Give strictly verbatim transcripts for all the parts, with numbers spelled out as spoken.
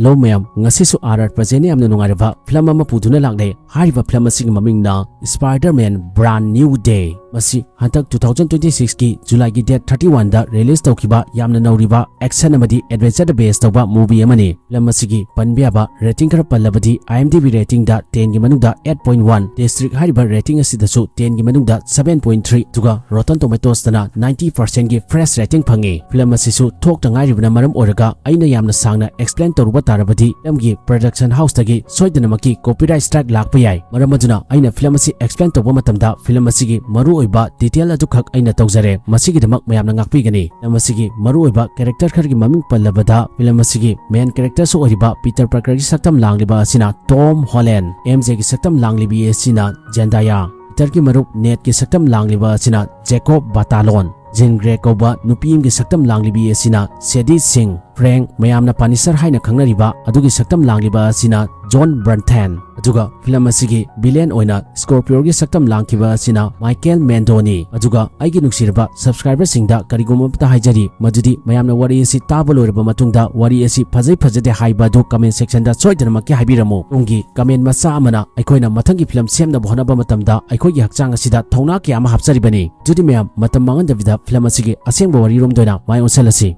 Hello ꯃꯌꯥꯝ, ꯉꯁꯤꯁꯨ R R Present ꯌꯥꯝꯅ ꯅꯨꯡꯉꯥꯏꯔꯕ ꯐꯤꯂꯝ ꯑꯃ ꯄꯨꯗꯨꯅ ꯂꯥꯛꯂꯦ꯫ ꯍꯥꯏꯔꯤꯕ ꯐꯤꯂꯝ ꯑꯁꯤꯒꯤ ꯃꯃꯤꯡꯅ Spider-Man Brand New Day꯫ ꯃꯁꯤ ꯍꯟꯗꯛ two thousand twenty six ꯀꯤ July ꯒꯤ date thirty one ꯗ release ꯇꯧꯈꯤꯕ ꯌꯥꯝꯅ ꯅꯧꯔꯤꯕ action ꯑꯃꯗꯤ adventure ꯗ base ꯇꯧꯕ movie ꯑꯃꯅꯤ꯫ ꯐꯤꯂꯝ ꯑꯁꯤꯒꯤ ꯄꯟꯕ ꯌꯥꯕ rating ꯈꯔ ꯄꯜꯂꯕꯗꯤ, IMDb rating ꯗ ten ꯒꯤ ꯃꯅꯨꯡꯗ eight point one, District ꯍꯥꯏꯔꯤꯕ rating ꯑꯁꯤꯗꯁꯨ ten ꯒꯤ ꯃꯅꯨꯡꯗ seven point three, ꯑꯗꯨꯒ Rotten Tomatoes ꯇꯅ ninety percent ꯒꯤ fresh rating ꯐꯪꯉꯤ꯫ ꯐꯤꯂꯝ ꯑꯁꯤꯁꯨ ꯊꯣꯛꯇ ꯉꯥꯏꯔꯤꯕꯅ ꯃꯔꯝ ꯑꯣꯏꯔꯒ ꯑꯩꯅ ꯌꯥꯝꯅ ꯁꯥꯡꯅ explain ꯇꯧꯔꯨꯕ ꯇꯥꯔꯕꯗꯤ ꯐꯤꯂꯝꯒꯤ production house ꯇꯒꯤ ꯁꯣꯏꯗꯅꯃꯛꯀꯤ copyright strike ꯂꯥꯛꯄ ꯌꯥꯏ꯫ ꯃꯔꯝ ꯑꯗꯨꯅ ꯑꯩꯅ ꯐꯤꯂꯝ ꯑꯁꯤ explain ꯇꯧꯕ ꯃꯇꯝꯗ ꯐꯤꯂꯝ ꯑꯁꯤꯒꯤ ꯃꯔꯨꯑꯣꯏꯕ detail ꯑꯗꯨꯈꯛ ꯑꯩꯅ ꯇꯧꯖꯔꯦ꯫ ꯃꯁꯤꯒꯤꯗꯃꯛ ꯃꯌꯥꯝꯅ ꯉꯥꯛꯄꯤꯒꯅꯤ꯫ ꯐꯤꯂꯝ ꯑꯁꯤꯒꯤ ꯃꯔꯨꯑꯣꯏꯕ character ꯈꯔꯒꯤ ꯃꯃꯤꯡ ꯄꯜꯂꯕꯗ, ꯐꯤꯂꯝ ꯑꯁꯤꯒꯤ main character ꯁꯨ ꯑꯣꯏꯔꯤꯕ Peter Parker ꯒꯤ ꯁꯛꯇꯝ ꯂꯥꯡꯂꯤꯕ ꯑꯁꯤꯅ Tom Holland, MJ ꯒꯤ ꯁꯛꯇꯝ ꯂꯥꯡꯂꯤꯕꯤ ꯑꯁꯤꯅ Zendaya, Peter ꯒꯤ ꯃꯔꯨꯞ Ned ꯀꯤ ꯁꯛꯇꯝ ꯂꯥꯡꯂꯤꯕ ꯑꯁꯤꯅ Jacob Batalon, Jean Grey ꯀꯧꯕ ꯅꯨꯄꯤ ꯑꯃꯒꯤ ꯁꯛꯇꯝ ꯂꯥꯡꯂꯤꯕꯤ ꯑꯁꯤꯅ Sadie Singh, Frank, ꯃꯌꯥꯝꯅ Punisher ꯍꯥꯏꯅ ꯈꯪꯅꯔꯤꯕ ꯑꯗꯨꯒꯤ ꯁꯛꯇꯝ ꯂꯥꯡꯂꯤꯕ ꯑꯁꯤꯅ John Bernthal, ꯑꯗꯨꯒ ꯐꯤꯂꯝ ꯑꯁꯤꯒꯤ villain ꯑꯣꯏꯅ Scorpio ꯒꯤ ꯁꯛꯇꯝ ꯂꯥꯡꯈꯤꯕ ꯑꯁꯤꯅ Michael Mandotti꯫ ꯑꯗꯨꯒ ꯑꯩꯒꯤ ꯅꯨꯡꯁꯤꯔꯕ subscriber ꯁꯤꯡꯗ ꯀꯔꯤꯒꯨꯝꯕ ꯑꯃꯇ ꯍꯥꯏꯖꯔꯤ, ꯃꯗꯨꯗꯤ ꯃꯌꯥꯝꯅ ꯋꯥꯔꯤ ꯑꯁꯤ ꯇꯥꯕ ꯂꯣꯏꯔꯕ ꯃꯇꯨꯡꯗ ꯋꯥꯔꯤ ꯑꯁꯤ ꯐꯖꯩ ꯐꯖꯗꯦ ꯍꯥꯏꯕ ꯑꯗꯨ comment section ꯗ ꯁꯣꯏꯗꯅꯃꯛꯀꯤ ꯍꯥꯏꯕꯤꯔꯝꯃꯨ꯫ ꯇꯨꯡꯒꯤ comment ꯃꯆꯥ ꯑꯃꯅ ꯑꯩꯈꯣꯏꯅ ꯃꯊꯪꯒꯤ ꯐꯤꯂꯝ ꯁꯦꯝꯅꯕ ꯍꯣꯠꯅꯕ ꯃꯇꯝꯗ ꯑꯩꯈꯣꯏꯒꯤ ꯍꯛꯆꯥꯡ ꯑꯁꯤꯗ ꯊꯧꯅꯥ ꯀꯌꯥ ꯑꯃ ꯍꯥꯞꯆꯔꯤꯕꯅꯤ꯫ ꯑꯗꯨꯗꯤ ꯃꯌꯥꯝ, ꯃꯇꯝ ꯃꯥꯡꯍꯟꯗꯕꯤꯗ ꯐꯤꯂꯝ ꯑꯁꯤꯒꯤ ꯑꯁꯦꯡꯕ ꯋꯥꯔꯤꯔꯣꯝꯗ ꯑꯣꯏꯅ ꯃꯥꯏ ꯑꯣꯟꯁꯤꯜꯂꯁꯤ꯫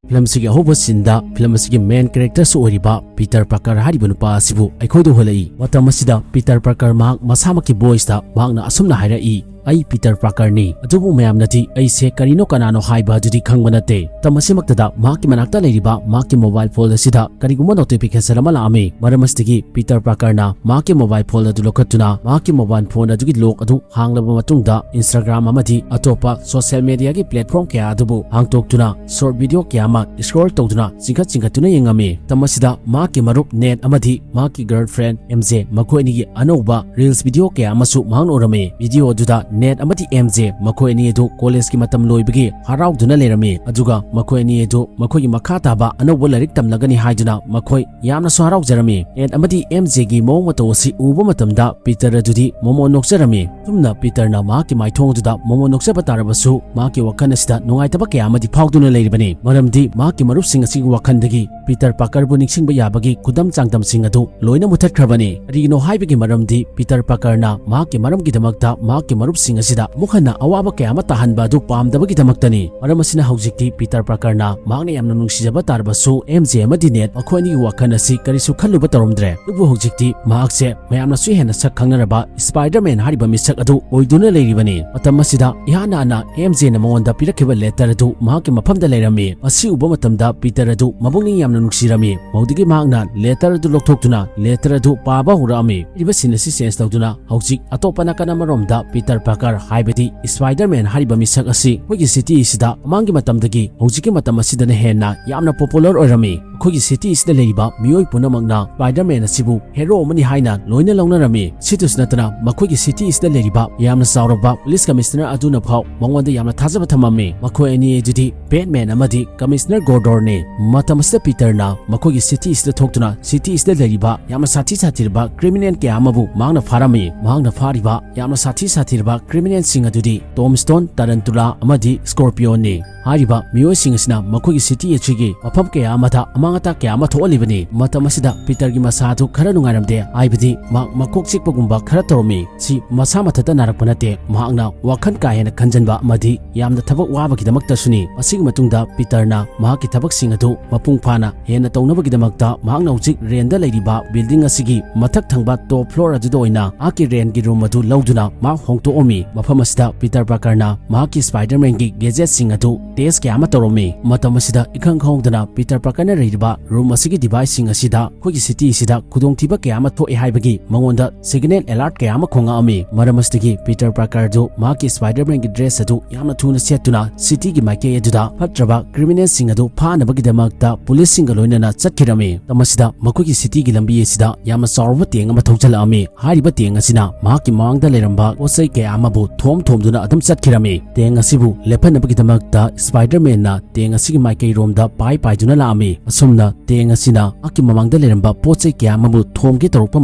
ꯐꯤꯂꯝꯁꯤꯒꯤ ꯑꯍꯧꯕ scene ꯗ ꯐꯤꯂꯝ ꯑꯁꯤꯒꯤ main character ꯁꯨ ꯑꯣꯏꯔꯤꯕ Peter Parker ꯍꯥꯏꯔꯤꯕ ꯅꯨꯄꯥ ꯑꯁꯤꯕꯨ ꯑꯩꯈꯣꯏꯗ ꯎꯍꯜꯂꯛꯏ꯫ ꯃꯇꯝ ꯑꯁꯤꯗ Peter Parker ꯃꯍꯥꯛ ꯃꯁꯥꯃꯛꯀꯤ voice ꯇ ꯃꯍꯥꯛꯅ ꯑꯁꯨꯝꯅ ꯍꯥꯏꯔꯛꯏ, "ꯑꯩ Peter Parker ꯅꯤ"꯫ ꯑꯗꯨꯕꯨ ꯃꯌꯥꯝꯅꯗꯤ ꯑꯩꯁꯦ ꯀꯔꯤꯅꯣ ꯀꯅꯥꯅꯣ ꯍꯥꯏꯕ ꯑꯗꯨꯗꯤ ꯈꯪꯕ ꯅꯠꯇꯦ꯫ ꯃꯇꯝ ꯑꯁꯤꯃꯛꯇꯗ ꯃꯍꯥꯛꯀꯤ ꯃꯅꯥꯛꯇ ꯂꯩꯔꯤꯕ ꯃꯍꯥꯛꯀꯤ mobile phone ꯑꯁꯤꯗ ꯀꯔꯤꯒꯨꯝꯕ notification ꯑꯃ ꯂꯥꯛꯑꯝꯃꯤ꯫ ꯃꯔꯝ ꯑꯁꯤꯗꯒꯤ Peter Parker ꯅ ꯃꯍꯥꯛꯀꯤ mobile phone ꯑꯗꯨ ꯂꯧꯈꯠꯇꯨꯅ ꯃꯍꯥꯛꯀꯤ mobile phone ꯑꯗꯨꯒꯤ lock ꯑꯗꯨ ꯍꯥꯡꯂꯕ ꯃꯇꯨꯡꯗ Instagram ꯑꯃꯗꯤ ꯑꯇꯣꯞꯄ social media ꯒꯤ platform ꯀꯌꯥ ꯑꯗꯨꯕꯨ ꯍꯥꯡꯗꯣꯛꯇꯨꯅ short video ꯀꯌꯥ ꯑꯃ scroll ꯇꯧꯗꯨꯅ ꯆꯤꯡꯈꯠ ꯆꯤꯡꯈꯠꯇꯨꯅ ꯌꯦꯡꯉꯝꯃꯤ꯫ ꯃꯇꯝ ꯑꯁꯤꯗ ꯃꯍꯥꯛꯀꯤ ꯃꯔꯨꯞ Ned ꯑꯃꯗꯤ ꯃꯍꯥꯛꯀꯤ girlfriend MJ ꯃꯈꯣꯏ ꯑꯅꯤꯒꯤ ꯑꯅꯧꯕ reels video ꯀꯌꯥ ꯑꯃꯁꯨ ꯃꯍꯥꯛꯅ ꯎꯔꯝꯃꯤ꯫ Video ꯑꯗꯨꯗ ꯅꯦꯠ ꯑꯃꯗꯤ ꯑꯦꯝ ꯖꯦ ꯃꯈꯣꯏ ꯑꯅꯤ ꯑꯗꯨ ꯀꯣꯂꯦꯖꯀꯤ ꯃꯇꯝ ꯂꯣꯏꯕꯒꯤ ꯍꯔꯥꯎꯗꯨꯅ ꯂꯩꯔꯝꯃꯤ꯫ ꯑꯗꯨꯒ ꯃꯈꯣꯏ ꯑꯅꯤ ꯑꯗꯨ ꯃꯈꯣꯏꯒꯤ ꯃꯈꯥ ꯇꯥꯕ ꯑꯅꯧꯕ ꯂꯥꯏꯔꯤꯛ ꯇꯝꯂꯒꯅꯤ ꯍꯥꯏꯗꯨꯅ ꯃꯈꯣꯏ ꯌꯥꯝꯅꯁꯨ ꯍꯔꯥꯎꯖꯔꯝꯃꯤ꯫ ꯅꯦꯠ ꯑꯃꯗꯤ ꯑꯦꯝ ꯖꯦꯒꯤ ꯃꯑꯣꯡ ꯃꯇꯧ ꯑꯁꯤ ꯎꯕ ꯃꯇꯝꯗ ꯄꯤꯇꯔ ꯑꯗꯨꯗꯤ ꯃꯣꯃꯣꯟ ꯅꯣꯛꯆꯔꯝꯃꯤ꯫ ꯑꯁꯨꯝꯅ ꯄꯤꯇꯔꯅ ꯃꯍꯥꯛꯀꯤ ꯃꯥꯏꯊꯣꯡ ꯑꯗꯨꯗ ꯃꯣꯃꯣꯟ ꯅꯣꯛꯆꯕ ꯇꯥꯔꯕꯁꯨ ꯃꯍꯥꯛꯀꯤ ꯋꯥꯈꯜ ꯑꯁꯤꯗ ꯅꯨꯡꯉꯥꯏꯇꯕ ꯀꯌꯥ ꯑꯃꯗꯤ ꯐꯥꯎꯗꯨꯅ ꯂꯩꯔꯤꯕꯅꯤ꯫ ꯃꯔꯝꯗꯤ ꯃꯍꯥꯛꯀꯤ ꯃꯔꯨꯞꯁꯤꯡ ꯑꯁꯤꯒꯤ ꯋꯥꯈꯜꯗꯒꯤ ꯄꯤꯇꯔ ꯄꯥꯀꯔꯕꯨ ꯅꯤꯡꯁꯤꯡꯕ ꯌꯥꯕꯒꯤ ꯈꯨꯗꯝ ꯆꯥꯡꯗꯝꯁꯤꯡ ꯑꯗꯨ ꯂꯣꯏꯅ ꯃꯨꯊꯠꯈ꯭ꯔꯕꯅꯤ꯫ ꯀꯔꯤꯒꯤꯅꯣ ꯍꯥꯏꯕꯒꯤ ꯃꯔꯝꯗꯤ ꯄꯤꯇꯔ ꯄꯥꯀꯔꯅ ꯃꯍꯥꯛꯀꯤ ꯃꯔꯝꯒꯤꯗꯃꯛꯇ ꯃꯍꯥꯛꯀꯤ ꯃꯔꯨꯞꯁꯤꯡ ꯑꯁꯤꯗ ꯑꯃꯨꯛ ꯍꯟꯅ ꯑꯋꯥꯕ ꯀꯌꯥ ꯑꯃ ꯇꯥꯍꯟꯕ ꯑꯗꯨ ꯄꯥꯝꯗꯕꯒꯤꯗꯃꯛꯇꯅꯤ꯫ ꯃꯔꯝ ꯑꯁꯤꯅ ꯍꯧꯖꯤꯛꯇꯤ ꯄꯤꯇꯔ ꯄꯥꯀꯔꯅ ꯃꯍꯥꯛꯅ ꯌꯥꯝꯅ ꯅꯨꯡꯁꯤꯖꯕ ꯇꯥꯔꯕꯁꯨ ꯑꯦꯝ ꯖꯦ ꯑꯃꯗꯤ ꯅꯦꯠ ꯃꯈꯣꯏ ꯑꯅꯤꯒꯤ ꯋꯥꯈꯜ ꯑꯁꯤ ꯀꯔꯤꯁꯨ ꯈꯜꯂꯨꯕ ꯇꯧꯔꯝꯗ꯭ꯔꯦ꯫ ꯑꯗꯨꯕꯨ ꯍꯧꯖꯤꯛꯇꯤ ꯃꯍꯥꯛꯁꯦ ꯃꯌꯥꯝꯅꯁꯨ ꯍꯦꯟꯅ ꯁꯛ ꯈꯪꯅꯔꯕ ꯁ꯭ꯄꯥꯏꯗꯔꯃꯦꯟ ꯍꯥꯏꯔꯤꯕ ꯃꯤꯁꯛ ꯑꯗꯨ ꯑꯣꯏꯗꯨꯅ ꯂꯩꯔꯤꯕꯅꯤ꯫ ꯃꯇꯝ ꯑꯁꯤꯗ ꯏꯍꯥꯟ ꯍꯥꯟꯅ ꯑꯦꯝ ꯖꯦꯅ ꯃꯉꯣꯟꯗ ꯄꯤꯔꯛꯈꯤꯕ ꯂꯦꯇꯔ ꯑꯗꯨ ꯃꯍꯥꯛꯀꯤ ꯃꯐꯝꯗ ꯂꯩꯔꯝꯃꯤ꯫ ꯃꯁꯤ ꯎꯕ ꯃꯇꯝꯗ ꯄꯤꯇꯔ ꯑꯗꯨ ꯃꯕꯨꯛꯅꯤꯡ ꯌꯥꯝꯅ ꯅꯨꯡꯁꯤꯔꯝꯃꯤ꯫ ꯃꯗꯨꯗꯒꯤ ꯃꯍꯥꯛꯅ ꯂꯦꯇꯔ ꯑꯗꯨ ꯂꯧꯊꯣꯛꯇꯨꯅ ꯂꯦꯇꯔ ꯑꯗꯨ ꯄꯥꯕ ꯍꯧꯔꯛꯑꯝꯃꯤ꯫ ꯍꯥꯏꯔꯤꯕ ꯁꯤꯟ ꯑꯁꯤ ꯆꯦꯟꯖ ꯇꯧꯗꯨꯅ ꯍꯧꯖꯤꯛ ꯑꯇꯣꯞꯄ ꯅꯥꯀꯟ ꯑꯃꯔꯣꯝꯗ ꯄꯤꯇꯔ ꯄꯥꯀꯔ ꯍꯥꯏꯕꯗꯤ ꯁ꯭ꯄꯥꯏꯗꯔꯃꯦꯟ ꯍꯥꯏꯔꯤꯕ ꯃꯤꯁꯛ ꯑꯁꯤ ꯑꯩꯈꯣꯏꯒꯤ ꯁꯤꯇꯤ ꯑꯁꯤꯗ ꯃꯃꯥꯡꯒꯤ ꯃꯇꯝꯗꯒꯤ ꯍꯧꯖꯤꯛꯀꯤ ꯃꯇꯝ ꯑꯁꯤꯗꯅ ꯍꯦꯟꯅ ꯌꯥꯝꯅ ꯄꯣꯄꯨꯂꯔ ꯑꯣꯏꯔꯝꯃꯤ꯫ ꯑꯩꯈꯣꯏꯒꯤ ꯁꯤꯇꯤ ꯑꯁꯤꯗ ꯂꯩꯔꯤꯕ ꯃꯤꯑꯣꯏ ꯄꯨꯝꯅꯃꯛꯅ ꯁ꯭ꯄꯥꯏꯗꯔꯃꯦꯟ ꯑꯁꯤꯕꯨ ꯍꯦꯔꯣ ꯑꯃꯅꯤ ꯍꯥꯏꯅ ꯂꯣꯏꯅ ꯂꯧꯅꯔꯝꯃꯤ꯫ ꯁꯤꯇꯁꯨ ꯅꯠꯇꯅ ꯃꯈꯣꯏꯒꯤ ꯁꯤꯇꯤ ꯑꯁꯤꯗ ꯂꯩꯔꯤꯕ ꯌꯥꯝꯅ ꯆꯥꯎꯔꯕ ꯄꯨꯂꯤꯁ ꯀꯃꯤꯁꯅꯔ ꯑꯗꯨꯅ ꯐꯥꯎ ꯃꯉꯣꯟꯗ ꯌꯥꯝꯅ ꯊꯥꯖꯕ ꯊꯝꯃꯝꯃꯤ꯫ ꯃꯈꯣꯏ ꯑꯅꯤ ꯑꯗꯨꯗꯤ ꯕꯦꯠꯃꯦꯟ ꯑꯃꯗꯤ ꯀꯃꯤꯁꯅꯔ ꯒꯣꯔꯗꯣꯔꯅꯤ꯫ ꯃꯇꯝ ꯑꯁꯤꯗ ꯄꯤꯇꯔꯅ ꯃꯈꯣꯏꯒꯤ ꯁꯤꯇꯤ ꯑꯁꯤꯗ ꯊꯣꯛꯇꯨꯅ ꯁꯤꯇꯤ ꯑꯁꯤꯗ ꯂꯩꯔꯤꯕ ꯌꯥꯝꯅ ꯁꯥꯊꯤ ꯁꯥꯊꯤꯔꯕ ꯀ꯭ꯔꯤꯃꯤꯅꯦꯜ ꯀꯌꯥ ꯑꯃꯕꯨ ꯃꯍꯥꯛꯅ ꯐꯥꯔꯝꯃꯤ꯫ ꯃꯍꯥꯛꯅ ꯐꯥꯔꯤꯕ ꯌꯥꯝꯅ ꯁꯥꯊꯤ ꯁꯥꯊꯤꯔꯕ ꯀ꯭ꯔꯤꯃꯤꯅꯦꯜꯁꯤꯡ ꯑꯗꯨꯗꯤ ꯇꯣꯝꯁꯇꯣꯟ, ꯇꯔꯟꯇꯨꯂꯥ ꯑꯃꯗꯤ ꯁ꯭ꯀꯣꯔꯄꯤꯌꯣꯟꯅꯤ꯫ ꯍꯥꯏꯔꯤꯕ ꯃꯤꯑꯣꯏꯁꯤꯡ ꯑꯁꯤꯅ ꯃꯈꯣꯏꯒꯤ ꯁꯤꯇꯤ ꯑꯁꯤꯒꯤ ꯃꯐꯝ ꯀꯌꯥ ꯑꯃꯗ ꯑꯃꯥꯡ ꯑꯇꯥ ꯀꯌꯥ ꯑꯃ ꯊꯣꯛꯍꯜꯂꯤꯕꯅꯤ꯫ ꯃꯇꯝ ꯑꯁꯤꯗ ꯄꯤꯇꯔꯒꯤ ꯃꯁꯥ ꯑꯗꯨ ꯈꯔ ꯅꯨꯡꯉꯥꯏꯔꯝꯗꯦ, ꯍꯥꯏꯕꯗꯤ ꯃꯍꯥꯛ ꯃꯀꯣꯛ ꯆꯤꯛꯄꯒꯨꯝꯕ ꯈꯔ ꯇꯧꯔꯝꯃꯤ꯫ ꯁꯤ ꯃꯁꯥ ꯃꯊꯟꯇ ꯅꯥꯔꯛꯄ ꯅꯠꯇꯦ, ꯃꯍꯥꯛꯅ ꯋꯥꯈꯜ ꯀꯥ ꯍꯦꯟꯅ ꯈꯟꯖꯟꯕ ꯑꯃꯗꯤ ꯌꯥꯝꯅ ꯊꯕꯛ ꯋꯥꯕꯒꯤꯗꯃꯛꯇꯁꯨꯅꯤ꯫ ꯃꯁꯤꯒꯤ ꯃꯇꯨꯡꯗ ꯄꯤꯇꯔꯅ ꯃꯍꯥꯛꯀꯤ ꯊꯕꯛꯁꯤꯡ ꯑꯗꯨ ꯃꯄꯨꯡ ꯐꯥꯅ ꯍꯦꯟꯅ ꯇꯧꯅꯕꯒꯤꯗꯃꯛꯇ ꯃꯍꯥꯛꯅ ꯍꯧꯖꯤꯛ ꯔꯦꯟꯗ ꯂꯩꯔꯤꯕ ꯕꯤꯜꯗꯤꯡ ꯑꯁꯤꯒꯤ ꯃꯊꯛ ꯊꯪꯕ ꯇꯣꯞ ꯐ꯭ꯂꯣꯔ ꯑꯗꯨꯗ ꯑꯣꯏꯅ ꯃꯍꯥꯛꯀꯤ ꯔꯦꯟꯒꯤ ꯔꯨꯝ ꯑꯗꯨ ꯂꯧꯗꯨꯅ ꯃꯍꯥꯛ ꯍꯣꯡꯗꯣꯛꯑꯝꯃꯤ꯫ ꯃꯐꯝ ꯑꯁꯤꯗ ꯄꯤꯇꯔ ꯄꯥꯀꯔꯅ ꯃꯍꯥꯛꯀꯤ ꯁ꯭ꯄꯥꯏꯗꯔꯃꯦꯟꯒꯤ ꯒꯦꯖꯦꯠꯁꯤꯡ ꯑꯗꯨ ꯇꯦꯁ ꯀꯌꯥ ꯑꯃ ꯇꯧꯔꯝꯃꯤ꯫ ꯃꯇꯝ ꯑꯁꯤꯗ ꯏꯈꯪ ꯈꯪꯍꯧꯗꯅ ꯄꯤꯇꯔ ꯄꯥꯀꯔꯅ ꯂꯩꯔꯤꯕ ꯔꯨꯝ ꯑꯁꯤꯒꯤ ꯗꯤꯚꯥꯏꯁꯁꯤꯡ ꯑꯁꯤꯗ ꯑꯩꯈꯣꯏꯒꯤ ꯁꯤꯇꯤ ꯑꯁꯤꯗ ꯈꯨꯗꯣꯡꯊꯤꯕ ꯀꯌꯥ ꯑꯃ ꯊꯣꯛꯑꯦ ꯍꯥꯏꯕꯒꯤ ꯃꯉꯣꯟꯗ ꯁꯤꯒꯅꯦꯜ ꯑꯦꯂꯥꯔꯠ ꯀꯌꯥ ꯑꯃ ꯈꯣꯡꯉꯛꯑꯝꯃꯤ꯫ ꯃꯔꯝ ꯑꯁꯤꯗꯒꯤ ꯄꯤꯇꯔ ꯄꯥꯔꯀꯔꯗꯨ ꯃꯍꯥꯛꯀꯤ ꯁ꯭ꯄꯥꯏꯗꯔꯃꯦꯟꯒꯤ ꯗ꯭ꯔꯦꯁ ꯑꯗꯨ ꯌꯥꯝꯅ ꯊꯨꯅ ꯁꯦꯠꯇꯨꯅ ꯁꯤꯇꯤꯒꯤ ꯃꯥꯏꯀꯩ ꯑꯗꯨꯗ ꯐꯠꯇ꯭ꯔꯕ ꯀ꯭ꯔꯤꯃꯤꯅꯦꯜꯁꯤꯡ ꯑꯗꯨ ꯐꯥꯅꯕꯒꯤꯗꯃꯛꯇ ꯄꯨꯂꯤꯁꯁꯤꯡꯒ ꯂꯣꯏꯅꯅ ꯆꯠꯈꯤꯔꯝꯃꯤ꯫ ꯃꯇꯝ ꯑꯁꯤꯗ ꯃꯈꯣꯏꯒꯤ ꯁꯤꯇꯤꯒꯤ ꯂꯝꯕꯤ ꯑꯁꯤꯗ ꯌꯥꯝꯅ ꯆꯥꯎꯔꯕ ꯇꯦꯡ ꯑꯃ ꯊꯧꯖꯤꯜꯂꯛꯑꯝꯃꯤ꯫ ꯍꯥꯏꯔꯤꯕ ꯇꯦꯡ ꯑꯁꯤꯅ ꯃꯍꯥꯛꯀꯤ ꯃꯃꯥꯡꯗ ꯂꯩꯔꯝꯕ ꯄꯣꯠ ꯆꯩ ꯀꯌꯥ ꯑꯃꯕꯨ ꯊꯣꯝ ꯊꯣꯝꯗꯨꯅ ꯑꯗꯨꯝ ꯆꯠꯈꯤꯔꯝꯃꯤ꯫ ꯇꯦꯡ ꯑꯁꯤꯕꯨ ꯂꯦꯞꯍꯟꯅꯕꯒꯤꯗꯃꯛꯇ ꯁ꯭ꯄꯥꯏꯗꯔꯃꯦꯟꯅ ꯇꯦꯡ ꯑꯁꯤꯒꯤ ꯃꯥꯏꯀꯩꯔꯣꯝꯗ ꯄꯥꯏ ꯄꯥꯏꯗꯨꯅ ꯂꯥꯛꯑꯝꯃꯤ꯫ ꯑꯁꯨꯝꯅ ꯇꯦꯡ ꯑꯁꯤꯅ ꯃꯍꯥꯛꯀꯤ ꯃꯃꯥꯡꯗ ꯂꯩꯔꯝꯕ ꯄꯣꯠ ꯆꯩ ꯀꯌꯥ ꯑꯃꯕꯨ ꯊꯣꯝꯒꯦ ꯇꯧꯔꯛꯄ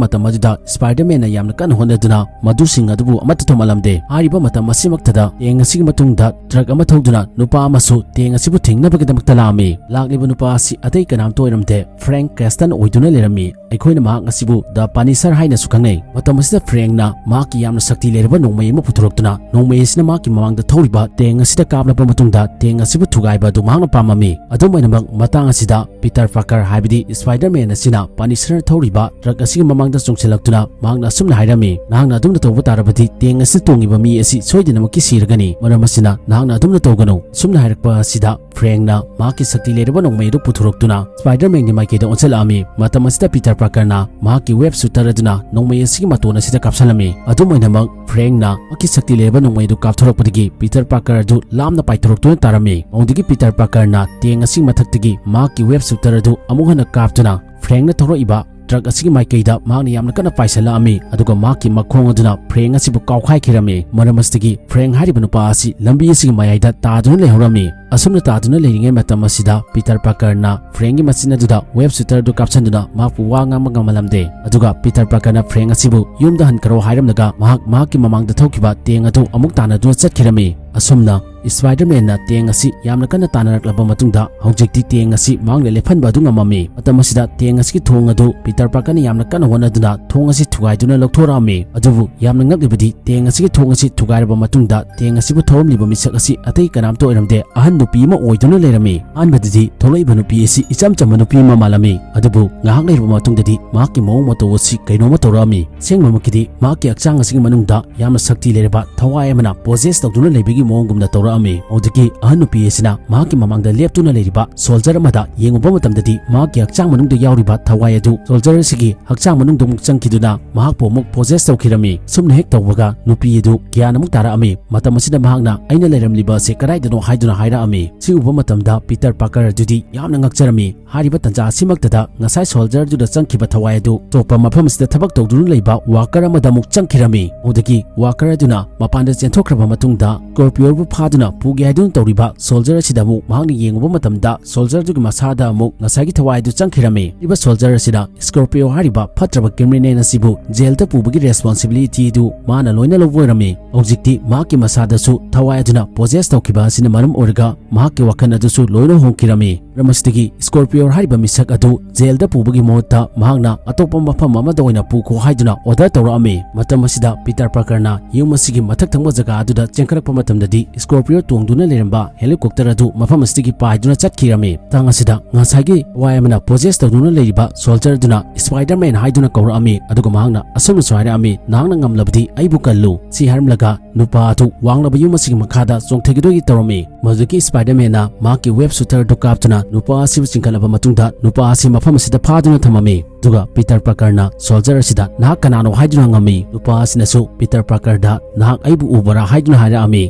ꯃꯇꯝ ꯑꯗꯨꯗ ꯁ꯭ꯄꯥꯏꯗꯔꯃꯦꯟꯅ ꯌꯥꯝꯅ ꯀꯟꯅ ꯍꯣꯠꯅꯗꯨꯅ ꯃꯗꯨꯁꯤꯡ ꯑꯗꯨꯕꯨ ꯑꯃꯠꯇ ꯊꯣꯝꯍꯜꯂꯝꯗꯦ꯫ ꯍꯥꯏꯔꯤꯕ ꯃꯇꯝ ꯑꯁꯤꯃꯛꯇꯗ ꯇꯦꯡ ꯑꯁꯤꯒꯤ ꯃꯇꯨꯡꯗ ꯇ꯭ꯔꯛ ꯑꯃ ꯊꯧꯗꯨꯅ ꯅꯨꯄꯥ ꯑꯃꯁꯨ ꯇꯦꯡ ꯑꯁꯤꯕꯨ ꯊꯤꯡꯅꯕꯒꯤꯗꯃꯛꯇ ꯂꯥꯛꯑꯝꯃꯤ꯫ ꯂꯥꯛꯂꯤꯕ ꯅꯨꯄꯥ ꯑꯁꯤ ꯑꯇꯩ ꯀꯅꯥꯝꯇ ꯑꯣꯏꯔꯝꯗꯦ, ꯐ꯭ꯔꯦꯡꯛ ꯀ꯭ꯔꯦꯁꯇꯟ ꯑꯣꯏꯗꯨꯅ ꯂꯩꯔꯝꯃꯤ꯫ ꯑꯩꯈꯣꯏꯅ ꯃꯍꯥꯛ ꯑꯁꯤꯕꯨ ꯗ ꯄꯅꯤꯁꯔ ꯍꯥꯏꯅꯁꯨ ꯈꯪꯅꯩ꯫ ꯃꯇꯝ ꯑꯁꯤꯗ ꯐ꯭ꯔꯦꯡꯅ ꯃꯍꯥꯛꯀꯤ ꯌꯥꯝꯅ ꯁꯛꯇꯤ ꯂꯩꯔꯕ ꯅꯣꯡꯃꯩ ꯑꯃ ꯄꯨꯊꯣꯔꯛꯇꯨꯅ ꯅꯣꯡꯃꯩ ꯑꯁꯤꯅ ꯃꯍꯥꯛꯀꯤ ꯃꯃꯥꯡꯗ ꯊꯧꯔꯤꯕ ꯇꯦꯡ ꯑꯁꯤꯗ ꯀꯥꯞꯂꯕ ꯃꯇꯨꯡꯗ ꯇꯦꯡ ꯑꯁꯤꯕꯨ ꯊꯨꯒꯥꯏꯕ ꯑꯗꯨ ꯃꯍꯥꯛꯅ ꯄꯥꯝꯂꯝꯃꯤ꯫ ꯑꯗꯨꯝ ꯑꯣꯏꯅꯃꯛ ꯃꯇꯥꯡ ꯑꯁꯤꯗ ꯄꯤꯇꯔ ꯄꯥꯔꯀꯔ ꯍꯥꯏꯕꯗꯤ ꯁ꯭ꯄꯥꯏꯗꯔꯃꯦꯟ ꯑꯁꯤꯅ ꯄꯅꯤꯁꯔꯅ ꯊꯧꯔꯤꯕ ꯇ꯭ꯔꯛ ꯑꯁꯤꯒꯤ ꯃꯃꯥꯡꯗ ꯆꯣꯡꯁꯤꯜꯂꯛꯇꯨꯅ ꯃꯍꯥꯛꯅ ꯑꯁꯨꯝꯅ ꯍꯥꯏꯔꯝꯃꯤ, "ꯅꯍꯥꯛꯅ ꯑꯗꯨꯝꯅ ꯇꯧꯕ ꯇꯥꯔꯕꯗꯤ ꯇꯦꯡ ꯑꯁꯤꯗ ꯇꯣꯡꯉꯤꯕ ꯃꯤ ꯑꯁꯤ ꯁꯣꯏꯗꯅꯃꯛꯀꯤ ꯁꯤꯔꯒꯅꯤ꯫ ꯃꯔꯝ ꯑꯁꯤꯅ ꯅꯍꯥꯛꯅ ꯑꯗꯨꯝꯅ ꯇꯧꯒꯅꯨ"꯫ ꯑꯁꯨꯝꯅ ꯍꯥꯏꯔꯛꯄ ꯑꯁꯤꯗ ꯐ꯭ꯔꯦꯡꯅ ꯃꯍꯥꯛꯀꯤ ꯁꯛꯇꯤ ꯂꯩꯔꯕ ꯅꯣꯡꯃꯩ ꯑꯗꯨ ꯄꯨꯊꯣꯔꯛꯇꯨꯅ ꯁ꯭ꯄꯥꯏꯗꯔꯃꯦꯟꯒꯤ ꯃꯥꯏꯀꯩꯗ ꯑꯣꯟꯁꯤꯜꯂꯛꯑꯝꯃꯤ꯫ ꯃꯇꯝ ꯑꯁꯤꯗ ꯄꯤꯇꯔ ꯄꯥꯔꯀꯔꯅ ꯃꯍꯥꯛꯀꯤ ꯋꯦꯕ ꯁꯨꯇꯔ ꯑꯗꯨꯅ ꯅꯣꯡꯃꯩ ꯑꯁꯤꯒꯤ ꯃꯇꯣꯟ ꯑꯁꯤꯗ ꯀꯥꯞꯁꯤꯜꯂꯝꯃꯤ꯫ ꯑꯗꯨꯝ ꯑꯣꯏꯅꯃꯛ ꯐ꯭ꯔꯦꯡꯅ ꯃꯍꯥꯛꯀꯤ ꯁꯛꯇꯤ ꯂꯩꯔꯕ ꯅꯣꯡꯃꯩ ꯑꯗꯨ ꯀꯥꯞꯊꯣꯔꯛꯄꯗꯒꯤ ꯄꯤꯇꯔ ꯄꯥꯔꯀꯔ ꯑꯗꯨ ꯂꯥꯞꯅ ꯄꯥꯏꯊꯣꯔꯛꯇꯨꯅ ꯇꯥꯔꯝꯃꯤ꯫ ꯃꯗꯨꯗꯒꯤ ꯄꯤꯇꯔ ꯄꯥꯔꯀꯔꯅ ꯇꯦꯡ ꯑꯁꯤꯒꯤ ꯃꯊꯛꯇꯒꯤ ꯃꯍꯥꯛꯀꯤ ꯋꯦꯕ ꯁꯨꯇꯔ ꯑꯗꯨ ꯑꯃꯨꯛ ꯍꯟꯅ ꯀꯥꯞꯇꯨꯅ ꯐ꯭ꯔꯦꯡꯅ ꯊꯧꯔꯛꯏꯕ ꯇ꯭ꯔꯛ ꯑꯁꯤꯒꯤ ꯃꯥꯏꯀꯩꯗ ꯃꯍꯥꯛꯅ ꯌꯥꯝꯅ ꯀꯟꯅ ꯄꯥꯏꯁꯤꯜꯂꯛꯑꯝꯃꯤ, ꯑꯗꯨꯒ ꯃꯍꯥꯛꯀꯤ ꯃꯈꯣꯡ ꯑꯗꯨꯅ ꯐ꯭ꯔꯦꯡ ꯑꯁꯤꯕꯨ ꯀꯥꯎꯈꯥꯏꯈꯤꯔꯝꯃꯤ꯫ ꯃꯔꯝ ꯑꯁꯤꯗꯒꯤ ꯐ꯭ꯔꯦꯡ ꯍꯥꯏꯔꯤꯕ ꯅꯨꯄꯥ ꯑꯁꯤ ꯂꯝꯕꯤ ꯑꯁꯤꯒꯤ ꯃꯌꯥꯏꯗ ꯇꯥꯗꯨꯅ ꯂꯩꯍꯧꯔꯝꯃꯤ꯫ ꯑꯁꯨꯝꯅ ꯇꯥꯗꯨꯅ ꯂꯩꯔꯤꯉꯩ ꯃꯇꯝ ꯑꯁꯤꯗ ꯄꯤꯇꯔ ꯄꯥꯔꯀꯔꯅ ꯐ꯭ꯔꯦꯡꯒꯤ ꯃꯆꯤꯟ ꯑꯗꯨꯗ ꯋꯦꯕ ꯁꯨꯇꯔ ꯑꯗꯨ ꯀꯥꯞꯁꯤꯟꯗꯨꯅ ꯃꯍꯥꯛꯄꯨ ꯋꯥ ꯉꯥꯡꯕ ꯉꯝꯍꯜꯂꯝꯗꯦ꯫ ꯑꯗꯨꯒ ꯄꯤꯇꯔ ꯄꯥꯔꯀꯔꯅ ꯐ꯭ꯔꯦꯡ ꯑꯁꯤꯕꯨ ꯌꯨꯝꯗ ꯍꯟꯈ꯭ꯔꯣ ꯍꯥꯏꯔꯝꯂꯒ ꯃꯍꯥꯛ ꯃꯍꯥꯛꯀꯤ ꯃꯃꯥꯡꯗ ꯊꯧꯈꯤꯕ ꯇꯦꯡ ꯑꯗꯨ ꯑꯃꯨꯛ ꯇꯥꯟꯅꯗꯨꯅ ꯆꯠꯈꯤꯔꯝꯃꯤ꯫ ꯑꯁꯨꯝꯅ ꯁ꯭ꯄꯥꯏꯗꯔꯃꯦꯟꯅ ꯇꯦꯡ ꯑꯁꯤ ꯌꯥꯝꯅ ꯀꯟꯅ ꯇꯥꯟꯅꯔꯛꯂꯕ ꯃꯇꯨꯡꯗ ꯍꯧꯖꯤꯛꯇꯤ ꯇꯦꯡ ꯑꯁꯤ ꯃꯍꯥꯛꯅ ꯂꯦꯞꯍꯟꯕ ꯑꯗꯨ ꯉꯝꯃꯝꯃꯤ꯫ ꯃꯇꯝ ꯑꯁꯤꯗ ꯇꯦꯡ ꯑꯁꯤꯒꯤ ꯊꯣꯡ ꯑꯗꯨ ꯄꯤꯇꯔ ꯄꯥꯔꯀꯔꯅ ꯌꯥꯝꯅ ꯀꯟꯅ ꯍꯣꯠꯅꯗꯨꯅ ꯊꯣꯡ ꯑꯁꯤ ꯊꯨꯒꯥꯏꯗꯨꯅ ꯂꯧꯊꯣꯔꯛꯑꯝꯃꯤ꯫ ꯑꯗꯨꯕꯨ ꯌꯥꯝꯅ ꯉꯛꯂꯤꯕꯗꯤ ꯇꯦꯡ ꯑꯁꯤꯒꯤ ꯊꯣꯡ ꯑꯁꯤ ꯊꯨꯒꯥꯏꯔꯕ ꯃꯇꯨꯡꯗ ꯇꯦꯡ ꯑꯁꯤꯕꯨ ꯊꯧꯔꯝꯂꯤꯕ ꯃꯤꯁꯛ ꯑꯁꯤ ꯑꯇꯩ ꯀꯅꯥꯝꯇ ꯑꯣꯏꯔꯝꯗꯦ꯫ ꯑꯍꯟ ꯅꯨꯄꯤ ꯑꯃ ꯑꯣꯏꯗꯨꯅ ꯂꯩꯔꯝꯃꯤ꯫ ꯑꯍꯥꯟꯕꯗꯗꯤ ꯊꯣꯛꯂꯛꯏꯕ ꯅꯨꯄꯤ ꯑꯁꯤ ꯏꯆꯝ ꯆꯝꯕ ꯅꯨꯄꯤ ꯑꯃ ꯃꯥꯜꯂꯝꯃꯤ, ꯑꯗꯨꯕꯨ ꯉꯥꯏꯍꯥꯛ ꯂꯩꯔꯕ ꯃꯇꯨꯡꯗꯗꯤ ꯃꯍꯥꯛꯀꯤ ꯃꯑꯣꯡ ꯃꯇꯧ ꯑꯁꯤ ꯀꯩꯅꯣꯝꯃ ꯇꯧꯔꯛꯑꯝꯃꯤ꯫ ꯑꯁꯦꯡꯕꯃꯛꯀꯤꯗꯤ ꯃꯍꯥꯛꯀꯤ ꯍꯛꯆꯥꯡ ꯑꯁꯤꯒꯤ ꯃꯅꯨꯡꯗ ꯌꯥꯝꯅ ꯁꯛꯇꯤ ꯂꯩꯔꯕ ꯊꯋꯥꯏ ꯑꯃꯅ possess ꯇꯧꯗꯨꯅ ꯂꯩꯕꯒꯤ ꯃꯑꯣꯡꯒꯨꯝꯅ ꯇꯧꯔꯛꯑꯝꯃꯤ꯫ ꯃꯗꯨꯗꯒꯤ ꯑꯍꯟ ꯅꯨꯄꯤ ꯑꯁꯤꯅ ꯃꯍꯥꯛꯀꯤ ꯃꯃꯥꯡꯗ ꯂꯦꯞꯇꯨꯅ ꯂꯩꯔꯤꯕ soldier ꯑꯃꯗ ꯌꯦꯡꯉꯨꯕ ꯃꯇꯝꯗꯗꯤ ꯃꯍꯥꯛꯀꯤ ꯍꯛꯆꯥꯡ ꯃꯅꯨꯡꯗ ꯌꯥꯎꯔꯤꯕ ꯊꯋꯥꯏ ꯑꯗꯨ soldier ꯑꯁꯤꯒꯤ ꯍꯛꯆꯥꯡ ꯃꯅꯨꯡꯗ ꯑꯃꯨꯛ ꯆꯪꯈꯤꯗꯨꯅ ꯃꯍꯥꯛꯄꯨ ꯑꯃꯨꯛ possess ꯇꯧꯈꯤꯔꯝꯃꯤ꯫ ꯁꯨꯝꯅ ꯍꯦꯛ ꯇꯧꯕꯒ ꯅꯨꯄꯤ ꯑꯗꯨ ꯒ꯭ꯌꯥꯟ ꯑꯃꯨꯛ ꯇꯥꯔꯛꯑꯝꯃꯤ꯫ ꯃꯇꯝ ꯑꯁꯤꯗ ꯃꯍꯥꯛꯅ "ꯑꯩꯅ ꯂꯩꯔꯝꯂꯤꯕ ꯑꯁꯤ ꯀꯗꯥꯏꯗꯅꯣ?" ꯍꯥꯏꯗꯨꯅ ꯍꯥꯏꯔꯛꯑꯝꯃꯤ꯫ ꯁꯤ ꯎꯕ ꯃꯇꯝꯗ Peter Parker ꯑꯗꯨꯗꯤ ꯌꯥꯝꯅ ꯉꯛꯆꯔꯝꯃꯤ꯫ ꯍꯥꯏꯔꯤꯕ ꯇꯥꯟꯖꯥ ꯑꯁꯤꯃꯛꯇꯗ ꯉꯁꯥꯏ soldier ꯑꯗꯨꯗ ꯆꯪꯈꯤꯕ ꯊꯋꯥꯏ ꯑꯗꯨ ꯑꯇꯣꯞꯄ ꯃꯐꯝ ꯑꯁꯤꯗ ꯊꯕꯛ ꯇꯧꯗꯨꯅ ꯂꯩꯕ worker ꯑꯃꯗ ꯑꯃꯨꯛ ꯆꯪꯈꯤꯔꯝꯃꯤ꯫ ꯃꯗꯨꯗꯒꯤ worker ꯑꯗꯨꯅ ꯃꯄꯥꯟꯗ ꯆꯦꯟꯊꯣꯛꯈ꯭ꯔꯕ ꯃꯇꯨꯡꯗ Scorpio ꯕꯨ ꯐꯥꯗꯨꯅ ꯄꯨꯒꯦ ꯍꯥꯏꯗꯨꯅ ꯇꯧꯔꯤꯕ soldier ꯑꯁꯤꯗ ꯑꯃꯨꯛ ꯃꯍꯥꯛꯅ ꯌꯦꯡꯉꯨꯕ ꯃꯇꯝꯗ soldier ꯑꯗꯨꯒꯤ ꯃꯁꯥꯗ ꯑꯃꯨꯛ ꯉꯁꯥꯏꯒꯤ ꯊꯋꯥꯏ ꯑꯗꯨ ꯆꯪꯈꯤꯔꯝꯃꯤ꯫ ꯍꯥꯏꯔꯤꯕ soldier ꯑꯁꯤꯅ Scorpio ꯍꯥꯏꯔꯤꯕ ꯐꯠꯇ꯭ꯔꯕ criminal ꯑꯁꯤꯕꯨ jail ꯗ ꯄꯨꯕꯒꯤ responsibility ꯑꯗꯨ ꯃꯥꯅ ꯂꯣꯏꯅ ꯂꯧꯕ ꯑꯣꯏꯔꯝꯃꯤ꯫ ꯍꯧꯖꯤꯛꯇꯤ ꯃꯍꯥꯛꯀꯤ ꯃꯁꯥꯗꯁꯨ ꯊꯋꯥꯏ ꯑꯗꯨꯅ possess ꯇꯧꯈꯤꯕ ꯑꯁꯤꯅ ꯃꯔꯝ ꯑꯣꯏꯔꯒ ꯃꯍꯥꯛꯀꯤ ꯋꯥꯈꯜ ꯑꯗꯨꯁꯨ ꯂꯣꯏꯅ ꯍꯣꯡꯈꯤꯔꯝꯃꯤ꯫ ꯃꯔꯝ ꯑꯁꯤꯗꯒꯤ Scorpio ꯍꯥꯏꯔꯤꯕ ꯃꯤꯁꯛ ꯑꯗꯨ jail ꯗ ꯄꯨꯕꯒꯤ ꯃꯍꯨꯠꯇ ꯃꯍꯥꯛꯅ ꯑꯇꯣꯞꯄ ꯃꯐꯝ ꯑꯃꯗ ꯑꯣꯏꯅ ꯄꯨꯈꯣ ꯍꯥꯏꯗꯨꯅ order ꯇꯧꯔꯛꯑꯝꯃꯤ꯫ ꯃꯇꯝ ꯑꯁꯤꯗ Peter Parker ꯅ ꯌꯨꯝ ꯑꯁꯤꯒꯤ ꯃꯊꯛ ꯊꯪꯕ ꯖꯒꯥ ꯑꯗꯨꯗ ꯆꯦꯟꯈꯠꯂꯛꯄ ꯃꯇꯝꯗꯗꯤ Scorpio ꯇꯣꯡꯗꯨꯅ ꯂꯩꯔꯝꯕ helicopter ꯑꯗꯨ ꯃꯐꯝ ꯑꯁꯤꯗꯒꯤ ꯄꯥꯏꯗꯨꯅ ꯆꯠꯈꯤꯔꯝꯃꯤ꯫ ꯃꯇꯥꯡ ꯑꯁꯤꯗ ꯉꯁꯥꯏꯒꯤ ꯊꯋꯥꯏ ꯑꯃꯅ possess ꯇꯧꯗꯨꯅ ꯂꯩꯔꯤꯕ soldier ꯑꯗꯨꯅ Spider-Man ꯍꯥꯏꯗꯨꯅ ꯀꯧꯔꯛꯑꯝꯃꯤ, ꯑꯗꯨꯒ ꯃꯍꯥꯛꯅ ꯑꯁꯨꯝꯅꯁꯨ ꯍꯥꯏꯔꯛꯑꯝꯃꯤ, "ꯅꯍꯥꯛꯅ ꯉꯝꯂꯕꯗꯤ ꯑꯩꯕꯨ ꯀꯜꯂꯨ"꯫ ꯁꯤ ꯍꯥꯏꯔꯝꯂꯒ ꯅꯨꯄꯥ ꯑꯗꯨ ꯋꯥꯡꯂꯕ ꯌꯨꯝ ꯑꯁꯤꯒꯤ ꯃꯈꯥꯗ ꯆꯣꯡꯊꯒꯗꯣꯏꯒꯤ ꯇꯧꯔꯝꯃꯤ꯫ ꯃꯗꯨꯗꯒꯤ Spider-Man ꯅ ꯃꯍꯥꯛꯀꯤ web shooter ꯑꯗꯨ ꯀꯥꯞꯇꯨꯅ ꯅꯨꯄꯥ ꯑꯁꯤꯕꯨ ꯆꯤꯡꯈꯠꯂꯕ ꯃꯇꯨꯡꯗ ꯅꯨꯄꯥ ꯑꯁꯤ ꯃꯐꯝ ꯑꯁꯤꯗ ꯐꯥꯗꯨꯅ ꯊꯝꯃꯝꯃꯤ꯫ ꯑꯗꯨꯒ Peter Parker ꯅ soldier ꯑꯁꯤꯗ "ꯅꯍꯥꯛ ꯀꯅꯥꯅꯣ?" ꯍꯥꯏꯗꯨꯅ ꯍꯪꯉꯝꯃꯤ꯫ ꯅꯨꯄꯥ ꯑꯁꯤꯅꯁꯨ Peter Parker ꯗ "ꯅꯍꯥꯛ ꯑꯩꯕꯨ ꯎꯕ꯭ꯔꯥ?" ꯍꯥꯏꯗꯨꯅ ꯍꯥꯏꯔꯛꯑꯝꯃꯤ꯫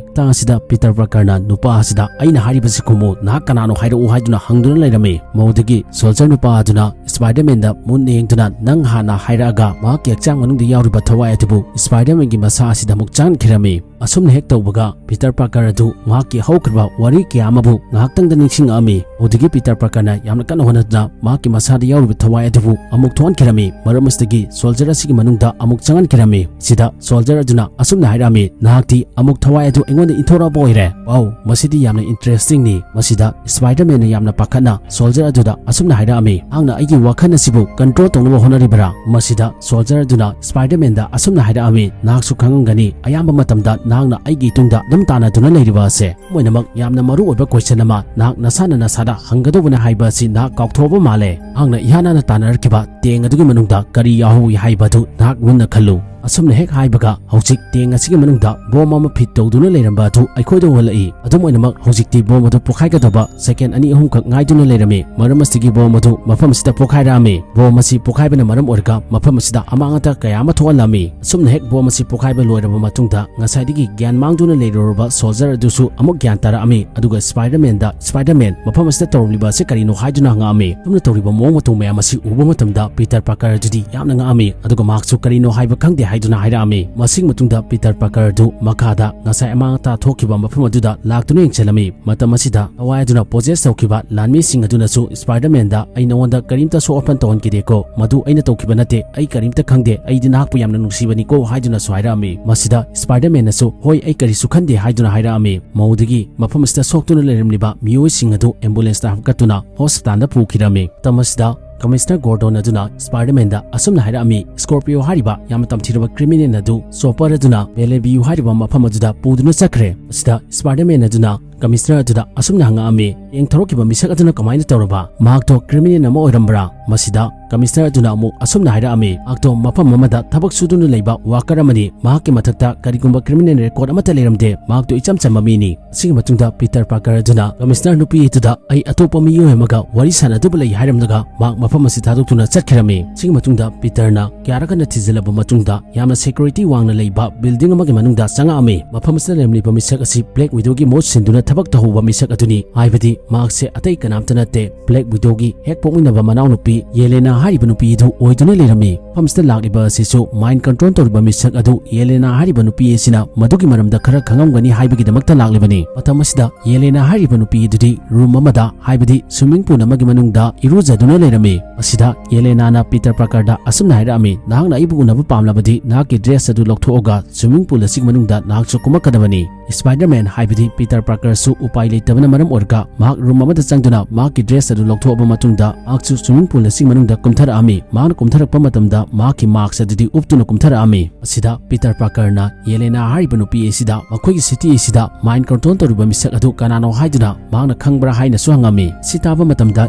ꯃꯇꯥꯡ ꯑꯁꯤꯗ Peter Parker ꯅ ꯅꯨꯄꯥ ꯑꯁꯤꯗ "ꯑꯩꯅ ꯍꯥꯏꯔꯤꯕꯁꯤ ꯈꯨꯝꯃꯨ, ꯅꯍꯥꯛ ꯀꯅꯥꯅꯣ ꯍꯥꯏꯔꯛꯎ" ꯍꯥꯏꯗꯨꯅ ꯍꯪꯗꯨꯅ ꯂꯩꯔꯝꯃꯤ꯫ ꯃꯗꯨꯗꯒꯤ soldier ꯅꯨꯄꯥ ꯑꯗꯨꯅ Spider-Man ꯗ ꯃꯨꯟꯅ ꯌꯦꯡꯗꯨꯅ "ꯅꯪ ꯍꯥꯟꯅ ꯍꯥꯏꯔꯛꯑꯒ" ꯃꯍꯥꯛꯀꯤ ꯍꯛꯆꯥꯡ ꯃꯅꯨꯡꯗ ꯌꯥꯎꯔꯤꯕ ꯊꯋꯥꯏ ꯑꯗꯨꯕꯨ Spider-Man ꯒꯤ ꯃꯁꯥ ꯑꯁꯤꯗ ꯑꯃꯨꯛ ꯆꯪꯍꯟꯈꯤꯔꯝꯃꯤ꯫ ꯑꯁꯨꯝꯅ ꯍꯦꯛ ꯇꯧꯕꯒ Peter Parker ꯑꯗꯨ ꯃꯍꯥꯛꯀꯤ ꯍꯧꯈ꯭ꯔꯕ ꯋꯥꯔꯤ ꯀꯌꯥ ꯑꯃꯕꯨ ꯉꯥꯏꯍꯥꯛꯇꯪꯗ ꯅꯤꯡꯁꯤꯡꯉꯛꯑꯝꯃꯤ꯫ ꯑꯗꯨꯗꯒꯤ ꯄꯤꯇꯔ ꯄꯥꯔꯀꯔꯅ ꯌꯥꯝꯅ ꯀꯟꯅ ꯍꯣꯠꯅꯗꯨꯅ ꯃꯍꯥꯛꯀꯤ ꯃꯁꯥꯗ ꯌꯥꯎꯔꯤꯕ ꯊꯋꯥꯏ ꯑꯗꯨꯕꯨ ꯑꯃꯨꯛ ꯊꯣꯛꯍꯟꯈꯤꯔꯝꯃꯤ꯫ ꯃꯔꯝ ꯑꯁꯤꯗꯒꯤ ꯁꯣꯜꯖꯔ ꯑꯁꯤꯒꯤ ꯃꯅꯨꯡꯗ ꯑꯃꯨꯛ ꯆꯪꯍꯟꯈꯤꯔꯝꯃꯤ꯫ ꯁꯤꯗ ꯁꯣꯜꯖꯔ ꯑꯗꯨꯅ ꯑꯁꯨꯝꯅ ꯍꯥꯏꯔꯛꯑꯝꯃꯤ, "ꯅꯍꯥꯛꯇꯤ ꯑꯃꯨꯛ ꯊꯋꯥꯏ ꯑꯗꯨ ꯑꯩꯉꯣꯟꯗ ꯏꯟꯊꯣꯔꯛꯄ ꯑꯣꯏꯔꯦ꯫ ꯋꯥꯎ, ꯃꯁꯤꯗꯤ ꯌꯥꯝꯅ ꯏꯟꯇꯔꯦꯁꯇꯤꯡꯅꯤ꯫" ꯃꯁꯤꯗ ꯁ꯭ꯄꯥꯏꯗꯔꯃꯦꯟꯅ ꯌꯥꯝꯅ ꯄꯥꯈꯠꯅ ꯁꯣꯜꯖꯔ ꯑꯗꯨꯗ ꯑꯁꯨꯝꯅ ꯍꯥꯏꯔꯛꯑꯝꯃꯤ, "ꯅꯍꯥꯛꯅ ꯑꯩꯒꯤ ꯋꯥꯈꯜ ꯑꯁꯤꯕꯨ ꯀꯟꯇ꯭ꯔꯣꯜ ꯇꯧꯅꯕ ꯍꯣꯠꯅꯔꯤꯕꯔꯥ?" ꯃꯁꯤꯗ ꯁꯣꯜꯖꯔ ꯑꯗꯨꯅ ꯁ꯭ꯄꯥꯏꯗꯔꯃꯦꯟꯗ ꯑꯁꯨꯝꯅ ꯍꯥꯏꯔꯛꯑꯝꯃꯤ, "ꯅꯍꯥꯛꯁꯨ ꯈꯪꯉꯝꯒꯅꯤ, ꯑꯌꯥꯝꯕ ꯃꯇꯝꯗ ꯅꯍꯥꯛꯅ ꯑꯩꯒꯤ ꯏꯇꯨꯡꯗ ꯑꯗꯨꯝ ꯇꯥꯟꯅꯗꯨꯅ ꯂꯩꯔꯤꯕ ꯑꯁꯦ꯫ ꯑꯗꯨꯝ ꯑꯣꯏꯅꯃꯛ, ꯌꯥꯝꯅ ꯃꯔꯨ ꯑꯣꯏꯕ ꯀꯣꯏꯁꯟ ꯑꯃ ꯅꯍꯥꯛ ꯅꯁꯥꯅ ꯅꯁꯥꯗ ꯍꯪꯒꯗꯧꯕꯅ ꯍꯥꯏꯕ ꯑꯁꯤ ꯅꯍꯥꯛ ꯀꯥꯎꯊꯣꯛꯑꯕ ꯃꯥꯜꯂꯦ꯫ ꯅꯍꯥꯛꯅ ꯏꯍꯥꯟ ꯍꯥꯟꯅ ꯇꯥꯟꯅꯔꯛꯈꯤꯕ ꯇꯦꯡ ꯑꯗꯨꯒꯤ ꯃꯅꯨꯡꯗ ꯀꯔꯤ ꯌꯥꯎꯍꯧꯏ ꯍꯥꯏꯕ ꯑꯗꯨ ꯅꯍꯥꯛ ꯃꯨꯟꯅ ꯈꯜꯂꯨ꯫" ꯑꯁꯨꯝꯅ ꯍꯦꯛ ꯍꯥꯏꯕꯒ ꯍꯧꯖꯤꯛ ꯇꯦꯡ ꯑꯁꯤꯒꯤ ꯃꯅꯨꯡꯗ ꯕꯣꯝ ꯑꯃ ꯐꯤꯠ ꯇꯧꯗꯨꯅ ꯂꯩꯔꯝꯕ ꯑꯗꯨ ꯑꯩꯈꯣꯏꯗ ꯎꯍꯜꯂꯛꯏ꯫ ꯑꯗꯨꯝ ꯑꯣꯏꯅꯃꯛ, ꯍꯧꯖꯤꯛꯇꯤ ꯕꯣꯝ ꯑꯗꯨ ꯄꯣꯈꯥꯏꯒꯗꯕ ꯁꯦꯀꯦꯟ ꯑꯅꯤ ꯑꯍꯨꯝꯈꯛ ꯉꯥꯏꯗꯨꯅ ꯂꯩꯔꯝꯃꯤ꯫ ꯃꯔꯝ ꯑꯁꯤꯗꯒꯤ ꯕꯣꯝ ꯑꯗꯨ ꯃꯐꯝ ꯑꯁꯤꯗ ꯄꯣꯈꯥꯏꯔꯛꯑꯝꯃꯤ꯫ ꯕꯣꯝ ꯑꯁꯤ ꯄꯣꯈꯥꯏꯕꯅ ꯃꯔꯝ ꯑꯣꯏꯔꯒ ꯃꯐꯝ ꯑꯁꯤꯗ ꯑꯃꯥꯡ ꯑꯇꯥ ꯀꯌꯥ ꯑꯃ ꯊꯣꯛꯍꯜꯂꯝꯃꯤ꯫ ꯑꯁꯨꯝꯅ ꯍꯦꯛ ꯕꯣꯝ ꯑꯁꯤ ꯄꯣꯈꯥꯏꯕ ꯂꯣꯏꯔꯕ ꯃꯇꯨꯡꯗ, ꯉꯁꯥꯏꯗꯒꯤ ꯒ꯭ꯌꯥꯟ ꯃꯥꯡꯗꯨꯅ ꯂꯩꯔꯨꯔꯕ ꯁꯣꯜꯖꯔ ꯑꯗꯨꯁꯨ ꯑꯃꯨꯛ ꯒ꯭ꯌꯥꯟ ꯇꯥꯔꯛꯑꯝꯃꯤ꯫ ꯑꯗꯨꯒ ꯁ꯭ꯄꯥꯏꯗꯔꯃꯦꯟꯗ, "ꯁ꯭ꯄꯥꯏꯗꯔꯃꯦꯟ, ꯃꯐꯝ ꯑꯁꯤꯗ ꯇꯧꯔꯝꯂꯤꯕ ꯑꯁꯤ ꯀꯔꯤꯅꯣ?" ꯍꯥꯏꯗꯨꯅ ꯍꯪꯉꯛꯑꯝꯃꯤ꯫ ꯑꯁꯨꯝꯅ ꯇꯧꯔꯤꯕ ꯃꯑꯣꯡ ꯃꯇꯧ ꯃꯌꯥꯝ ꯑꯁꯤ ꯎꯕ ꯃꯇꯝꯗ ꯄꯤꯇꯔ ꯄꯥꯔꯀꯔ ꯑꯗꯨꯗꯤ ꯌꯥꯝꯅ ꯉꯛꯑꯝꯃꯤ꯫ ꯑꯗꯨꯒ ꯃꯍꯥꯛꯁꯨ ꯀꯔꯤꯅꯣ ꯍꯥꯏꯕ ꯈꯪꯗꯦ ꯍꯥꯏꯗꯨꯅ ꯍꯥꯏꯔꯛꯑꯝꯃꯤ꯫ ꯃꯁꯤꯒꯤ ꯃꯇꯨꯡꯗ ꯄꯤꯇꯔ ꯄꯥꯔꯀꯔ ꯑꯗꯨ ꯃꯈꯥꯗ ꯉꯁꯥꯏ ꯑꯃꯥꯡ ꯑꯇꯥ ꯊꯣꯛꯈꯤꯕ ꯃꯐꯝ ꯑꯗꯨꯗ ꯂꯥꯛꯇꯨꯅ ꯌꯦꯡꯁꯤꯜꯂꯝꯃꯤ꯫ ꯃꯇꯝ ꯑꯁꯤꯗ ꯊꯋꯥꯏ ꯑꯗꯨꯅ ꯄꯣꯖꯦꯁ ꯇꯧꯈꯤꯕ ꯂꯥꯟꯃꯤꯁꯤꯡ ꯑꯗꯨꯅꯁꯨ ꯁ꯭ꯄꯥꯏꯗꯔꯃꯦꯟꯗ, "ꯑꯩ ꯅꯉꯣꯟꯗ ꯀꯔꯤꯝꯇ ꯁꯣꯛ ꯑꯄꯟ ꯇꯧꯍꯟꯈꯤꯗꯦꯀꯣ, ꯃꯗꯨ ꯑꯩꯅ ꯇꯧꯈꯤꯕ ꯅꯠꯇꯦ, ꯑꯩ ꯀꯔꯤꯝꯇ ꯈꯪꯗꯦ, ꯑꯩꯗꯤ ꯅꯍꯥꯛꯄꯨ ꯌꯥꯝꯅ ꯅꯨꯡꯁꯤꯕꯅꯤꯀꯣ" ꯍꯥꯏꯗꯨꯅꯁꯨ ꯍꯥꯏꯔꯛꯑꯝꯃꯤ꯫ ꯃꯁꯤꯗ ꯁ꯭ꯄꯥꯏꯗꯔꯃꯦꯟꯅꯁꯨ, "ꯍꯣꯏ, ꯑꯩ ꯀꯔꯤꯁꯨ ꯈꯟꯗꯦ" ꯍꯥꯏꯗꯨꯅ ꯍꯥꯏꯔꯛꯑꯝꯃꯤ꯫ ꯃꯧꯗꯒꯤ ꯃꯐꯝ ꯑꯁꯤꯗ ꯁꯣꯛꯇꯨꯅ ꯂꯩꯔꯝꯂꯤꯕ ꯃꯤꯑꯣꯏꯁꯤꯡ ꯑꯗꯨ ꯑꯦꯝꯕꯨꯂꯦꯟꯁꯇ ꯍꯥꯞꯀꯠꯇꯨꯅ ꯍꯣꯁꯄꯤꯇꯥꯜꯗ ꯄꯨꯈꯤꯔꯝꯃꯤ꯫ ꯃꯇꯝ ꯑꯁꯤꯗ ꯀꯃꯤꯁꯅꯔ ꯒꯣꯔꯗꯣꯟ ꯑꯗꯨꯅ ꯁ꯭ꯄꯥꯏꯗꯔꯃꯦꯟꯗ ꯑꯁꯨꯝꯅ ꯍꯥꯏꯔꯛꯑꯝꯃꯤ, "ꯁ꯭ꯀꯣꯔꯄꯤꯌꯣ ꯍꯥꯏꯔꯤꯕ ꯌꯥꯝꯅ ꯇꯝꯊꯤꯔꯕ ꯀ꯭ꯔꯤꯃꯤꯅꯦꯜ ꯑꯗꯨ ꯆꯣꯄꯔ ꯑꯗꯨꯅ ꯕꯦꯂꯦꯕꯤꯌꯨ ꯍꯥꯏꯔꯤꯕ ꯃꯐꯝ ꯑꯗꯨꯗ ꯄꯨꯗꯨꯅ ꯆꯠꯈ꯭ꯔꯦ꯫" ꯃꯁꯤꯗ ꯁ꯭ꯄꯥꯏꯗꯔꯃꯦꯟ ꯑꯗꯨꯅ ꯀꯃꯤꯁꯅꯔ ꯑꯗꯨꯗ ꯑꯁꯨꯝꯅ ꯍꯪꯉꯛꯑꯝꯃꯤ, "ꯇꯦꯡ ꯊꯧꯔꯛꯈꯤꯕ ꯃꯤꯁꯛ ꯑꯗꯨꯅ ꯀꯃꯥꯏꯅ ꯇꯧꯔꯕ? ꯃꯍꯥꯛꯇꯣ ꯀ꯭ꯔꯤꯃꯤꯅꯦꯜ ꯑꯃ ꯑꯣꯏꯔꯝꯕ꯭ꯔꯥ?" ꯃꯁꯤꯗ ꯀꯃꯤꯁꯅꯔ ꯑꯗꯨꯅ ꯑꯃꯨꯛ ꯑꯁꯨꯝꯅ ꯍꯥꯏꯔꯛꯑꯝꯃꯤ, "ꯃꯍꯥꯛꯇꯣ ꯃꯐꯝ ꯑꯃꯗ ꯊꯕꯛ ꯁꯨꯗꯨꯅ ꯂꯩꯕ ꯋꯥꯀꯔ ꯑꯃꯅꯤ꯫ ꯃꯍꯥꯛꯀꯤ ꯃꯊꯛꯇ ꯀꯔꯤꯒꯨꯝꯕ ꯀ꯭ꯔꯤꯃꯤꯅꯦꯜ ꯔꯦꯀꯣꯔꯗ ꯑꯃꯠꯇ ꯂꯩꯔꯝꯗꯦ꯫ ꯃꯍꯥꯛꯇꯣ ꯏꯆꯝ ꯆꯝꯕ ꯃꯤꯅꯤ꯫" ꯑꯁꯤꯒꯤ ꯃꯇꯨꯡꯗ ꯄꯤꯇꯔ ꯄꯥꯔꯀꯔ ꯑꯗꯨꯅ ꯀꯃꯤꯁꯅꯔ ꯅꯨꯄꯤ ꯑꯗꯨꯗ, "ꯑꯩ ꯑꯇꯣꯞꯄ ꯃꯤꯑꯣꯏ ꯑꯃꯒ ꯋꯥꯔꯤ ꯁꯥꯟꯅꯗꯨꯕ ꯂꯩ" ꯍꯥꯏꯔꯝꯂꯒ ꯃꯍꯥꯛ ꯃꯐꯝ ꯑꯁꯤ ꯊꯥꯗꯣꯛꯇꯨꯅ ꯆꯠꯈꯤꯔꯝꯃꯤ꯫ ꯁꯤꯒꯤ ꯃꯇꯨꯡꯗ ꯄꯤꯇꯔꯅ ꯀꯌꯥꯔꯛ ꯍꯟꯅ ꯊꯤꯖꯤꯜꯂꯕ ꯃꯇꯨꯡꯗ ꯌꯥꯝꯅ ꯁꯦꯀ꯭ꯌꯨꯔꯤꯇꯤ ꯋꯥꯡꯅ ꯂꯩꯕ ꯕꯤꯜꯗꯤꯡ ꯑꯃꯒꯤ ꯃꯅꯨꯡꯗ ꯆꯪꯉꯛꯑꯝꯃꯤ꯫ ꯃꯐꯝ ꯑꯁꯤꯗ ꯂꯩꯔꯝꯂꯤꯕ ꯃꯤꯁꯛ ꯑꯁꯤ ꯕ꯭ꯂꯦꯛ ꯋꯤꯗꯣꯒꯤ ꯃꯍꯨꯠ ꯁꯤꯟꯗꯨꯅ ꯊꯕꯛ ꯇꯧꯍꯧꯕ ꯃꯤꯁꯛ ꯑꯗꯨꯅꯤ, ꯍꯥꯏꯕꯗꯤ ꯃꯍꯥꯛꯁꯦ ꯑꯇꯩ ꯀꯅꯥꯝꯇ ꯅꯠꯇꯦ, ꯕ꯭ꯂꯦꯛ ꯋꯤꯗꯣꯒꯤ ꯍꯦꯛ ꯄꯣꯛꯃꯤꯟꯅꯕ ꯃꯅꯥꯎꯅꯨꯄꯤ ꯌꯦꯂꯦꯅꯥ ꯍꯥꯏꯔꯤꯕ ꯅꯨꯄꯤ ꯑꯗꯨ ꯑꯣꯏꯗꯨꯅ ꯂꯩꯔꯝꯃꯤ꯫ ꯃꯐꯝꯁꯤꯗ ꯂꯥꯛꯂꯤꯕ ꯑꯁꯤꯁꯨ ꯃꯥꯏꯟ ꯀꯟꯇ꯭ꯔꯣꯜ ꯇꯧꯔꯤꯕ ꯃꯤꯁꯛ ꯑꯗꯨ ꯌꯦꯂꯦꯅꯥ ꯍꯥꯏꯔꯤꯕ ꯅꯨꯄꯤ ꯑꯁꯤꯅ ꯃꯗꯨꯒꯤ ꯃꯔꯝꯗ ꯈꯔ ꯈꯪꯉꯝꯒꯅꯤ ꯍꯥꯏꯕꯒꯤꯗꯃꯛꯇ ꯂꯥꯛꯂꯤꯕꯅꯤ꯫ ꯃꯇꯝ ꯑꯁꯤꯗ ꯌꯦꯂꯦꯅꯥ ꯍꯥꯏꯔꯤꯕ ꯅꯨꯄꯤ ꯑꯗꯨꯗꯤ ꯔꯨꯝ ꯑꯃꯗ, ꯍꯥꯏꯕꯗꯤ ꯁ꯭ꯋꯤꯃꯤꯡ ꯄꯨꯜ ꯑꯃꯒꯤ ꯃꯅꯨꯡꯗ ꯏꯔꯨꯖꯗꯨꯅ ꯂꯩꯔꯝꯃꯤ꯫ ꯑꯁꯤꯗ ꯌꯦꯂꯦꯅꯥꯅ ꯄꯤꯇꯔ ꯄꯥꯔꯀꯔꯗ ꯑꯁꯨꯝꯅ ꯍꯥꯏꯔꯛꯑꯝꯃꯤ, "ꯅꯍꯥꯛꯅ ꯑꯩꯕꯨ ꯎꯅꯕ ꯄꯥꯝꯂꯕꯗꯤ ꯅꯍꯥꯛꯀꯤ ꯗ꯭ꯔꯦꯁ ꯑꯗꯨ ꯂꯧꯊꯣꯛꯑꯒ ꯁ꯭ꯋꯤꯃꯤꯡ ꯄꯨꯜ ꯑꯁꯤꯒꯤ ꯃꯅꯨꯡꯗ ꯅꯍꯥꯛꯁꯨ ꯀꯨꯝꯃꯛꯀꯗꯕꯅꯤ꯫" ꯁ꯭ꯄꯥꯏꯗꯔꯃꯦꯟ ꯍꯥꯏꯕꯗꯤ ꯄꯤꯇꯔ ꯄꯥꯔꯀꯔꯁꯨ ꯎꯄꯥꯏ ꯂꯩꯇꯕꯅ ꯃꯔꯝ ꯑꯣꯏꯔꯒ ꯃꯍꯥꯛ ꯔꯨꯝ ꯑꯃꯗ ꯆꯪꯗꯨꯅ ꯃꯍꯥꯛꯀꯤ ꯗ꯭ꯔꯦꯁ ꯑꯗꯨ ꯂꯧꯊꯣꯛꯑꯕ ꯃꯇꯨꯡꯗ ꯃꯍꯥꯛꯁꯨ ꯁ꯭ꯋꯤꯃꯤꯡ ꯄꯨꯜ ꯑꯁꯤꯒꯤ ꯃꯅꯨꯡꯗ ꯀꯨꯝꯊꯔꯛꯑꯝꯃꯤ꯫ ꯃꯍꯥꯛꯅ ꯀꯨꯝꯊꯔꯛꯄ ꯃꯇꯝꯗ ꯃꯍꯥꯛꯀꯤ ꯃꯥꯛꯁ ꯑꯗꯨꯗꯤ ꯎꯞꯇꯨꯅ ꯀꯨꯝꯊꯔꯛꯑꯝꯃꯤ꯫ ꯑꯁꯤꯗ ꯄꯤꯇꯔ ꯄꯥꯔꯀꯔꯅ ꯌꯦꯂꯦꯅꯥ ꯍꯥꯏꯔꯤꯕ ꯅꯨꯄꯤ ꯑꯁꯤꯗ ꯃꯈꯣꯏꯒꯤ ꯁꯤꯇꯤ ꯑꯁꯤꯗ ꯃꯥꯏꯟ ꯀꯟꯇ꯭ꯔꯣꯜ ꯇꯧꯔꯤꯕ ꯃꯤꯁꯛ ꯑꯗꯨ ꯀꯅꯥꯅꯣ ꯍꯥꯏꯗꯨꯅ ꯃꯍꯥꯛꯅ ꯈꯪꯕ꯭ꯔꯥ ꯍꯥꯏꯅꯁꯨ ꯍꯪꯉꯝꯃꯤ꯫ ꯁꯤ ꯇꯥꯕ ꯃꯇꯝꯗ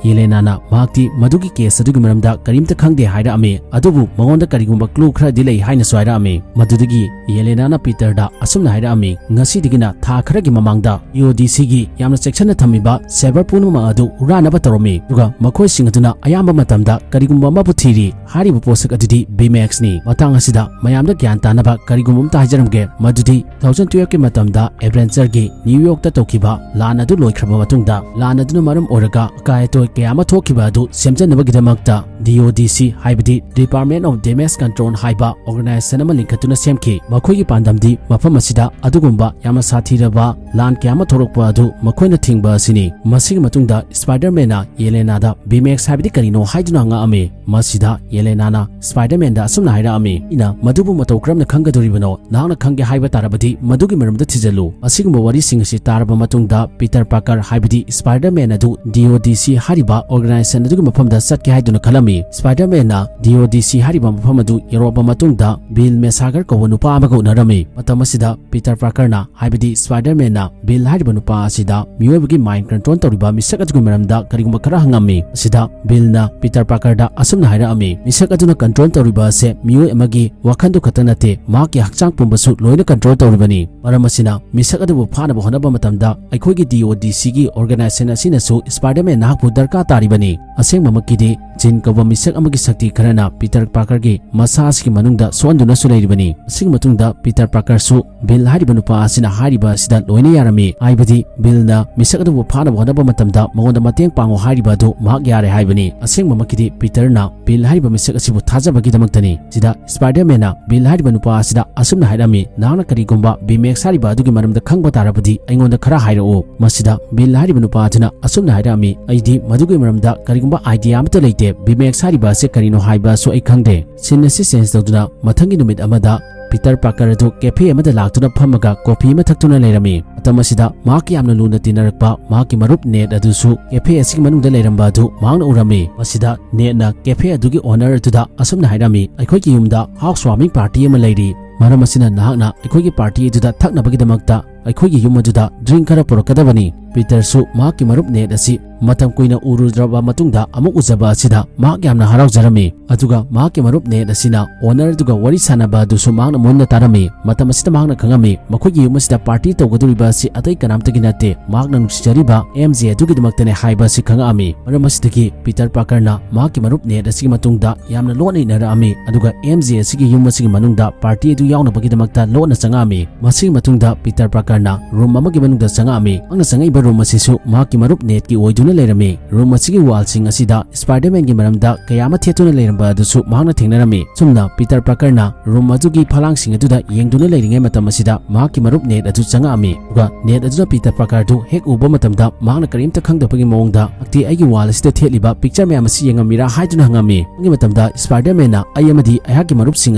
ꯌꯦꯂꯦꯅꯥꯅ ꯃꯍꯥꯛꯇꯤ ꯃꯗꯨꯒꯤ ꯀꯦꯁ ꯑꯗꯨꯒꯤ ꯃꯔꯝꯗ ꯀꯔꯤꯝꯇ ꯈꯪꯗꯦ ꯍꯥꯏꯔꯛꯑꯝꯃꯤ, ꯑꯗꯨꯕꯨ ꯃꯉꯣꯟꯗ ꯀꯔꯤꯒꯨꯝꯕ ꯀ꯭ꯂꯨ ꯈꯔꯗꯤ ꯂꯩ ꯍꯥꯏꯅꯁꯨ ꯍꯥꯏꯔꯛꯑꯝꯃꯤ꯫ ꯃꯗꯨꯗꯒꯤ ꯌꯦꯂꯦꯅꯥꯅ ꯄꯤꯇꯔꯗ ꯑꯁꯨꯝꯅ ꯍꯥꯏꯔꯛꯑꯝꯃꯤ, "ꯉꯁꯤꯗꯒꯤꯅ ꯊꯥ ꯈꯔꯒꯤ ꯃꯃꯥꯡꯗ ꯗꯤ ꯑꯣ ꯗꯤ ꯁꯤꯒꯤ ꯌꯥꯝꯅ ꯆꯦꯛꯁꯤꯟꯅ ꯊꯝꯃꯤꯕ ꯁꯥꯏꯕꯔ ꯄꯨꯝꯅꯃꯛ ꯑꯗꯨ ꯍꯨꯔꯥꯟꯅꯕ ꯇꯧꯔꯝꯃꯤ, ꯑꯗꯨꯒ ꯃꯈꯣꯏꯁꯤꯡ ꯑꯗꯨꯅ ꯑꯌꯥꯝꯕ ꯃꯇꯝꯗ ꯀꯔꯤꯒꯨꯝꯕ ꯑꯃꯕꯨ ꯊꯤꯔꯤ꯫ ꯍꯥꯏꯔꯤꯕ ꯄꯣꯠꯁꯛ ꯑꯗꯨꯗꯤ ꯕꯤꯃꯦꯛꯁꯅꯤ꯫ ꯃꯇꯥꯡ ꯑꯁꯤꯗ ꯃꯌꯥꯝꯗ ꯒ꯭ꯌꯥꯟ ꯇꯥꯅꯕ ꯀꯔꯤꯒꯨꯝꯕ ꯑꯃꯇ ꯍꯥꯏꯖꯔꯝꯒꯦ, ꯃꯗꯨꯗꯤ ꯇꯨ ꯊꯥꯎꯖꯟ ꯇꯨꯌꯦꯜꯐꯀꯤ ꯃꯇꯝꯗ ꯑꯦꯗꯚꯦꯟꯆꯔꯒꯤ ꯅ꯭ꯌꯨ ꯌꯣꯔꯛꯇ ꯇꯧꯈꯤꯕ ꯂꯥꯟ ꯑꯗꯨ ꯂꯣꯏꯈ꯭ꯔꯕ ꯃꯇꯨꯡꯗ ꯂꯥꯟ ꯑꯗꯨꯅ ꯃꯔꯝ ꯑꯣꯏꯔꯒ ꯑꯀꯥꯏ ꯑꯇꯣꯏ ꯀꯌꯥ ꯑꯃ ꯊꯣꯛꯈꯤꯕ ꯑꯗꯨ ꯁꯦꯝꯖꯟꯅꯕꯒꯤꯗꯃꯛꯇ ꯗꯤ ꯑꯣ ꯗꯤ ꯁꯤ, ꯍꯥꯏꯕꯗꯤ Department of Damage Control ꯍꯥꯏꯕ ꯑꯣꯔꯒꯅꯥꯏꯖꯦꯁꯟ ꯑꯃ ꯂꯤꯡꯈꯠꯇꯨꯅ ꯁꯦꯝꯈꯤ꯫ ꯃꯈꯣꯏꯒꯤ ꯄꯥꯟꯗꯝꯗꯤ ꯃꯐꯝ ꯑꯁꯤꯗ ꯑꯗꯨꯒꯨꯝꯕ ꯌꯥꯝꯅ ꯁꯥꯊꯤꯔꯕ ꯂꯥꯟ ꯀꯌꯥ ꯑꯃ ꯊꯣꯛꯂꯛꯄ ꯑꯗꯨ ꯃꯈꯣꯏꯅ ꯊꯤꯡꯕ ꯑꯁꯤꯅꯤ꯫" ꯃꯁꯤꯒꯤ ꯃꯇꯨꯡꯗ ꯁ꯭ꯄꯥꯏꯗꯔꯃꯦꯟꯅ ꯌꯦꯂꯦꯅꯥꯗ ꯕꯤꯃꯦꯛꯁ ꯍꯥꯏꯕꯗꯤ ꯀꯔꯤꯅꯣ ꯍꯥꯏꯗꯨꯅ ꯍꯪꯉꯛꯑꯝꯃꯤ꯫ ꯃꯁꯤꯗ ꯌꯦꯂꯦꯅꯥꯅ ꯁ꯭ꯄꯥꯏꯗꯔꯃꯦꯟꯗ ꯑꯁꯨꯝꯅ ꯍꯥꯏꯔꯛꯑꯝꯃꯤ, "ꯑꯩꯅ ꯃꯗꯨꯕꯨ ꯃꯇꯧ ꯀꯔꯝꯅ ꯈꯪꯒꯗꯧꯔꯤꯕꯅꯣ? ꯅꯍꯥꯛꯅ ꯈꯪꯒꯦ ꯍꯥꯏꯕ ꯇꯥꯔꯕꯗꯤ ꯃꯗꯨꯒꯤ ꯃꯔꯝꯗ ꯊꯤꯖꯤꯜꯂꯨ꯫" ꯑꯁꯤꯒꯨꯝꯕ ꯋꯥꯔꯤꯁꯤꯡ ꯑꯁꯤ ꯇꯥꯔꯕ ꯃꯇꯨꯡꯗ ꯄꯤꯇꯔ ꯄꯥꯔꯀꯔ, ꯍꯥꯏꯕꯗꯤ ꯁ꯭ꯄꯥꯏꯗꯔꯃꯦꯟ ꯑꯗꯨ ꯗꯤ ꯑꯣ ꯗꯤ ꯁꯤ ꯍꯥꯏꯔꯤꯕ ꯑꯣꯔꯒꯅꯥꯏꯖꯦꯁꯟ ꯑꯗꯨꯒꯤ ꯃꯐꯝꯗ ꯆꯠꯀꯦ ꯍꯥꯏꯗꯨꯅ ꯈꯜꯂꯝꯃꯤ꯫ ꯁ꯭ꯄꯥꯏꯗꯔꯃꯦꯟꯅ ꯗꯤ ꯑꯣ ꯗꯤ ꯁꯤ ꯍꯥꯏꯔꯤꯕ ꯃꯐꯝ ꯑꯗꯨ ꯌꯧꯔꯛꯑꯕ ꯃꯇꯨꯡꯗ ꯕꯤꯜ ꯃꯦꯁꯥꯒꯔ ꯀꯧꯕ ꯅꯨꯄꯥ ꯑꯃꯒ ꯎꯅꯔꯝꯃꯤ꯫ ꯃꯇꯝ ꯑꯁꯤꯗ ꯄꯤꯇꯔ ꯄꯥꯔꯀꯔꯅ, ꯍꯥꯏꯕꯗꯤ ꯁ꯭ꯄꯥꯏꯗꯔꯃꯦꯟꯅ ꯕꯤꯜ ꯍꯥꯏꯔꯤꯕ ꯅꯨꯄꯥ ꯑꯁꯤꯗ ꯃꯤꯑꯣꯏꯕꯒꯤ ꯃꯥꯏꯟ ꯀꯟꯇ꯭ꯔꯣꯜ ꯇꯧꯔꯤꯕ ꯃꯤꯁꯛ ꯑꯗꯨꯒꯤ ꯃꯔꯝꯗ ꯀꯔꯤꯒꯨꯝꯕ ꯈꯔ ꯍꯪꯉꯝꯃꯤ꯫ ꯑꯁꯤꯗ ꯕꯤꯜꯅ ꯄꯤꯇꯔ ꯄꯥꯔꯀꯔꯗ ꯑꯁꯨꯝꯅ ꯍꯥꯏꯔꯛꯑꯝꯃꯤ, "ꯃꯤꯁꯛ ꯑꯗꯨꯅ ꯀꯟꯇ꯭ꯔꯣꯜ ꯇꯧꯔꯤꯕ ꯑꯁꯦ ꯃꯤꯑꯣꯏ ꯑꯃꯒꯤ ꯋꯥꯈꯜꯗꯨ ꯈꯛꯇ ꯅꯠꯇꯦ, ꯃꯍꯥꯛꯀꯤ ꯍꯛꯆꯥꯡ ꯄꯨꯝꯕꯁꯨ ꯂꯣꯏꯅ ꯀꯟꯇ꯭ꯔꯣꯜ ꯇꯧꯔꯤꯕꯅꯤ꯫ ꯃꯔꯝ ꯑꯁꯤꯅ ꯃꯤꯁꯛ ꯑꯗꯨꯕꯨ ꯐꯥꯅꯕ ꯍꯣꯠꯅꯕ ꯃꯇꯝꯗ ꯑꯩꯈꯣꯏꯒꯤ ꯗꯤ ꯑꯣ ꯗꯤ ꯁꯤꯒꯤ ꯑꯣꯔꯒꯅꯥꯏꯖꯦꯁꯟ ꯑꯁꯤꯅꯁꯨ ꯁ꯭ꯄꯥꯏꯗꯔꯃꯦꯟ ꯅꯍꯥꯛꯄꯨ ꯗꯔꯀꯥꯔ ꯇꯥꯔꯤꯕꯅꯤ꯫" ꯑꯁꯦꯡꯕꯃꯛꯀꯤꯗꯤ ꯖꯤꯟ ꯀꯧꯕ ꯃꯤꯁꯛ ꯑꯃꯒꯤ ꯁꯛꯇꯤ ꯈꯔꯅ ꯄꯤꯇꯔ ꯄꯥꯔꯀꯔꯒꯤ ꯃꯁꯥ ꯑꯁꯤꯒꯤ ꯃꯅꯨꯡꯗ ꯁꯣꯛꯍꯟꯗꯨꯅꯁꯨ ꯂꯩꯔꯤꯕꯅꯤ꯫ ꯑꯁꯤꯒꯤ ꯃꯇꯨꯡꯗ ꯄꯤꯇꯔ ꯄꯥꯔꯀꯔꯁꯨ ꯕꯤꯜ ꯍꯥꯏꯔꯤꯕ ꯅꯨꯄꯥ ꯑꯁꯤꯅ ꯍꯥꯏꯔꯤꯕ ꯑꯁꯤꯗ ꯂꯣꯏꯅ ꯌꯥꯔꯝꯃꯤ, ꯍꯥꯏꯕꯗꯤ ꯕꯤꯜꯅ ꯃꯤꯁꯛ ꯑꯗꯨꯕꯨ ꯐꯥꯅꯕ ꯍꯣꯠꯅꯕ ꯃꯇꯝꯗ ꯃꯉꯣꯟꯗ ꯃꯇꯦꯡ ꯄꯥꯡꯉꯨ ꯍꯥꯏꯔꯤꯕ ꯑꯗꯨ ꯃꯍꯥꯛ ꯌꯥꯔꯦ ꯍꯥꯏꯕꯅꯤ꯫ ꯑꯁꯦꯡꯕꯃꯛꯀꯤꯗꯤ ꯄꯤꯇꯔꯅ ꯕꯤꯜ ꯍꯥꯏꯔꯤꯕ ꯃꯤꯁꯛ ꯑꯁꯤꯕꯨ ꯊꯥꯖꯕꯒꯤꯗꯃꯛꯇꯅꯤ꯫ ꯁꯤꯗ ꯁ꯭ꯄꯥꯏꯗꯔꯃꯦꯟꯅ ꯕꯤꯜ ꯍꯥꯏꯔꯤꯕ ꯅꯨꯄꯥ ꯑꯁꯤꯗ ꯑꯁꯨꯝꯅ ꯍꯥꯏꯔꯝꯃꯤ, "ꯅꯍꯥꯛꯅ ꯀꯔꯤꯒꯨꯝꯕ ꯕꯤꯃꯦꯛꯁ ꯍꯥꯏꯔꯤꯕ ꯑꯗꯨꯒꯤ ꯃꯔꯝꯗ ꯈꯪꯕ ꯇꯥꯔꯕꯗꯤ ꯑꯩꯉꯣꯟꯗ ꯈꯔ ꯍꯥꯏꯔꯛꯎ"꯫ ꯃꯁꯤꯗ ꯕꯤꯜ ꯍꯥꯏꯔꯤꯕ ꯅꯨꯄꯥ ꯑꯗꯨꯅ ꯑꯁꯨꯝꯅ ꯍꯥꯏꯔꯛꯑꯝꯃꯤ, "ꯑꯩꯗꯤ ꯃꯗꯨꯒꯤ ꯃꯔꯝꯗ ꯀꯔꯤꯒꯨꯝꯕ ꯑꯥꯏꯗꯤꯌꯥ ꯑꯃꯠꯇ ꯂꯩꯇꯦ꯫ ꯕꯤꯃꯦꯛꯁ ꯍꯥꯏꯔꯤꯕ ꯑꯁꯤ ꯀꯔꯤꯅꯣ ꯍꯥꯏꯕꯁꯨ ꯑꯩ ꯈꯪꯗꯦ"꯫ ꯁꯤꯟ ꯑꯁꯤ ꯆꯦꯟꯖ ꯇꯧꯗꯨꯅ ꯃꯊꯪꯒꯤ ꯅꯨꯃꯤꯠ ꯑꯃꯗ ꯄꯤꯇꯔ ꯄꯥꯔꯀꯔ ꯑꯗꯨ ꯀꯦꯐꯦ ꯑꯃꯗ ꯂꯥꯛꯇꯨꯅ ꯐꯝꯃꯒ ꯀꯣꯐꯤ ꯑꯃ ꯊꯛꯇꯨꯅ ꯂꯩꯔꯝꯃꯤ꯫ ꯃꯇꯝ ꯑꯁꯤꯗ ꯃꯍꯥꯛꯀꯤ ꯌꯥꯝꯅ ꯂꯨꯅ ꯇꯤꯟꯅꯔꯛꯄ ꯃꯍꯥꯛꯀꯤ ꯃꯔꯨꯞ ꯅꯦꯠ ꯑꯗꯨꯁꯨ ꯀꯦꯐꯦ ꯑꯁꯤꯒꯤ ꯃꯅꯨꯡꯗ ꯂꯩꯔꯝꯕ ꯑꯗꯨ ꯃꯍꯥꯛꯅ ꯎꯔꯝꯃꯤ꯫ ꯃꯁꯤꯗ ꯅꯦꯠꯅ ꯀꯦꯐꯦ ꯑꯗꯨꯒꯤ ꯑꯣꯅꯔ ꯑꯗꯨꯗ ꯑꯁꯨꯝꯅ ꯍꯥꯏꯔꯝꯃꯤ, "ꯑꯩꯈꯣꯏꯒꯤ ꯌꯨꯝꯗ ꯍꯥꯎꯁ ꯋꯥꯔꯃꯤꯡ ꯄꯥꯔꯇꯤ ꯑꯃ ꯂꯩꯔꯤ꯫ ꯃꯔꯝ ꯑꯁꯤꯅ ꯅꯍꯥꯛꯅ ꯑꯩꯈꯣꯏꯒꯤ ꯄꯥꯔꯇꯤ ꯑꯗꯨꯗ ꯊꯛꯅꯕꯒꯤꯗꯃꯛꯇ ꯑꯩꯈꯣꯏꯒꯤ ꯌꯨꯝ ꯑꯗꯨꯗ ꯗ꯭ꯔꯤꯡ ꯈꯔ ꯄꯨꯔꯛꯀꯗꯕꯅꯤ"꯫ ꯄꯤꯇꯔꯁꯨ ꯃꯍꯥꯛꯀꯤ ꯃꯔꯨꯞ ꯅꯦꯠ ꯑꯁꯤ ꯃꯇꯝ ꯀꯨꯏꯅ ꯎꯔꯨꯗ꯭ꯔꯕ ꯃꯇꯨꯡꯗ ꯑꯃꯨꯛ ꯎꯖꯕ ꯑꯁꯤꯗ ꯃꯍꯥꯛ ꯌꯥꯝꯅ ꯍꯔꯥꯎꯖꯔꯝꯃꯤ꯫ ꯑꯗꯨꯒ ꯃꯍꯥꯛꯀꯤ ꯃꯔꯨꯞ ꯅꯦꯠ ꯑꯁꯤꯅ ꯑꯣꯅꯔ ꯑꯗꯨꯒ ꯋꯥꯔꯤ ꯁꯥꯟꯅꯕ ꯑꯗꯨꯁꯨ ꯃꯍꯥꯛꯅ ꯃꯨꯟꯅ ꯇꯥꯔꯝꯃꯤ꯫ ꯃꯇꯝ ꯑꯁꯤꯗ ꯃꯍꯥꯛꯅ ꯈꯪꯉꯝꯃꯤ, ꯃꯈꯣꯏꯒꯤ ꯌꯨꯝ ꯑꯁꯤꯗ ꯄꯥꯔꯇꯤ ꯇꯧꯒꯗꯧꯔꯤꯕ ꯑꯁꯤ ꯑꯇꯩ ꯀꯅꯥꯝꯇꯒꯤ ꯅꯠꯇꯦ, ꯃꯍꯥꯛꯅ ꯅꯨꯡꯁꯤꯖꯔꯤꯕ ꯑꯦꯝ ꯖꯦ ꯑꯗꯨꯒꯤꯗꯃꯛꯇꯅꯦ ꯍꯥꯏꯕ ꯑꯁꯤ ꯈꯪꯉꯛꯑꯝꯃꯤ꯫ ꯃꯔꯝ ꯑꯁꯤꯗꯒꯤ ꯄꯤꯇꯔ ꯄꯥꯔꯀꯔꯅ ꯃꯍꯥꯛꯀꯤ ꯃꯔꯨꯞ ꯅꯦꯠ ꯑꯁꯤꯒꯤ ꯃꯇꯨꯡꯗ ꯌꯥꯝꯅ ꯂꯣꯟꯅ ꯏꯟꯅꯔꯛꯑꯝꯃꯤ꯫ ꯑꯗꯨꯒ ꯑꯦꯝ ꯖꯦ ꯑꯁꯤꯒꯤ ꯌꯨꯝ ꯑꯁꯤꯒꯤ ꯃꯅꯨꯡꯗ ꯄꯥꯔꯇꯤ ꯑꯗꯨ ꯌꯥꯎꯅꯕꯒꯤꯗꯃꯛꯇ ꯂꯣꯟꯅ ꯆꯪꯉꯛꯑꯝꯃꯤ꯫ ꯃꯁꯤꯒꯤ ꯃꯇꯨꯡꯗ ꯄꯤꯇꯔ ꯄꯥꯔꯀꯔꯅ ꯔꯨꯝ ꯑꯃꯒꯤ ꯃꯅꯨꯡꯗ ꯆꯪꯉꯛꯑꯝꯃꯤ꯫ ꯃꯍꯥꯛꯅ ꯆꯪꯉꯛꯏꯕ ꯔꯨꯝ ꯑꯁꯤꯁꯨ ꯃꯍꯥꯛꯀꯤ ꯃꯔꯨꯞ ꯅꯦꯠꯀꯤ ꯑꯣꯏꯗꯨꯅ ꯂꯩꯔꯝꯃꯤ꯫ ꯔꯨꯝ ꯑꯁꯤꯒꯤ ꯋꯥꯜꯁꯤꯡ ꯑꯁꯤꯗ ꯁ꯭ꯄꯥꯏꯗꯔꯃꯦꯟꯒꯤ ꯃꯔꯝꯗ ꯀꯌꯥ ꯑꯃ ꯊꯦꯠꯇꯨꯅ ꯂꯩꯔꯝꯕ ꯑꯗꯨꯁꯨ ꯃꯍꯥꯛꯅ ꯊꯦꯡꯅꯔꯝꯃꯤ꯫ ꯁꯨꯝꯅ ꯄꯤꯇꯔ ꯄꯥꯔꯀꯔꯅ ꯔꯨꯝ ꯑꯗꯨꯒꯤ ꯐꯂꯥꯡꯁꯤꯡ ꯑꯗꯨꯗ ꯌꯦꯡꯗꯨꯅ ꯂꯩꯔꯤꯉꯩ ꯃꯇꯝ ꯑꯁꯤꯗ ꯃꯍꯥꯛꯀꯤ ꯃꯔꯨꯞ ꯅꯦꯠ ꯑꯗꯨ ꯆꯪꯉꯛꯑꯝꯃꯤ꯫ ꯑꯗꯨꯒ ꯅꯦꯠ ꯑꯗꯨꯅ ꯄꯤꯇꯔ ꯄꯥꯔꯀꯔ ꯑꯗꯨ ꯍꯦꯛ ꯎꯕ ꯃꯇꯝꯗ ꯃꯍꯥꯛꯅ ꯀꯔꯤꯝꯇ ꯈꯪꯗꯕꯒꯤ ꯃꯑꯣꯡꯗ, "ꯅꯍꯥꯛꯇꯤ ꯑꯩꯒꯤ ꯋꯥꯜ ꯑꯁꯤꯗ ꯊꯦꯠꯂꯤꯕ ꯄꯤꯛꯆꯔ ꯃꯌꯥꯝ ꯑꯁꯤ ꯌꯦꯡꯉꯝꯃꯤꯔꯥ?" ꯍꯥꯏꯗꯨꯅ ꯍꯪꯉꯝꯃꯤ꯫ ꯃꯗꯨꯒꯤ ꯃꯇꯝꯗ ꯁ꯭ꯄꯥꯏꯗꯔꯃꯦꯟꯅ, "ꯑꯩ ꯑꯃꯗꯤ ꯑꯩꯍꯥꯛꯀꯤ ꯃꯔꯨꯞꯁꯤꯡ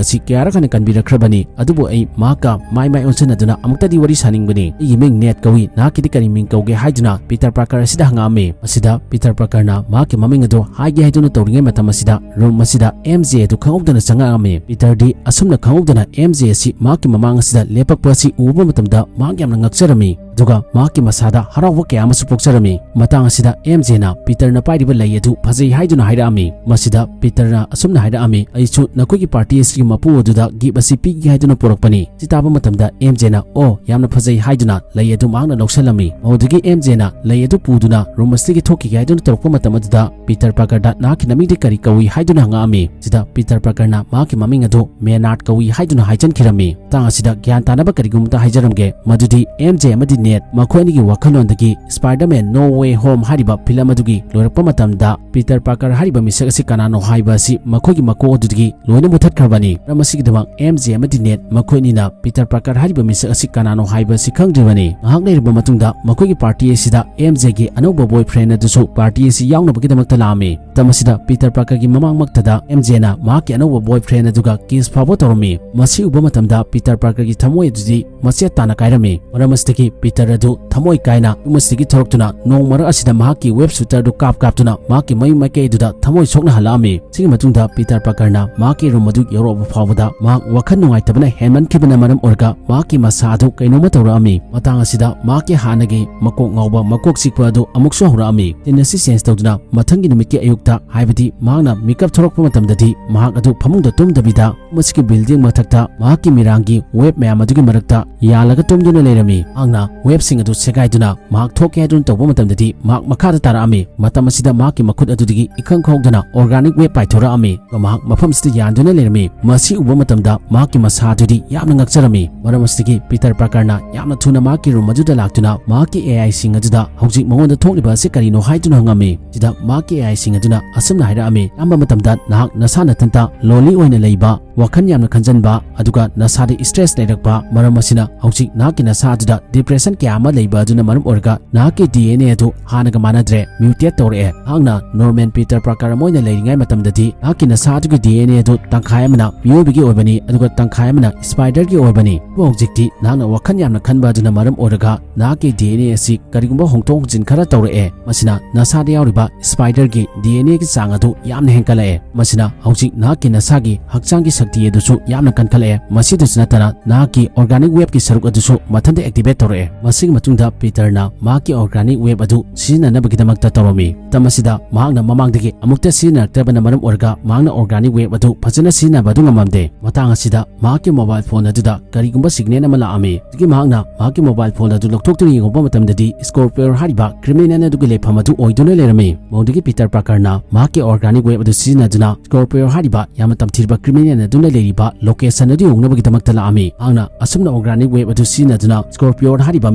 ꯑꯁꯤ ꯀꯌꯥꯔꯛ ꯍꯟꯅ ꯀꯟꯕꯤꯔꯛꯈ꯭ꯔꯕꯅꯤ, ꯑꯗꯨꯕꯨ ꯑꯩ ꯃꯍꯥꯛꯀ ꯃꯥꯏ ꯃꯥꯏ ꯑꯣꯟꯁꯤꯟꯅꯗꯨꯅ ꯑꯃꯨꯛꯇꯗꯤ ꯋꯥꯔꯤ ꯁꯥꯅꯤꯡꯕꯅꯤ꯫ ꯑꯩꯒꯤ ꯃꯤꯡ ꯅꯦꯠ ꯀꯧꯏ, ꯅꯍꯥꯛꯀꯤꯗꯤ ꯀꯔꯤ ꯃꯤꯡ ꯀꯧꯒꯦ?" ꯍꯥꯏꯗꯨꯅ ꯄꯤꯇꯔ ꯄꯥꯔꯀꯔ ꯑꯁꯤꯗ ꯍꯪꯉꯛꯑꯝꯃꯤ꯫ ꯃꯁꯤꯗ ꯄꯤꯇꯔ ꯄꯥꯔꯀꯔꯅ ꯃꯍꯥꯛꯀꯤ ꯃꯃꯤꯡ ꯑꯗꯨ ꯍꯥꯏꯒꯦ ꯍꯥꯏꯗꯨꯅ ꯇꯧꯔꯤꯉꯩ ꯃꯇꯝ ꯑꯁꯤꯗ ꯔꯨꯝ ꯑꯁꯤꯗ ꯑꯦꯝ ꯖꯦ ꯑꯗꯨ ꯈꯪꯍꯧꯗꯅ ꯆꯪꯉꯛꯑꯝꯃꯤ꯫ ꯄꯤꯇꯔꯗꯤ ꯑꯁꯨꯝꯅ ꯈꯪꯍꯧꯗꯅ ꯑꯦꯝ ꯖꯦ ꯑꯁꯤ ꯃꯍꯥꯛꯀꯤ ꯃꯃꯥꯡ ꯑꯁꯤꯗ ꯂꯦꯞꯄꯛꯄ ꯑꯁꯤ ꯎꯕ ꯃꯇꯝꯗ ꯃꯍꯥꯛ ꯌꯥꯝꯅ ꯉꯛꯆꯔꯝꯃꯤ꯫ ꯑꯗꯨꯒ ꯃꯍꯥꯛꯀꯤ ꯃꯁꯥꯗ ꯍꯔꯥꯎꯕ ꯀꯌꯥ ꯑꯃꯁꯨ ꯄꯣꯛꯆꯔꯝꯃꯤ꯫ ꯃꯇꯥꯡ ꯑꯁꯤꯗ ꯑꯦꯝ ꯖꯦꯅ ꯄꯤꯇꯔꯅ ꯄꯥꯏꯔꯤꯕ ꯂꯩ ꯑꯗꯨ ꯐꯖꯩ ꯍꯥꯏꯗꯨꯅ ꯍꯥꯏꯔꯛꯑꯝꯃꯤ꯫ ꯃꯁꯤꯗ ꯄꯤꯇꯔꯅ ꯑꯁꯨꯝꯅ ꯍꯥꯏꯔꯛꯑꯝꯃꯤ, "ꯑꯩꯁꯨ ꯅꯈꯣꯏꯒꯤ ꯄꯥꯔꯇꯤ ꯑꯁꯤꯒꯤ ꯃꯄꯨ ꯑꯗꯨꯗ ꯒꯤꯐ ꯑꯁꯤ ꯄꯤꯒꯦ ꯍꯥꯏꯗꯨꯅ ꯄꯨꯔꯛꯄꯅꯤ"꯫ ꯁꯤ ꯇꯥꯕ ꯃꯇꯝꯗ ꯑꯦꯝ ꯖꯦꯅ, "ꯑꯣ, ꯌꯥꯝꯅ ꯐꯖꯩ" ꯍꯥꯏꯗꯨꯅ ꯂꯩ ꯑꯗꯨ ꯃꯍꯥꯛꯅ ꯂꯧꯁꯜꯂꯝꯃꯤ꯫ ꯃꯗꯨꯗꯒꯤ ꯑꯦꯝ ꯖꯦꯅ ꯂꯩ ꯑꯗꯨ ꯄꯨꯗꯨꯅ ꯔꯨꯝ ꯑꯁꯤꯗꯒꯤ ꯊꯣꯛꯈꯤꯒꯦ ꯍꯥꯏꯗꯨꯅ ꯇꯧꯔꯛꯄ ꯃꯇꯝ ꯑꯗꯨꯗ ꯄꯤꯇꯔ ꯄꯥꯔꯀꯔꯗ ꯅꯍꯥꯛꯀꯤ ꯅꯃꯤꯡꯗꯤ ꯀꯔꯤ ꯀꯧꯏ ꯍꯥꯏꯗꯨꯅ ꯍꯪꯉꯛꯑꯝꯃꯤ꯫ ꯁꯤꯗ ꯄꯤꯇꯔ ꯄꯥꯔꯀꯔꯅ ꯃꯍꯥꯛꯀꯤ ꯃꯃꯤꯡ ꯑꯗꯨ ꯃꯦꯅꯥꯔꯗ ꯀꯧꯏ ꯍꯥꯏꯗꯨꯅ ꯍꯥꯏꯖꯟꯈꯤꯔꯝꯃꯤ꯫ ꯃꯇꯥꯡ ꯑꯁꯤꯗ ꯒ꯭ꯌꯥꯟ ꯇꯥꯅꯕ ꯀꯔꯤꯒꯨꯝꯕ ꯑꯃꯇ ꯍꯥꯏꯖꯔꯝꯒꯦ, ꯃꯗꯨꯗꯤ ꯑꯦꯝ ꯖꯦ ꯑꯃꯗꯤ ꯅꯦꯠ ꯃꯈꯣꯏ ꯑꯅꯤꯒꯤ ꯋꯥꯈꯜꯂꯣꯟꯗꯒꯤ ꯁ꯭ꯄꯥꯏꯗꯔꯃꯦꯟ ꯅꯣ ꯋꯦ ꯍꯣꯝ ꯍꯥꯏꯔꯤꯕ ꯐꯤꯂꯝ ꯑꯗꯨꯒꯤ ꯂꯣꯏꯔꯛꯄ ꯃꯇꯝꯗ ꯄꯤꯇꯔ ꯄꯥꯔꯀꯔ ꯍꯥꯏꯔꯤꯕ ꯃꯤꯁꯛ ꯑꯁꯤ ꯀꯅꯥꯅꯣ ꯍꯥꯏꯕ ꯑꯁꯤ ꯃꯈꯣꯏꯒꯤ ꯃꯀꯣꯛ ꯑꯗꯨꯗꯒꯤ ꯂꯣꯏꯅ ꯃꯨꯊꯠꯈ꯭ꯔꯕꯅꯤ꯫ ꯃꯔꯝ ꯑꯁꯤꯒꯤꯗꯃꯛ ꯑꯦꯝ ꯖꯦ ꯑꯃꯗꯤ ꯅꯦꯠ ꯃꯈꯣꯏ ꯑꯅꯤꯅ ꯄꯤꯇꯔ ꯄꯥꯔꯀꯔ ꯍꯥꯏꯔꯤꯕ ꯃꯤꯁꯛ ꯑꯁꯤ ꯀꯅꯥꯅꯣ ꯍꯥꯏꯕ ꯑꯁꯤ ꯈꯪꯗ꯭ꯔꯤꯕꯅꯤ꯫ ꯉꯥꯏꯍꯥꯛ ꯂꯩꯔꯕ ꯃꯇꯨꯡꯗ ꯃꯈꯣꯏꯒꯤ ꯄꯥꯔꯇꯤ ꯑꯁꯤꯗ ꯑꯦꯝ ꯖꯦꯒꯤ ꯑꯅꯧꯕ ꯕꯣꯏ ꯐ꯭ꯔꯦꯟ ꯑꯗꯨꯁꯨ ꯄꯥꯔꯇꯤ ꯑꯁꯤ ꯌꯥꯎꯅꯕꯒꯤꯗꯃꯛꯇ ꯂꯥꯛꯑꯝꯃꯤ꯫ ꯃꯇꯝ ꯑꯁꯤꯗ ꯄꯤꯇꯔ ꯄꯥꯔꯀꯔꯒꯤ ꯃꯃꯥꯡꯃꯛꯇꯗ ꯑꯦꯝ ꯖꯦꯅ ꯃꯍꯥꯛꯀꯤ ꯑꯅꯧꯕ ꯕꯣꯏ ꯐ꯭ꯔꯦꯟ ꯑꯗꯨꯒ ꯀꯤꯁ ꯐꯥꯎꯕ ꯇꯧꯔꯝꯃꯤ꯫ ꯃꯁꯤ ꯎꯕ ꯃꯇꯝꯗ ꯄꯤꯇꯔ ꯄꯥꯔꯀꯔꯒꯤ ꯊꯃꯣꯏ ꯑꯗꯨꯗꯤ ꯃꯆꯦꯠ ꯇꯥꯅ ꯀꯥꯏꯔꯝꯃꯤ꯫ ꯃꯔꯝ ꯑꯁꯤꯗꯒꯤ ꯄꯤꯇꯔ ꯑꯗꯨ ꯊꯃꯣꯏ ꯀꯥꯏꯅ ꯌꯨꯝ ꯑꯁꯤꯗꯒꯤ ꯊꯣꯔꯛꯇꯨꯅ ꯅꯣꯡ ꯃꯔꯛ ꯑꯁꯤꯗ ꯃꯍꯥꯛꯀꯤ ꯋꯦꯕ ꯁꯨꯇꯔ ꯑꯗꯨ ꯀꯥꯞ ꯀꯥꯞꯇꯨꯅ ꯃꯍꯥꯛꯀꯤ ꯃꯌꯨꯝ ꯃꯥꯏꯀꯩ ꯑꯗꯨꯗ ꯊꯃꯣꯏ ꯁꯣꯛꯅ ꯍꯜꯂꯛꯑꯝꯃꯤ꯫ ꯁꯤꯒꯤ ꯃꯇꯨꯡꯗ ꯄꯤꯇꯔ ꯄꯥꯔꯀꯔꯅ ꯃꯍꯥꯛꯀꯤ ꯔꯨꯝ ꯑꯗꯨ ꯌꯧꯔꯛꯑꯕ ꯐꯥꯎꯕꯗ ꯃꯍꯥꯛ ꯋꯥꯈꯜ ꯅꯨꯡꯉꯥꯏꯇꯕꯅ ꯍꯦꯟꯃꯟꯈꯤꯕꯅ ꯃꯔꯝ ꯑꯣꯏꯔꯒ ꯃꯍꯥꯛꯀꯤ ꯃꯁꯥ ꯑꯗꯨ ꯀꯩꯅꯣꯝꯃ ꯇꯧꯔꯛꯑꯝꯃꯤ꯫ ꯃꯇꯥꯡ ꯑꯁꯤꯗ ꯃꯍꯥꯛꯀꯤ ꯍꯥꯟꯅꯒꯤ ꯃꯀꯣꯛ ꯉꯥꯎꯕ, ꯃꯀꯣꯛ ꯆꯤꯛꯄ ꯑꯗꯨ ꯑꯃꯨꯛꯁꯨ ꯍꯧꯔꯛꯑꯝꯃꯤ꯫ ꯁꯤꯟ ꯑꯁꯤ ꯆꯦꯟꯖ ꯇꯧꯗꯨꯅ ꯃꯊꯪꯒꯤ ꯅꯨꯃꯤꯠꯀꯤ ꯑꯌꯨꯛꯇ, ꯍꯥꯏꯕꯗꯤ ꯃꯍꯥꯛꯅ ꯃꯤꯀꯞ ꯊꯣꯔꯛꯄ ꯃꯇꯝꯗꯗꯤ ꯃꯍꯥꯛ ꯑꯗꯨ ꯐꯃꯨꯡꯗ ꯇꯨꯝꯗꯕꯤꯗ ꯃꯁꯤꯒꯤ ꯕꯤꯜꯗꯤꯡ ꯃꯊꯛꯇ ꯃꯍꯥꯛꯀꯤ ꯃꯤꯔꯥꯡꯒꯤ ꯋꯦꯕ ꯃꯌꯥꯝ ꯑꯗꯨꯒꯤ ꯃꯔꯛꯇ ꯌꯥꯜꯂꯒ ꯇꯨꯝꯗꯨꯅ ꯂꯩꯔꯝꯃꯤ꯫ ꯃꯍꯥꯛꯅ ꯋꯦꯕꯁꯤꯡ ꯑꯗꯨ ꯁꯦꯒꯥꯏꯗꯨꯅ ꯃꯍꯥꯛ ꯊꯣꯛꯀꯦ ꯍꯥꯏꯗꯨꯅ ꯇꯧꯕ ꯃꯇꯝꯗꯗꯤ ꯃꯍꯥꯛ ꯃꯈꯥꯗ ꯇꯥꯔꯛꯑꯝꯃꯤ꯫ ꯃꯇꯝ ꯑꯁꯤꯗ ꯃꯍꯥꯛꯀꯤ ꯃꯈꯨꯠ ꯑꯗꯨꯗꯒꯤ ꯏꯈꯪ ꯈꯪꯍꯧꯗꯅ ꯑꯣꯔꯒꯥꯅꯤꯛ ꯋꯦꯕ ꯄꯥꯏꯊꯣꯔꯛꯑꯝꯃꯤ꯫ ꯑꯗꯨꯒ ꯃꯍꯥꯛ ꯃꯐꯝꯁꯤꯗ ꯌꯥꯟꯗꯨꯅ ꯂꯩꯔꯝꯃꯤ꯫ ꯃꯁꯤ ꯎꯕ ꯃꯇꯝꯗ ꯃꯍꯥꯛꯀꯤ ꯃꯁꯥ ꯑꯗꯨꯗꯤ ꯌꯥꯝꯅ ꯉꯛꯆꯔꯝꯃꯤ꯫ ꯃꯔꯝ ꯑꯁꯤꯗꯒꯤ ꯄꯤꯇꯔ ꯄꯥꯔꯀꯔꯅ ꯌꯥꯝꯅ ꯊꯨꯅ ꯃꯍꯥꯛꯀꯤ ꯔꯨꯝ ꯑꯗꯨꯗ ꯂꯥꯛꯇꯨꯅ ꯃꯍꯥꯛꯀꯤ ꯑꯦ ꯑꯥꯏꯁꯤꯡ ꯑꯗꯨꯗ ꯍꯧꯖꯤꯛ ꯃꯉꯣꯟꯗ ꯊꯣꯛꯂꯤꯕ ꯑꯁꯤ ꯀꯔꯤꯅꯣ ꯍꯥꯏꯗꯨꯅ ꯍꯪꯉꯝꯃꯤ꯫ ꯁꯤꯗ ꯃꯍꯥꯛꯀꯤ ꯑꯦ ꯑꯥꯏꯁꯤꯡ ꯑꯗꯨꯅ ꯑꯁꯨꯝꯅ ꯍꯥꯏꯔꯛꯑꯝꯃꯤ, "ꯑꯌꯥꯝꯕ ꯃꯇꯝꯗ ꯅꯍꯥꯛ ꯅꯁꯥ ꯅꯊꯟꯇ ꯂꯣꯂꯤ ꯑꯣꯏꯅ ꯂꯩꯕ, ꯋꯥꯈꯜ ꯌꯥꯝꯅ ꯈꯟꯖꯟꯕ, ꯑꯗꯨꯒ ꯅꯁꯥꯗ ꯏꯁꯇ꯭ꯔꯦꯁ ꯂꯩꯔꯛꯄ, ꯃꯔꯝ ꯑꯁꯤꯅ ꯍꯧꯖꯤꯛ ꯅꯍꯥꯛꯀꯤ ꯅꯁꯥ ꯑꯗꯨꯗ ꯗꯤꯄ꯭ꯔꯦꯁꯟ ꯀꯌꯥ ꯑꯃ ꯂꯩꯕ ꯑꯗꯨꯅ ꯃꯔꯝ ꯑꯣꯏꯔꯒ ꯅꯍꯥꯛꯀꯤ ꯗꯤ ꯑꯦꯟ ꯑꯦ ꯑꯗꯨ ꯍꯥꯟꯅꯒ ꯃꯥꯟꯅꯗ꯭ꯔꯦ, ꯃ꯭ꯌꯨꯇꯦꯠ ꯇꯧꯔꯛꯑꯦ꯫ ꯅꯍꯥꯛꯅ ꯅꯣꯔꯃꯦꯟ ꯄꯤꯇꯔ ꯄꯥꯔꯀꯔ ꯑꯃ ꯑꯣꯏꯅ ꯂꯩꯔꯤꯉꯩ ꯃꯇꯝꯗꯗꯤ ꯅꯍꯥꯛꯀꯤ ꯅꯁꯥ ꯑꯗꯨꯒꯤ ꯗꯤ ꯑꯦꯟ ꯑꯦ ꯑꯗꯨ ꯇꯪꯈꯥꯏ ꯑꯃꯅ ꯃꯤꯑꯣꯏꯕꯒꯤ ꯑꯣꯏꯕꯅꯤ, ꯑꯗꯨꯒ ꯇꯪꯈꯥꯏ ꯑꯃꯅ ꯁ꯭ꯄꯥꯏꯗꯔꯒꯤ ꯑꯣꯏꯕꯅꯤ꯫ ꯑꯗꯨꯕꯨ ꯍꯧꯖꯤꯛꯇꯤ ꯅꯍꯥꯛꯅ ꯋꯥꯈꯜ ꯌꯥꯝꯅ ꯈꯟꯕ ꯑꯗꯨꯅ ꯃꯔꯝ ꯑꯣꯏꯔꯒ ꯅꯍꯥꯛꯀꯤ ꯗꯤ ꯑꯦꯟ ꯑꯦ ꯑꯁꯤ ꯀꯔꯤꯒꯨꯝꯕ ꯍꯣꯡꯗꯣꯛ ꯍꯣꯡꯖꯤꯟ ꯈꯔ ꯇꯧꯔꯛꯑꯦ꯫ ꯃꯁꯤꯅ ꯅꯁꯥꯗ ꯌꯥꯎꯔꯤꯕ ꯁ꯭ꯄꯥꯏꯗꯔꯒꯤ ꯗꯤ ꯑꯦꯟ ꯑꯦꯒꯤ ꯆꯥꯡ ꯑꯗꯨ ꯌꯥꯝꯅ ꯍꯦꯟꯒꯠꯂꯛꯑꯦ꯫ ꯃꯁꯤꯅ ꯍꯧꯖꯤꯛ ꯅꯍꯥꯛꯀꯤ ꯅꯁꯥꯒꯤ ꯍꯛꯆꯥꯡꯒꯤ ꯁꯛꯇꯤ ꯑꯗꯨꯁꯨ ꯌꯥꯝꯅ ꯀꯟꯈꯠꯂꯛꯑꯦ꯫ ꯃꯁꯤꯗꯁꯨ ꯅꯠꯇꯅ ꯅꯍꯥꯛꯀꯤ ꯑꯣꯔꯒꯥꯅꯤꯛ ꯋꯦꯕꯀꯤ ꯁꯔꯨꯛ ꯑꯗꯨꯁꯨ ꯃꯊꯟꯇ ꯑꯦꯛꯇꯤꯚꯦꯠ ꯇꯧꯔꯛꯑꯦ꯫ ꯃꯁꯤꯒꯤ ꯃꯇꯨꯡꯗ ꯄꯤꯇꯔꯅ ꯃꯍꯥꯛꯀꯤ ꯑꯣꯔꯒꯥꯅꯤꯛ ꯋꯦꯕ ꯑꯗꯨ ꯁꯤꯖꯤꯟꯅꯅꯕꯒꯤꯗꯃꯛꯇ ꯇꯧꯔꯝꯃꯤ꯫ ꯃꯇꯝ ꯑꯁꯤꯗ ꯃꯍꯥꯛꯅ ꯃꯃꯥꯡꯗꯒꯤ ꯑꯃꯨꯛꯇ ꯁꯤꯖꯤꯟꯅꯔꯛꯇ꯭ꯔꯕꯅ ꯃꯔꯝ ꯑꯣꯏꯔꯒ ꯃꯍꯥꯛꯅ ꯑꯣꯔꯒꯥꯅꯤꯛ ꯋꯦꯕ ꯑꯗꯨ ꯐꯖꯅ ꯁꯤꯖꯤꯟꯅꯕ ꯑꯗꯨ ꯉꯝꯂꯝꯗꯦ꯫ ꯃꯇꯥꯡ ꯑꯁꯤꯗ ꯃꯍꯥꯛꯀꯤ ꯃꯣꯕꯥꯏꯜ ꯐꯣꯟ ꯑꯗꯨꯗ ꯀꯔꯤꯒꯨꯝꯕ ꯁꯤꯒꯅꯦꯜ ꯑꯃ ꯂꯥꯛꯑꯝꯃꯤ꯫ ꯑꯗꯨꯒꯤ ꯃꯍꯥꯛꯅ ꯃꯍꯥꯛꯀꯤ ꯃꯣꯕꯥꯏꯜ ꯐꯣꯟ ꯑꯗꯨ ꯂꯧꯊꯣꯛꯇꯨꯅ ꯌꯦꯡꯉꯨꯕ ꯃꯇꯝꯗꯗꯤ ꯁ꯭ꯀꯣꯔꯄꯤꯌꯣ ꯍꯥꯏꯔꯤꯕ ꯀ꯭ꯔꯤꯃꯤꯅꯦꯜ ꯑꯗꯨꯒꯤ ꯂꯩꯐꯝ ꯑꯗꯨ ꯑꯣꯏꯗꯨꯅ ꯂꯩꯔꯝꯃꯤ꯫ ꯃꯗꯨꯗꯒꯤ ꯄꯤꯇꯔ ꯄꯥꯔꯀꯔꯅ ꯃꯍꯥꯛꯀꯤ ꯑꯣꯔꯒꯥꯅꯤꯛ ꯋꯦꯕ ꯑꯗꯨ ꯁꯤꯖꯤꯟꯅꯗꯨꯅ ꯁ꯭ꯀꯣꯔꯄꯤꯌꯣ ꯍꯥꯏꯔꯤꯕ ꯌꯥꯝꯅ ꯇꯝꯊꯤꯔꯕ ꯀ꯭ꯔꯤꯃꯤꯅꯦꯜ ꯑꯗꯨꯅ ꯂꯩꯔꯤꯕ ꯂꯣꯀꯦꯁꯟ ꯑꯗꯨ ꯌꯧꯅꯕꯒꯤꯗꯃꯛꯇ ꯂꯥꯛꯑꯝꯃꯤ꯫ ꯃꯍꯥꯛꯅ ꯑꯁꯨꯝꯅ ꯑꯣꯔꯒꯥꯅꯤꯛ ꯋꯦꯕ ꯑꯗꯨ ꯁꯤꯖꯤꯟꯅꯗꯨꯅ ꯁ꯭ꯀꯣꯔꯄꯤꯌꯣꯟ ꯍꯥꯏꯔꯤꯕ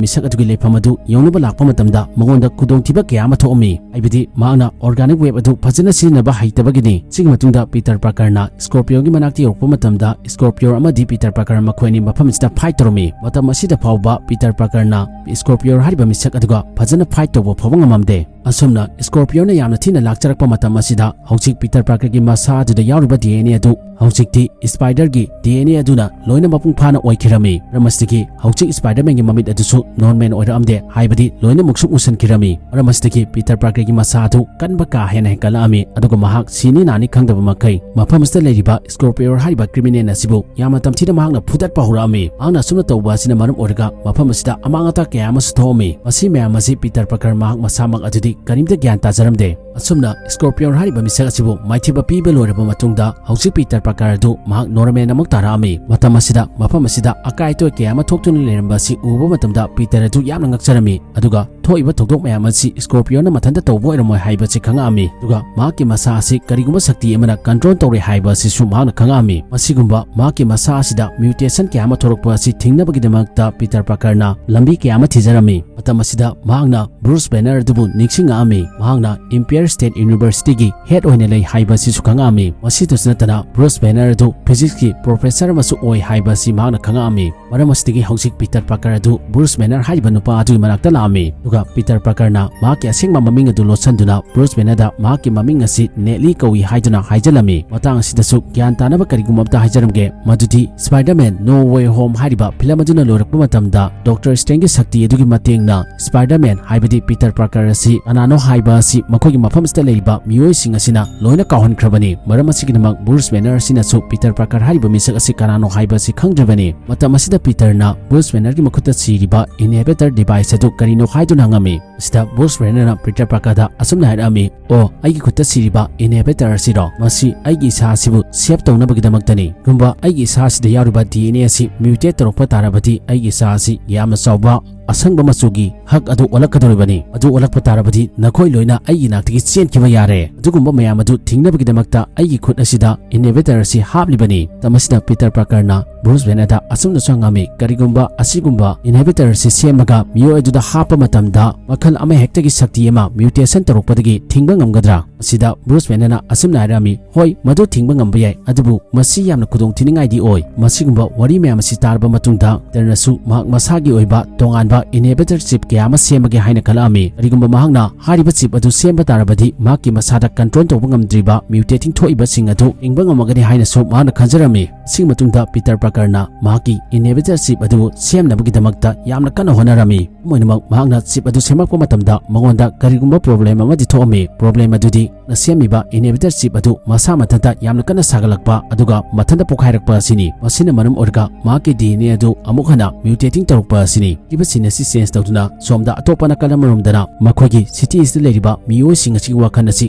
ꯃꯤꯁꯛ ꯑꯗꯨꯒꯤ ꯂꯩꯐꯝ ꯑꯗꯨ ꯌꯧꯅꯕ ꯂꯥꯛꯄ ꯃꯇꯝꯗ ꯃꯉꯣꯟꯗ ꯈꯨꯗꯣꯡꯊꯤꯕ ꯀꯌꯥ ꯑꯃ ꯊꯣꯛꯑꯝꯃꯤ꯫ ꯍꯥꯏꯕꯗꯤ ꯃꯍꯥꯛꯅ ꯑꯣꯔꯒꯥꯅꯤꯛ ꯋꯦꯕ ꯑꯗꯨ ꯐꯖꯅ ꯁꯤꯖꯤꯟꯅꯕ ꯍꯩꯇꯕꯒꯤꯅꯤ꯫ ꯁꯤꯒꯤ ꯃꯇꯨꯡꯗ ꯄꯤꯇꯔ ꯄꯥꯔꯀꯔꯅ ꯁ꯭ꯀꯣꯔꯄꯤꯌꯣꯟꯒꯤ ꯃꯅꯥꯛꯇ ꯌꯧꯔꯛꯄ ꯃꯇꯝꯗ ꯁ꯭ꯀꯣꯔꯄꯤꯌꯣꯟ ꯑꯃꯗꯤ ꯄꯤꯇꯔ ꯄꯥꯔꯀꯔ ꯃꯈꯣꯏ ꯑꯅꯤ ꯃꯐꯝ ꯑꯁꯤꯗ ꯐꯥꯏꯠ ꯇꯧꯔꯝꯃꯤ꯫ ꯃꯇꯝ ꯑꯁꯤꯗ ꯐꯥꯎꯕ ꯄꯤꯇꯔ ꯄꯥꯔꯀꯔꯅ ꯁ꯭ꯀꯣꯔꯄꯤꯌꯣꯟ ꯍꯥꯏꯔꯤꯕ ꯃꯤꯁꯛ ꯑꯗꯨꯒ ꯐꯖꯅ ꯐꯥꯏꯠ ꯇꯧꯕ ꯐꯥꯎꯕ ꯉꯝꯂꯝꯗꯦ꯫ ꯑꯁꯨꯝꯅ ꯁ꯭ꯀꯣꯔꯄꯤꯌꯣꯅ ꯌꯥꯝꯅ ꯊꯤꯅ ꯂꯥꯛꯆꯔꯛꯄ ꯃꯇꯝ ꯑꯁꯤꯗ ꯍꯧꯖꯤꯛ ꯄꯤꯇꯔ ꯄꯥꯔꯀꯔꯒꯤ ꯃꯁꯥ ꯑꯗꯨꯗ ꯌꯥꯎꯔꯤꯕ ꯗꯤ ꯑꯦꯟ ꯑꯦ ꯑꯗꯨ ꯍꯧꯖꯤꯛꯇꯤ ꯁ꯭ꯄꯥꯏꯗꯔꯒꯤ ꯗꯤ ꯑꯦꯟ ꯑꯦ ꯑꯗꯨꯅ ꯂꯣꯏꯅ ꯃꯄꯨꯡ ꯐꯥꯅ ꯑꯣꯏꯈꯤꯔꯝꯃꯤ꯫ ꯃꯔꯝ ꯑꯁꯤꯗꯒꯤ ꯍꯧꯖꯤꯛ ꯁ꯭ꯄꯥꯏꯗꯔꯃꯦꯟꯒꯤ ꯃꯃꯤꯠ ꯑꯗꯨꯁꯨ ꯅꯣꯔꯃꯦꯜ ꯑꯣꯏꯔꯛꯑꯝꯗꯦ, ꯍꯥꯏꯕꯗꯤ ꯂꯣꯏꯅ ꯃꯨꯛꯁꯨ ꯃꯨꯁꯟꯈꯤꯔꯝꯃꯤ꯫ ꯃꯔꯝ ꯑꯁꯤꯗꯒꯤ ꯄꯤꯇꯔ ꯄꯥꯔꯀꯔꯒꯤ ꯃꯁꯥ ꯑꯗꯨ ꯀꯟꯕ ꯀꯥ ꯍꯦꯟꯅ ꯍꯦꯟꯒꯠꯂꯛꯑꯝꯃꯤ, ꯑꯗꯨꯒ ꯃꯍꯥꯛ ꯁꯤꯅꯤ ꯅꯥꯅꯤ ꯈꯪꯗꯕ ꯃꯈꯩ ꯃꯐꯝ ꯑꯁꯤꯗ ꯂꯩꯔꯤꯕ ꯁ꯭ꯀꯣꯔꯄꯤꯌꯣ ꯍꯥꯏꯔꯤꯕ ꯀ꯭ꯔꯤꯃꯤꯅꯦꯜ ꯑꯁꯤꯕꯨ ꯌꯥꯝꯅ ꯇꯝꯊꯤꯅ ꯃꯍꯥꯛꯅ ꯐꯨꯗꯠꯄ ꯍꯧꯔꯛꯑꯝꯃꯤ꯫ ꯃꯍꯥꯛꯅ ꯑꯁꯨꯝꯅ ꯇꯧꯕ ꯑꯁꯤꯅ ꯃꯔꯝ ꯑꯣꯏꯔꯒ ꯃꯐꯝ ꯑꯁꯤꯗ ꯑꯃꯥꯡ ꯑꯇꯥ ꯀꯌꯥ ꯑꯃꯁꯨ ꯊꯣꯛꯑꯝꯃꯤ꯫ ꯃꯁꯤ ꯃꯌꯥꯝ ꯑꯁꯤ ꯄꯤꯇꯔ ꯄꯥꯔꯀꯔ ꯃꯍꯥꯛ ꯃꯁꯥꯃꯛ ꯑꯗꯨꯗꯤ ꯀꯔꯤꯝꯇ ꯒ꯭ꯌꯥꯟ ꯇꯥꯖꯔꯝꯗꯦ꯫ ꯑꯁꯨꯝꯅ ꯁ꯭ꯀꯣꯔꯄꯤꯌꯣꯟ ꯍꯥꯏꯔꯤꯕ ꯃꯤꯁꯛ ꯑꯁꯤꯕꯨ ꯃꯥꯏꯊꯤꯕ ꯄꯤꯕ ꯂꯣꯏꯔꯕ ꯃꯇꯨꯡꯗ ꯍꯧꯖꯤꯛ ꯄꯤꯇꯔ ꯄꯥꯔꯀꯔ ꯑꯗꯨ ꯃꯍꯥꯛ ꯅꯣꯔꯃꯦꯜ ꯑꯃꯨꯛ ꯇꯥꯔꯛꯑꯝꯃꯤ꯫ ꯃꯇꯝ ꯑꯁꯤꯗ ꯃꯐꯝ ꯑꯁꯤꯗ ꯑꯀꯥꯏ ꯑꯇꯣꯏ ꯀꯌꯥ ꯑꯃ ꯊꯣꯛꯇꯨꯅ ꯂꯩꯔꯝꯕ ꯑꯁꯤ ꯎꯕ ꯃꯇꯝꯗ ꯄꯤꯇꯔ ꯑꯗꯨ ꯌꯥꯝꯅ ꯉꯛꯆꯔꯝꯃꯤ꯫ ꯑꯗꯨꯒ ꯊꯣꯛꯏꯕ ꯊꯧꯗꯣꯛ ꯃꯌꯥꯝ ꯑꯁꯤ ꯁ꯭ꯀꯣꯔꯄꯤꯌꯣꯟꯅ ꯃꯊꯟꯇ ꯇꯧꯕ ꯑꯣꯏꯔꯝꯃꯣꯏ ꯍꯥꯏꯕꯁꯤ ꯈꯪꯉꯛꯑꯝꯃꯤ꯫ ꯑꯗꯨꯒ ꯃꯍꯥꯛꯀꯤ ꯃꯁꯥ ꯑꯁꯤ ꯀꯔꯤꯒꯨꯝꯕ ꯁꯛꯇꯤ ꯑꯃꯅ ꯀꯟꯇ꯭ꯔꯣꯜ ꯇꯧꯔꯦ ꯍꯥꯏꯕ ꯑꯁꯤꯁꯨ ꯃꯍꯥꯛꯅ ꯈꯪꯉꯛꯑꯝꯃꯤ꯫ ꯃꯁꯤꯒꯨꯝꯕ ꯃꯍꯥꯛꯀꯤ ꯃꯁꯥ ꯑꯁꯤꯗ ꯃ꯭ꯌꯨꯇꯦꯁꯟ ꯀꯌꯥ ꯑꯃ ꯊꯣꯛꯂꯛꯄ ꯑꯁꯤ ꯊꯤꯡꯅꯕꯒꯤꯗꯃꯛꯇ ꯄꯤꯇꯔ ꯄꯥꯔꯀꯔꯅ ꯂꯝꯕꯤ ꯀꯌꯥ ꯑꯃ ꯊꯤꯖꯔꯝꯃꯤ꯫ ꯃꯇꯝ ꯑꯁꯤꯗ ꯃꯍꯥꯛꯅ ꯕ꯭ꯔꯨꯁ ꯕꯦꯅꯔ ꯑꯗꯨꯕꯨ ꯅꯤꯡꯁꯤꯡꯉꯛꯑꯝꯃꯤ꯫ ꯃꯍꯥꯛꯅ ꯏꯝꯄꯤꯌꯔ ꯁ꯭ꯇꯦꯠ ꯌꯨꯅꯤꯚꯔꯁꯤꯇꯤꯒꯤ ꯍꯦꯗ ꯑꯣꯏꯅ ꯂꯩ ꯍꯥꯏꯕ ꯑꯁꯤꯁꯨ ꯈꯪꯉꯛꯑꯝꯃꯤ꯫ ꯃꯁꯤꯗꯁꯨ ꯅꯠꯇꯅ ꯕ꯭ꯔꯨꯁ ꯕꯦꯅꯔ ꯑꯗꯨ ꯐꯤꯖꯤꯛꯁꯀꯤ ꯄ꯭ꯔꯣꯐꯦꯁꯔ ꯑꯃꯁꯨ ꯑꯣꯏ ꯍꯥꯏꯕ ꯑꯁꯤ ꯃꯍꯥꯛꯅ ꯈꯪꯉꯛꯑꯝꯃꯤ꯫ ꯃꯔꯝ ꯑꯁꯤꯗꯒꯤ ꯍꯧꯖꯤꯛ ꯄꯤꯇꯔ ꯄꯥꯔꯀꯔ ꯑꯗꯨ ꯕ꯭ꯔꯨꯁ ꯕꯦꯅꯔ ꯍꯥꯏꯔꯤꯕ ꯅꯨꯄꯥ ꯑꯗꯨꯒꯤ ꯃꯅꯥꯛꯇ ꯂꯥꯛꯑꯝꯃꯤ꯫ ꯑꯗꯨꯒ ꯄꯤꯇꯔ ꯄꯥꯔꯀꯔꯅ ꯃꯍꯥꯛꯀꯤ ꯑꯁꯦꯡꯕ ꯃꯃꯤꯡ ꯑꯗꯨ ꯂꯣꯠꯁꯤꯟꯗꯨꯅ ꯕ꯭ꯔꯨꯁ ꯕꯦꯅꯔꯗ ꯃꯍꯥꯛꯀꯤ ꯃꯃꯤꯡ ꯑꯁꯤ ꯅꯦꯠꯂꯤ ꯀꯧꯏ ꯍꯥꯏꯗꯨꯅ ꯍꯥꯏꯖꯤꯜꯂꯝꯃꯤ꯫ ꯃꯇꯥꯡ ꯑꯁꯤꯗꯁꯨ ꯒ꯭ꯌꯥꯟ ꯇꯥꯅꯕ ꯀꯔꯤꯒꯨꯝꯕ ꯑꯃꯇ ꯍꯥꯏꯖꯔꯝꯒꯦ, ꯃꯗꯨꯗꯤ Spider-Man No Way Home ꯍꯥꯏꯔꯤꯕ ꯐꯤꯂꯝ ꯑꯗꯨꯅ ꯂꯣꯏꯔꯛꯄ ꯃꯇꯝꯗ ꯗꯣꯛꯇꯔ ꯁ꯭ꯇ꯭ꯔꯦꯟꯖꯒꯤ ꯁꯛꯇꯤ ꯑꯗꯨꯒꯤ ꯃꯇꯦꯡꯅ Spider-Man ꯍꯥꯏꯕꯗꯤ ꯄꯤꯇꯔ ꯄꯥꯔꯀꯔ ꯑꯁꯤ ꯀꯅꯥꯅꯣ ꯍꯥꯏꯕ ꯑꯁꯤ ꯃꯈꯣꯏꯒꯤ ꯃꯐꯝ ꯑꯁꯤꯗ ꯂꯩꯔꯤꯕ ꯃꯤꯑꯣꯏꯁꯤꯡ ꯑꯁꯤꯅ ꯂꯣꯏꯅ ꯀꯥꯎꯍꯟꯈ꯭ꯔꯕꯅꯤ꯫ ꯃꯔꯝ ꯑꯁꯤꯒꯤꯗꯃꯛ ꯕ꯭ꯔꯨꯁ ꯕꯦꯅꯔ ꯑꯁꯤꯅꯁꯨ ꯄꯤꯇꯔ ꯄꯥꯔꯀꯔ ꯍꯥꯏꯔꯤꯕ ꯃꯤꯁꯛ ꯑꯁꯤ ꯀꯅꯥꯅꯣ ꯍꯥꯏꯕ ꯑꯁꯤ ꯈꯪꯗ꯭ꯔꯤꯕꯅꯤ꯫ ꯃꯇꯝ ꯑꯁꯤꯗ ꯄꯤꯇꯔꯅ ꯕ꯭ꯔꯨꯁ ꯕꯦꯅꯔꯒꯤ ꯃꯈꯨꯠꯇ ꯁꯤꯔꯤꯕ inhabitor device ꯑꯗꯨ ꯀꯔꯤꯅꯣ ꯍꯥꯏꯗꯨꯅ ꯍꯪꯉꯝꯃꯤ꯫ ꯁꯤꯗ ꯕ꯭ꯔꯨꯁ ꯕꯦꯅꯔꯅ ꯄꯤꯇꯔ ꯄꯥꯔꯀꯔꯗ ꯑꯁꯨꯝꯅ ꯍꯥꯏꯔꯛꯑꯝꯃꯤ, "ꯑꯣ, ꯑꯩꯒꯤ ꯈꯨꯠꯇ ꯁꯤꯔꯤꯕ inhabitor ꯑꯁꯤꯔꯣ? ꯃꯁꯤ ꯑꯩꯒꯤ ꯏꯁꯥ ꯑꯁꯤꯕꯨ save ꯇꯧꯅꯕꯒꯤꯗꯃꯛꯇꯅꯤ꯫ ꯀꯔꯤꯒꯨꯝꯕ ꯑꯩꯒꯤ ꯏꯁꯥ ꯑꯁꯤꯗ ꯌꯥꯎꯔꯤꯕ D N A ꯑꯁꯤ mutate ꯇꯧꯔꯛꯄ ꯇꯥꯔꯕꯗꯤ ꯑꯩꯒꯤ ꯏꯁꯥ ꯑꯁꯤ ꯌꯥꯝꯅ ꯆꯥꯎꯕ ꯑꯁꯪꯕ ꯃꯆꯨꯒꯤ ꯍꯛ ꯑꯗꯨ ꯑꯣꯜꯂꯛꯀꯗꯧꯔꯤꯕꯅꯤ꯫ ꯑꯗꯨ ꯑꯣꯜꯂꯛꯄ ꯇꯥꯔꯕꯗꯤ ꯅꯈꯣꯏ ꯂꯣꯏꯅ ꯑꯩꯒꯤ ꯅꯥꯛꯇꯒꯤ ꯆꯦꯟꯈꯤꯕ ꯌꯥꯔꯦ꯫ ꯑꯗꯨꯒꯨꯝꯕ ꯃꯌꯥꯝ ꯑꯗꯨ ꯊꯤꯡꯅꯕꯒꯤꯗꯃꯛꯇ ꯑꯩꯒꯤ ꯈꯨꯠ ꯑꯁꯤꯗ inhabitor ꯑꯁꯤ ꯍꯥꯞꯂꯤꯕꯅꯤ"꯫ ꯃꯇꯝ ꯑꯁꯤꯗ ꯄꯤꯇꯔ ꯄꯥꯔꯀꯔꯅ ꯕ꯭ꯔꯨꯁ ꯕꯦꯅꯔꯗ ꯑꯁꯨꯝꯅꯁꯨ ꯍꯪꯉꯝꯃꯤ, "ꯀꯔꯤꯒꯨꯝꯕ ꯑꯁꯤꯒꯨꯝꯕ inhabitor ꯑꯁꯤ ꯁꯦꯝꯃꯒ ꯃꯤꯑꯣꯏ ꯑꯗꯨꯗ ꯍꯥꯞꯄ ꯃꯇꯝꯗ ꯃꯈꯜ ꯑꯃꯍꯦꯛꯇꯒꯤ ꯁꯛꯇꯤ ꯑꯃ mutation ꯇꯧꯔꯛꯄꯗꯒꯤ ꯊꯤꯡꯕ ꯉꯝꯒꯗ꯭ꯔꯥ?" ꯃꯁꯤꯗ ꯕ꯭ꯔꯨꯁ ꯕꯦꯅꯔꯅ ꯑꯁꯨꯝꯅ ꯍꯥꯏꯔꯝꯃꯤ, "ꯍꯣꯏ, ꯃꯗꯨ ꯊꯤꯡꯕ ꯉꯝꯕ ꯌꯥꯏ, ꯑꯗꯨꯕꯨ ꯃꯁꯤ ꯌꯥꯝꯅ ꯈꯨꯗꯣꯡꯊꯤꯅꯤꯡꯉꯥꯏꯗꯤ ꯑꯣꯏ꯫ ꯃꯁꯤꯒꯨꯝꯕ ꯋꯥꯔꯤ ꯃꯌꯥꯝ ꯑꯁꯤ ꯇꯥꯔꯕ ꯃꯇꯨꯡꯗ ꯄꯤꯇꯔꯅꯁꯨ ꯃꯍꯥꯛ ꯃꯁꯥꯒꯤ ꯑꯣꯏꯕ ꯇꯣꯉꯥꯟꯕ inhabitor chip ꯀꯌꯥ ꯑꯃ ꯁꯦꯝꯃꯒꯦ ꯍꯥꯏꯅ ꯈꯜꯂꯛꯑꯝꯃꯤ꯫ ꯀꯔꯤꯒꯨꯝꯕ ꯃꯍꯥꯛꯅ ꯍꯥꯏꯔꯤꯕ chip ꯑꯗꯨ ꯁꯦꯝꯕ ꯇꯥꯔꯕꯗꯤ ꯃꯍꯥꯛꯀꯤ ꯃꯁꯥꯗ control ꯇꯧꯕ ꯉꯝꯗ꯭ꯔꯤꯕ mutating ꯊꯣꯛꯏꯕꯁꯤꯡ ꯑꯗꯨ ꯍꯤꯡꯕ ꯉꯝꯃꯒꯅꯤ ꯍꯥꯏꯅꯁꯨ ꯃꯍꯥꯛꯅ ꯈꯟꯖꯔꯝꯃꯤ꯫ ꯑꯁꯤꯒꯤ ꯃꯇꯨꯡꯗ ꯄꯤꯇꯔ ꯄꯥꯔꯀꯔꯅ ꯃꯍꯥꯛꯀꯤ inhabitor chip ꯑꯗꯨ ꯁꯦꯝꯅꯕꯒꯤꯗꯃꯛꯇ ꯌꯥꯝꯅ ꯀꯟꯅ ꯍꯣꯠꯅꯔꯝꯃꯤ꯫ ꯑꯗꯨꯝ ꯑꯣꯏꯅꯃꯛ, ꯃꯍꯥꯛꯅ chip ꯑꯗꯨ ꯁꯦꯝꯃꯛꯄ ꯃꯇꯝꯗ ꯃꯉꯣꯟꯗ ꯀꯔꯤꯒꯨꯝꯕ problem ꯑꯃꯗꯤ ꯊꯣꯛꯑꯝꯃꯤ꯫ Problem ꯑꯗꯨꯗꯤ ꯅ ꯁꯦꯝꯃꯤꯕ inhabitor chip ꯑꯗꯨ ꯃꯁꯥ ꯃꯊꯟꯇ ꯌꯥꯝꯅ ꯀꯟꯅ ꯁꯥꯒꯠꯂꯛꯄ ꯑꯗꯨꯒ ꯃꯊꯟꯇ ꯄꯣꯈꯥꯏꯔꯛꯄ ꯑꯁꯤꯅꯤ꯫ ꯃꯁꯤꯅ ꯃꯔꯝ ꯑꯣꯏꯔꯒ ꯃꯍꯥꯛꯀꯤ D N A ꯑꯗꯨ ꯑꯃꯨꯛ ꯍꯟꯅ mutating ꯇꯧꯔꯛꯄ ꯑꯁꯤꯅꯤ꯫ ꯍꯥꯏꯔꯤꯕ scene ꯑꯁꯤ change ꯇꯧꯗꯨꯅ ꯁꯣꯝꯗ ꯑꯇꯣꯞꯄ ꯅꯥꯀꯜ ꯑꯃꯔꯣꯝꯗꯅ ꯃꯈꯣꯏꯒꯤ city ꯑꯁꯤꯗ ꯂꯩꯔꯤꯕ ꯃꯤꯑꯣꯏꯁꯤꯡ ꯑꯁꯤꯒꯤ ꯋꯥꯈꯜ ꯑꯁꯤ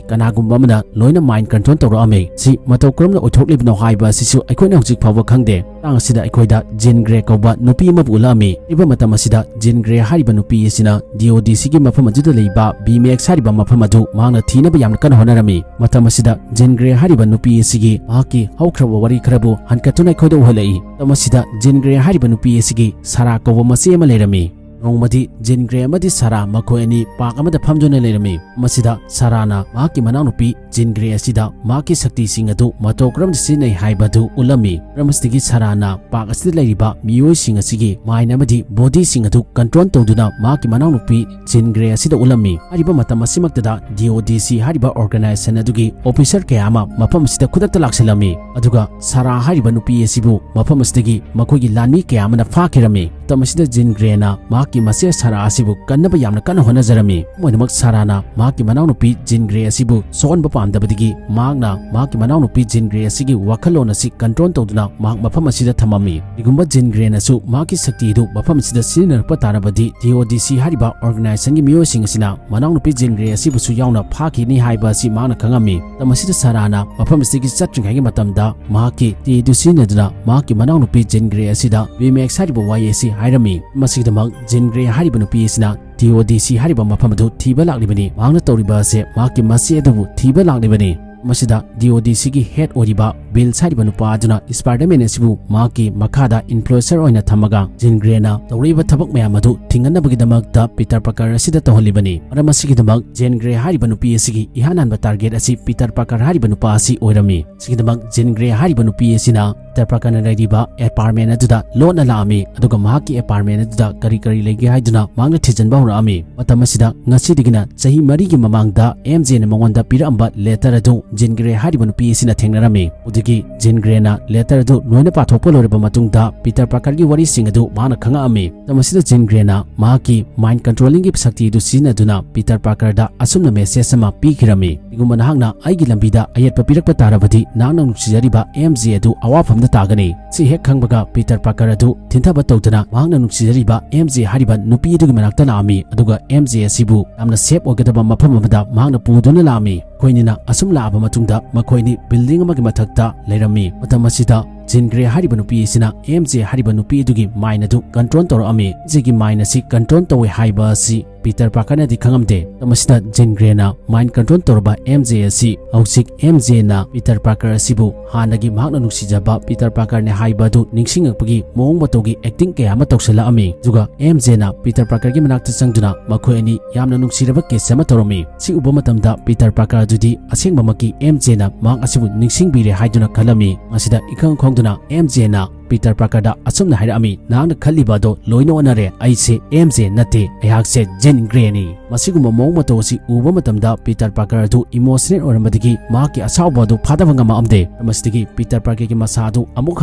ꯀꯅꯥꯒꯨꯝꯕ ꯑꯃꯅ ꯂꯣꯏꯅ mind control ꯇꯧꯔꯛꯑꯝꯃꯤ꯫ ꯁꯤ ꯃꯇꯧ ꯀꯔꯝꯅ ꯑꯣꯏꯊꯣꯛꯂꯤꯕꯅꯣ ꯍꯥꯏꯕ ꯑꯁꯤꯁꯨ ꯑꯩꯈꯣꯏꯅ ꯍꯧꯖꯤꯛ ꯐꯥꯎꯕ ꯈꯪꯗꯦ꯫ ꯃꯇꯥꯡ ꯑꯁꯤꯗ ꯑꯩꯈꯣꯏꯗ Jean Grey ꯀꯧꯕ ꯅꯨꯄꯤ ꯑꯃꯕꯨ ꯎꯠꯂꯛꯑꯝꯃꯤ꯫ ꯍꯥꯏꯔꯤꯕ ꯃꯇꯝ ꯑꯁꯤꯗ Jean Grey ꯍꯥꯏꯔꯤꯕ ꯅꯨꯄꯤ ꯑꯁꯤꯅ D O D Cꯒꯤ ꯃꯐꯝ ꯑꯗꯨꯗ ꯂꯩꯕ B Max ꯍꯥꯏꯔꯤꯕ ꯃꯐꯝ ꯑꯗꯨ ꯃꯍꯥꯛꯅ ꯊꯤꯅꯕ ꯌꯥꯝꯅ ꯀꯟꯅ ꯍꯣꯠꯅꯔꯝꯃꯤ꯫ ꯃꯇꯝ ꯑꯁꯤꯗ Jean Grey ꯍꯥꯏꯔꯤꯕ ꯅꯨꯄꯤ ꯑꯁꯤꯒꯤ ꯃꯍꯥꯛꯀꯤ ꯍꯧꯈ꯭ꯔꯕ ꯋꯥꯔꯤ ꯈꯔꯕꯨ ꯍꯟꯀꯠꯇꯨꯅ ꯑꯩꯈꯣꯏꯗ ꯎꯍꯜꯂꯛꯏ꯫ ꯃꯇꯝ ꯑꯁꯤꯗ Jean Grey ꯍꯥꯏꯔꯤꯕ ꯅꯨꯄꯤ ꯑꯁꯤꯒꯤ Sarah ꯀꯧꯕ ꯃꯆꯦ ꯑꯃ ꯂꯩꯔꯝꯃꯤ꯫ ꯅꯣꯡꯃꯗꯤ ꯖꯤꯟ ꯒ꯭ꯔꯦ ꯑꯃꯗꯤ ꯁꯥꯔꯥ ꯃꯈꯣꯏ ꯑꯅꯤ ꯄꯥꯔꯛ ꯑꯃꯗ ꯐꯝꯗꯨꯅ ꯂꯩꯔꯝꯃꯤ꯫ ꯃꯁꯤꯗ ꯁꯥꯔꯥꯅ ꯃꯍꯥꯛꯀꯤ ꯃꯅꯥꯎꯅꯨꯄꯤ ꯖꯤꯟ ꯒ꯭ꯔꯦ ꯑꯁꯤꯗ ꯃꯍꯥꯛꯀꯤ ꯁꯛꯇꯤꯁꯤꯡ ꯑꯗꯨ ꯃꯇꯧ ꯀꯔꯝꯅ ꯁꯤꯖꯤꯟꯅꯩ ꯍꯥꯏꯕ ꯑꯗꯨ ꯎꯠꯂꯝꯃꯤ꯫ ꯃꯔꯝ ꯑꯁꯤꯗꯒꯤ ꯁꯥꯔꯥꯅ ꯄꯥꯔꯛ ꯑꯁꯤꯗ ꯂꯩꯔꯤꯕ ꯃꯤꯑꯣꯏꯁꯤꯡ ꯑꯁꯤꯒꯤ ꯃꯥꯏꯟ ꯑꯃꯗꯤ ꯕꯣꯗꯤꯁꯤꯡ ꯑꯗꯨ ꯀꯟꯇ꯭ꯔꯣꯜ ꯇꯧꯗꯨꯅ ꯃꯍꯥꯛꯀꯤ ꯃꯅꯥꯎꯅꯨꯄꯤ ꯖꯤꯟ ꯒ꯭ꯔꯦ ꯑꯁꯤꯗ ꯎꯠꯂꯝꯃꯤ꯫ ꯍꯥꯏꯔꯤꯕ ꯃꯇꯝ ꯑꯁꯤꯃꯛꯇꯗ ꯗꯤ ꯑꯣ ꯗꯤ ꯁꯤ ꯍꯥꯏꯔꯤꯕ ꯑꯣꯔꯒꯅꯥꯏꯖꯦꯁꯟ ꯑꯗꯨꯒꯤ ꯑꯣꯐꯤꯁꯔ ꯀꯌꯥ ꯑꯃ ꯃꯐꯝ ꯑꯁꯤꯗ ꯈꯨꯗꯛꯇ ꯂꯥꯛꯁꯤꯜꯂꯝꯃꯤ꯫ ꯑꯗꯨꯒ ꯁꯥꯔꯥ ꯍꯥꯏꯔꯤꯕ ꯅꯨꯄꯤ ꯑꯁꯤꯕꯨ ꯃꯐꯝ ꯑꯁꯤꯗꯒꯤ ꯃꯈꯣꯏꯒꯤ ꯂꯥꯟꯃꯤ ꯀꯌꯥ ꯑꯃꯅ ꯐꯥꯈꯤꯔꯝꯃꯤ꯫ ꯃꯇꯝ ꯑꯁꯤꯗ ꯖꯤꯟ ꯒ꯭ꯔꯦꯅ ꯃꯍꯥꯛꯀꯤ ꯃꯆꯦ ꯁꯥꯔꯥ ꯑꯁꯤꯕꯨ ꯀꯟꯅꯕ ꯌꯥꯝꯅ ꯀꯟꯅ ꯍꯣꯠꯅꯖꯔꯝꯃꯤ꯫ ꯑꯗꯨꯝ ꯑꯣꯏꯅꯃꯛ ꯁꯥꯔꯥꯅ ꯃꯍꯥꯛꯀꯤ ꯃꯅꯥꯎꯅꯨꯄꯤ ꯖꯤꯟ ꯒ꯭ꯔꯦ ꯑꯁꯤꯕꯨ ꯁꯣꯛꯍꯟꯕ ꯄꯥꯝꯗꯕꯗꯒꯤ ꯃꯍꯥꯛꯅ ꯃꯍꯥꯛꯀꯤ ꯃꯅꯥꯎꯅꯨꯄꯤ ꯖꯤꯟ ꯒ꯭ꯔꯦ ꯑꯁꯤꯒꯤ ꯋꯥꯈꯜꯂꯣꯟ ꯑꯁꯤ ꯀꯟꯇ꯭ꯔꯣꯜ ꯇꯧꯗꯨꯅ ꯃꯍꯥꯛ ꯃꯐꯝ ꯑꯁꯤꯗ ꯊꯝꯃꯝꯃꯤ꯫ ꯀꯔꯤꯒꯨꯝꯕ ꯖꯤꯟ ꯒ꯭ꯔꯦꯅꯁꯨ ꯃꯍꯥꯛꯀꯤ ꯁꯛꯇꯤ ꯑꯗꯨ ꯃꯐꯝ ꯑꯁꯤꯗ ꯁꯤꯖꯤꯟꯅꯔꯛꯄ ꯇꯥꯔꯕꯗꯤ ꯗꯤ ꯑꯣ ꯗꯤ ꯁꯤ ꯍꯥꯏꯔꯤꯕ ꯑꯣꯔꯒꯅꯥꯏꯖꯦꯁꯟꯒꯤ ꯃꯤꯑꯣꯏꯁꯤꯡ ꯑꯁꯤꯅ ꯃꯅꯥꯎꯅꯨꯄꯤ ꯖꯤꯟ ꯒ꯭ꯔꯦ ꯑꯁꯤꯕꯨꯁꯨ ꯌꯥꯎꯅ ꯐꯥꯈꯤꯅꯤ ꯍꯥꯏꯕ ꯑꯁꯤ ꯃꯍꯥꯛꯅ ꯈꯪꯉꯝꯃꯤ꯫ ꯃꯇꯝ ꯑꯁꯤꯗ ꯁꯥꯔꯥꯅ ꯃꯐꯝ ꯑꯁꯤꯗꯒꯤ ꯆꯠꯇ꯭ꯔꯤꯉꯩꯒꯤ ꯃꯇꯝꯗ ꯃꯍꯥꯛꯀꯤ ꯇꯤ ꯑꯗꯨ ꯁꯤꯖꯤꯟꯅꯗꯨꯅ ꯃꯍꯥꯛꯀꯤ ꯃꯅꯥꯎꯅꯨꯄꯤ ꯖꯤꯟ ꯒ꯭ꯔꯦ ꯑꯁꯤꯗ ꯕꯤ ꯑꯦꯝ ꯑꯦꯛꯁ ꯍꯥꯏꯔꯤꯕ ꯋꯥꯍꯩ ꯑꯁꯤ ꯍꯥꯏꯔꯝꯃꯤ꯫ ꯃꯁꯤꯒꯤꯗꯃꯛ ꯖꯤꯟ ꯒ꯭ꯔꯦ ꯍꯥꯏꯔꯤꯕ ꯅꯨꯄꯤ ꯑꯁꯤꯅ ꯗꯤ ꯑꯣ ꯗꯤ ꯁꯤ ꯍꯥꯏꯔꯤꯕ ꯃꯐꯝ ꯑꯗꯨ ꯊꯤꯕ ꯂꯥꯛꯂꯤꯕꯅꯤ꯫ ꯃꯍꯥꯛꯅ ꯇꯧꯔꯤꯕ ꯑꯁꯦ ꯃꯍꯥꯛꯀꯤ ꯃꯆꯦ ꯑꯗꯨꯕꯨ ꯊꯤꯕ ꯂꯥꯛꯂꯤꯕꯅꯤ꯫ ꯃꯁꯤꯗ ꯗꯤ ꯑꯣ ꯗꯤ ꯁꯤꯒꯤ ꯍꯦꯗ ꯑꯣꯏꯔꯤꯕ ꯕꯤꯜꯁ ꯍꯥꯏꯔꯤꯕ ꯅꯨꯄꯥ ꯑꯗꯨꯅ ꯁ꯭ꯄꯥꯏꯗꯔꯃꯦꯟ ꯑꯁꯤꯕꯨ ꯃꯍꯥꯛꯀꯤ ꯃꯈꯥꯗ ꯏꯟꯐ꯭ꯂꯨꯑꯦꯟꯁꯔ ꯑꯣꯏꯅ ꯊꯝꯃꯒ ꯖꯤꯟ ꯒ꯭ꯔꯦꯅ ꯇꯧꯔꯛꯏꯕ ꯊꯕꯛ ꯃꯌꯥꯝ ꯑꯗꯨ ꯊꯤꯡꯍꯟꯅꯕꯒꯤꯗꯃꯛꯇ ꯄꯤꯇꯔ ꯄꯥꯔꯀꯔ ꯑꯁꯤꯗ ꯇꯧꯍꯜꯂꯤꯕꯅꯤ꯫ ꯃꯔꯝ ꯑꯁꯤꯒꯤꯗꯃꯛ ꯖꯤꯟ ꯒ꯭ꯔꯦ ꯍꯥꯏꯔꯤꯕ ꯅꯨꯄꯤ ꯑꯁꯤꯒꯤ ꯏꯍꯥꯟ ꯍꯥꯟꯕ ꯇꯥꯔꯒꯦꯠ ꯑꯁꯤ ꯄꯤꯇꯔ ꯄꯥꯔꯀꯔ ꯍꯥꯏꯔꯤꯕ ꯅꯨꯄꯥ ꯑꯁꯤ ꯑꯣꯏꯔꯝꯃꯤ꯫ ꯁꯤꯒꯤꯗꯃꯛ ꯖꯤꯟ ꯒ꯭ꯔꯦ ꯍꯥꯏꯔꯤꯕ ꯅꯨꯄꯤ ꯑꯁꯤꯅ ꯄꯤꯇꯔ ꯄꯥꯔꯀꯔꯅ ꯂꯩꯔꯤꯕ ꯑꯦꯄꯥꯔꯠꯃꯦꯟ ꯑꯗꯨꯗ ꯂꯣꯠꯅ ꯂꯥꯛꯑꯝꯃꯤ, ꯑꯗꯨꯒ ꯃꯍꯥꯛꯀꯤ ꯑꯦꯄꯥꯔꯠꯃꯦꯟ ꯑꯗꯨꯗ ꯀꯔꯤ ꯀꯔꯤ ꯂꯩꯒꯦ ꯍꯥꯏꯗꯨꯅ ꯃꯍꯥꯛꯅ ꯊꯤꯖꯤꯟꯕ ꯍꯧꯔꯛꯑꯝꯃꯤ꯫ ꯃꯇꯝ ꯑꯁꯤꯗ ꯉꯁꯤꯗꯒꯤꯅ ꯆꯍꯤ ꯃꯔꯤꯒꯤ ꯃꯃꯥꯡꯗ ꯑꯦꯝ ꯖꯦꯅ ꯃꯉꯣꯟꯗ ꯄꯤꯔꯛꯑꯝꯕ ꯂꯦꯇꯔ ꯑꯗꯨ ꯖꯤꯟ ꯒ꯭ꯔꯦ ꯍꯥꯏꯔꯤꯕ ꯅꯨꯄꯤ ꯑꯁꯤꯅ ꯊꯦꯡꯅꯔꯝꯃꯤ꯫ ꯑꯗꯨꯗꯒꯤ ꯖꯤꯟ ꯒ꯭ꯔꯦꯅ ꯂꯦꯇꯔ ꯑꯗꯨ ꯂꯣꯏꯅ ꯄꯥꯊꯣꯛꯄ ꯂꯣꯏꯔꯕ ꯃꯇꯨꯡꯗ ꯄꯤꯇꯔ ꯄꯥꯔꯀꯔꯒꯤ ꯋꯥꯔꯤꯁꯤꯡ ꯑꯗꯨ ꯃꯍꯥꯛꯅ ꯈꯪꯉꯛꯑꯝꯃꯤ꯫ ꯃꯇꯝ ꯑꯁꯤꯗ ꯖꯤꯟ ꯒ꯭ꯔꯦꯅ ꯃꯍꯥꯛꯀꯤ ꯃꯥꯏꯟ ꯀꯟꯇ꯭ꯔꯣꯂꯤꯡꯒꯤ ꯁꯛꯇꯤ ꯑꯗꯨ ꯁꯤꯖꯤꯟꯅꯗꯨꯅ ꯄꯤꯇꯔ ꯄꯥꯔꯀꯔꯗ ꯑꯁꯨꯝꯅ ꯃꯦꯁꯦꯖ ꯑꯃ ꯄꯤꯈꯤꯔꯝꯃꯤ꯫ "ꯀꯔꯤꯒꯨꯝꯕ ꯅꯍꯥꯛꯅ ꯑꯩꯒꯤ ꯂꯝꯕꯤꯗ ꯑꯌꯦꯠꯄ ꯄꯤꯔꯛꯄ ꯇꯥꯔꯕꯗꯤ ꯅꯍꯥꯛꯅ ꯅꯨꯡꯁꯤꯖꯔꯤꯕ ꯑꯦꯝ ꯖꯦ ꯑꯗꯨ ꯑꯋꯥꯐꯝꯗ ꯇꯥꯒꯅꯤ꯫" ꯁꯤ ꯍꯦꯛ ꯈꯪꯕꯒ ꯄꯤꯇꯔ ꯄꯥꯔꯀꯔ ꯑꯗꯨ ꯊꯤꯟꯊꯕ ꯇꯧꯗꯨꯅ ꯃꯍꯥꯛꯅ ꯅꯨꯡꯁꯤꯖꯔꯤꯕ ꯑꯦꯝ ꯖꯦ ꯍꯥꯏꯔꯤꯕ ꯅꯨꯄꯤ ꯑꯗꯨꯒꯤ ꯃꯅꯥꯛꯇ ꯂꯥꯛꯑꯝꯃꯤ, ꯑꯗꯨꯒ ꯑꯦꯝ ꯖꯦ ꯑꯁꯤꯕꯨ ꯌꯥꯝꯅ ꯁꯦꯐ ꯑꯣꯏꯒꯗꯕ ꯃꯐꯝ ꯑꯃꯗ ꯃꯍꯥꯛꯅ ꯄꯨꯗꯨꯅ ꯂꯥꯛꯑꯝꯃꯤ꯫ ꯃꯈꯣꯏꯅꯤꯅ ꯑꯁꯨꯝ ꯂꯥꯛꯑꯕ ꯃꯇꯨꯡꯗ ꯃꯈꯣꯏꯅꯤ ꯕꯤꯜꯗꯤꯡ ꯑꯃꯒꯤ ꯃꯊꯛꯇ ꯂꯩꯔꯝꯃꯤ꯫ ꯃꯇꯝ ꯑꯁꯤꯗ ꯖꯤꯟ ꯒ꯭ꯔꯦ ꯍꯥꯏꯔꯤꯕ ꯅꯨꯄꯤ ꯑꯁꯤꯅ ꯑꯦꯝ ꯖꯦ ꯍꯥꯏꯔꯤꯕ ꯅꯨꯄꯤ ꯑꯗꯨꯒꯤ ꯃꯥꯏꯟ ꯑꯗꯨ ꯀꯟꯇ꯭ꯔꯣꯜ ꯇꯧꯔꯛꯑꯝꯃꯤ꯫ ꯑꯦꯝ ꯖꯦꯒꯤ ꯃꯥꯏꯟ ꯑꯁꯤ ꯀꯟꯇ꯭ꯔꯣꯜ ꯇꯧꯋꯦ ꯍꯥꯏꯕ ꯑꯁꯤ ꯄꯤꯇꯔ ꯄꯥꯔꯀꯔꯅꯗꯤ ꯈꯪꯉꯝꯗꯦ꯫ ꯃꯇꯝ ꯑꯁꯤꯗ ꯖꯤꯟ ꯒ꯭ꯔꯦꯅ ꯃꯥꯏꯟ ꯀꯟꯇ꯭ꯔꯣꯜ ꯇꯧꯔꯕ ꯑꯦꯝ ꯖꯦ ꯑꯁꯤ ꯍꯧꯖꯤꯛ ꯑꯦꯝ ꯖꯦꯅ ꯄꯤꯇꯔ ꯄꯥꯔꯀꯔ ꯑꯁꯤꯕꯨ ꯍꯥꯟꯅꯒꯤ ꯃꯍꯥꯛꯅ ꯅꯨꯡꯁꯤꯖꯕ ꯄꯤꯇꯔ ꯄꯥꯔꯀꯔꯅꯦ ꯍꯥꯏꯕ ꯑꯗꯨ ꯅꯤꯡꯁꯤꯡꯉꯛꯄꯒꯤ ꯃꯑꯣꯡ ꯃꯇꯧꯒꯤ ꯑꯦꯛꯇꯤꯡ ꯀꯌꯥ ꯑꯃ ꯇꯧꯁꯤꯜꯂꯛꯑꯝꯃꯤ꯫ ꯑꯗꯨꯒ ꯑꯦꯝ ꯖꯦꯅ ꯄꯤꯇꯔ ꯄꯥꯔꯀꯔꯒꯤ ꯃꯅꯥꯛꯇ ꯆꯪꯗꯨꯅ ꯃꯈꯣꯏ ꯑꯅꯤ ꯌꯥꯝꯅ ꯅꯨꯡꯁꯤꯔꯕ ꯀꯤꯁ ꯑꯃ ꯇꯧꯔꯝꯃꯤ꯫ ꯁꯤ ꯎꯕ ꯃꯇꯝꯗ ꯄꯤꯇꯔ ꯄꯥꯔꯀꯔ ꯑꯗꯨꯗꯤ ꯑꯁꯦꯡꯕꯃꯛꯀꯤ ꯑꯦꯝ ꯖꯦꯅ ꯃꯍꯥꯛ ꯑꯁꯤꯕꯨ ꯅꯤꯡꯁꯤꯡꯕꯤꯔꯦ ꯍꯥꯏꯗꯨꯅ ꯈꯜꯂꯝꯃꯤ꯫ ꯃꯁꯤꯗ ꯏꯈꯪ ꯈꯪꯗꯨꯅ ꯑꯦꯝ ꯖꯦꯅ ꯄꯤꯇꯔ ꯄꯥꯔꯀꯔꯗ ꯑꯁꯨꯝꯅ ꯍꯥꯏꯔꯛꯑꯝꯃꯤ, "ꯅꯍꯥꯛꯅ ꯈꯜꯂꯤꯕ ꯑꯗꯣ ꯂꯣꯏꯅ ꯑꯣꯟꯅꯔꯦ꯫ ꯑꯩꯁꯦ ꯑꯦꯝ ꯖꯦ ꯅꯠꯇꯦ, ꯑꯩꯍꯥꯛꯁꯦ ꯖꯤꯟ ꯒ꯭ꯔꯦꯅꯤ"꯫ ꯃꯁꯤꯒꯨꯝꯕ ꯃꯑꯣꯡ ꯃꯇꯧ ꯑꯁꯤ ꯎꯕ ꯃꯇꯝꯗ ꯄꯤꯇꯔ ꯄꯥꯔꯀꯔ ꯑꯗꯨ ꯏꯃꯣꯁꯅꯦꯜ ꯑꯣꯏꯔꯝꯕꯗꯒꯤ ꯃꯍꯥꯛꯀꯤ ꯑꯁꯥꯎꯕ ꯑꯗꯨ ꯐꯥꯗꯕ ꯉꯝꯃꯛꯑꯝꯗꯦ꯫ ꯃꯔꯝ ꯑꯁꯤꯗꯒꯤ ꯄꯤꯇꯔ ꯄꯥꯔꯀꯔꯒꯤ ꯃꯁꯥ ꯑꯗꯨ ꯑꯃꯨꯛ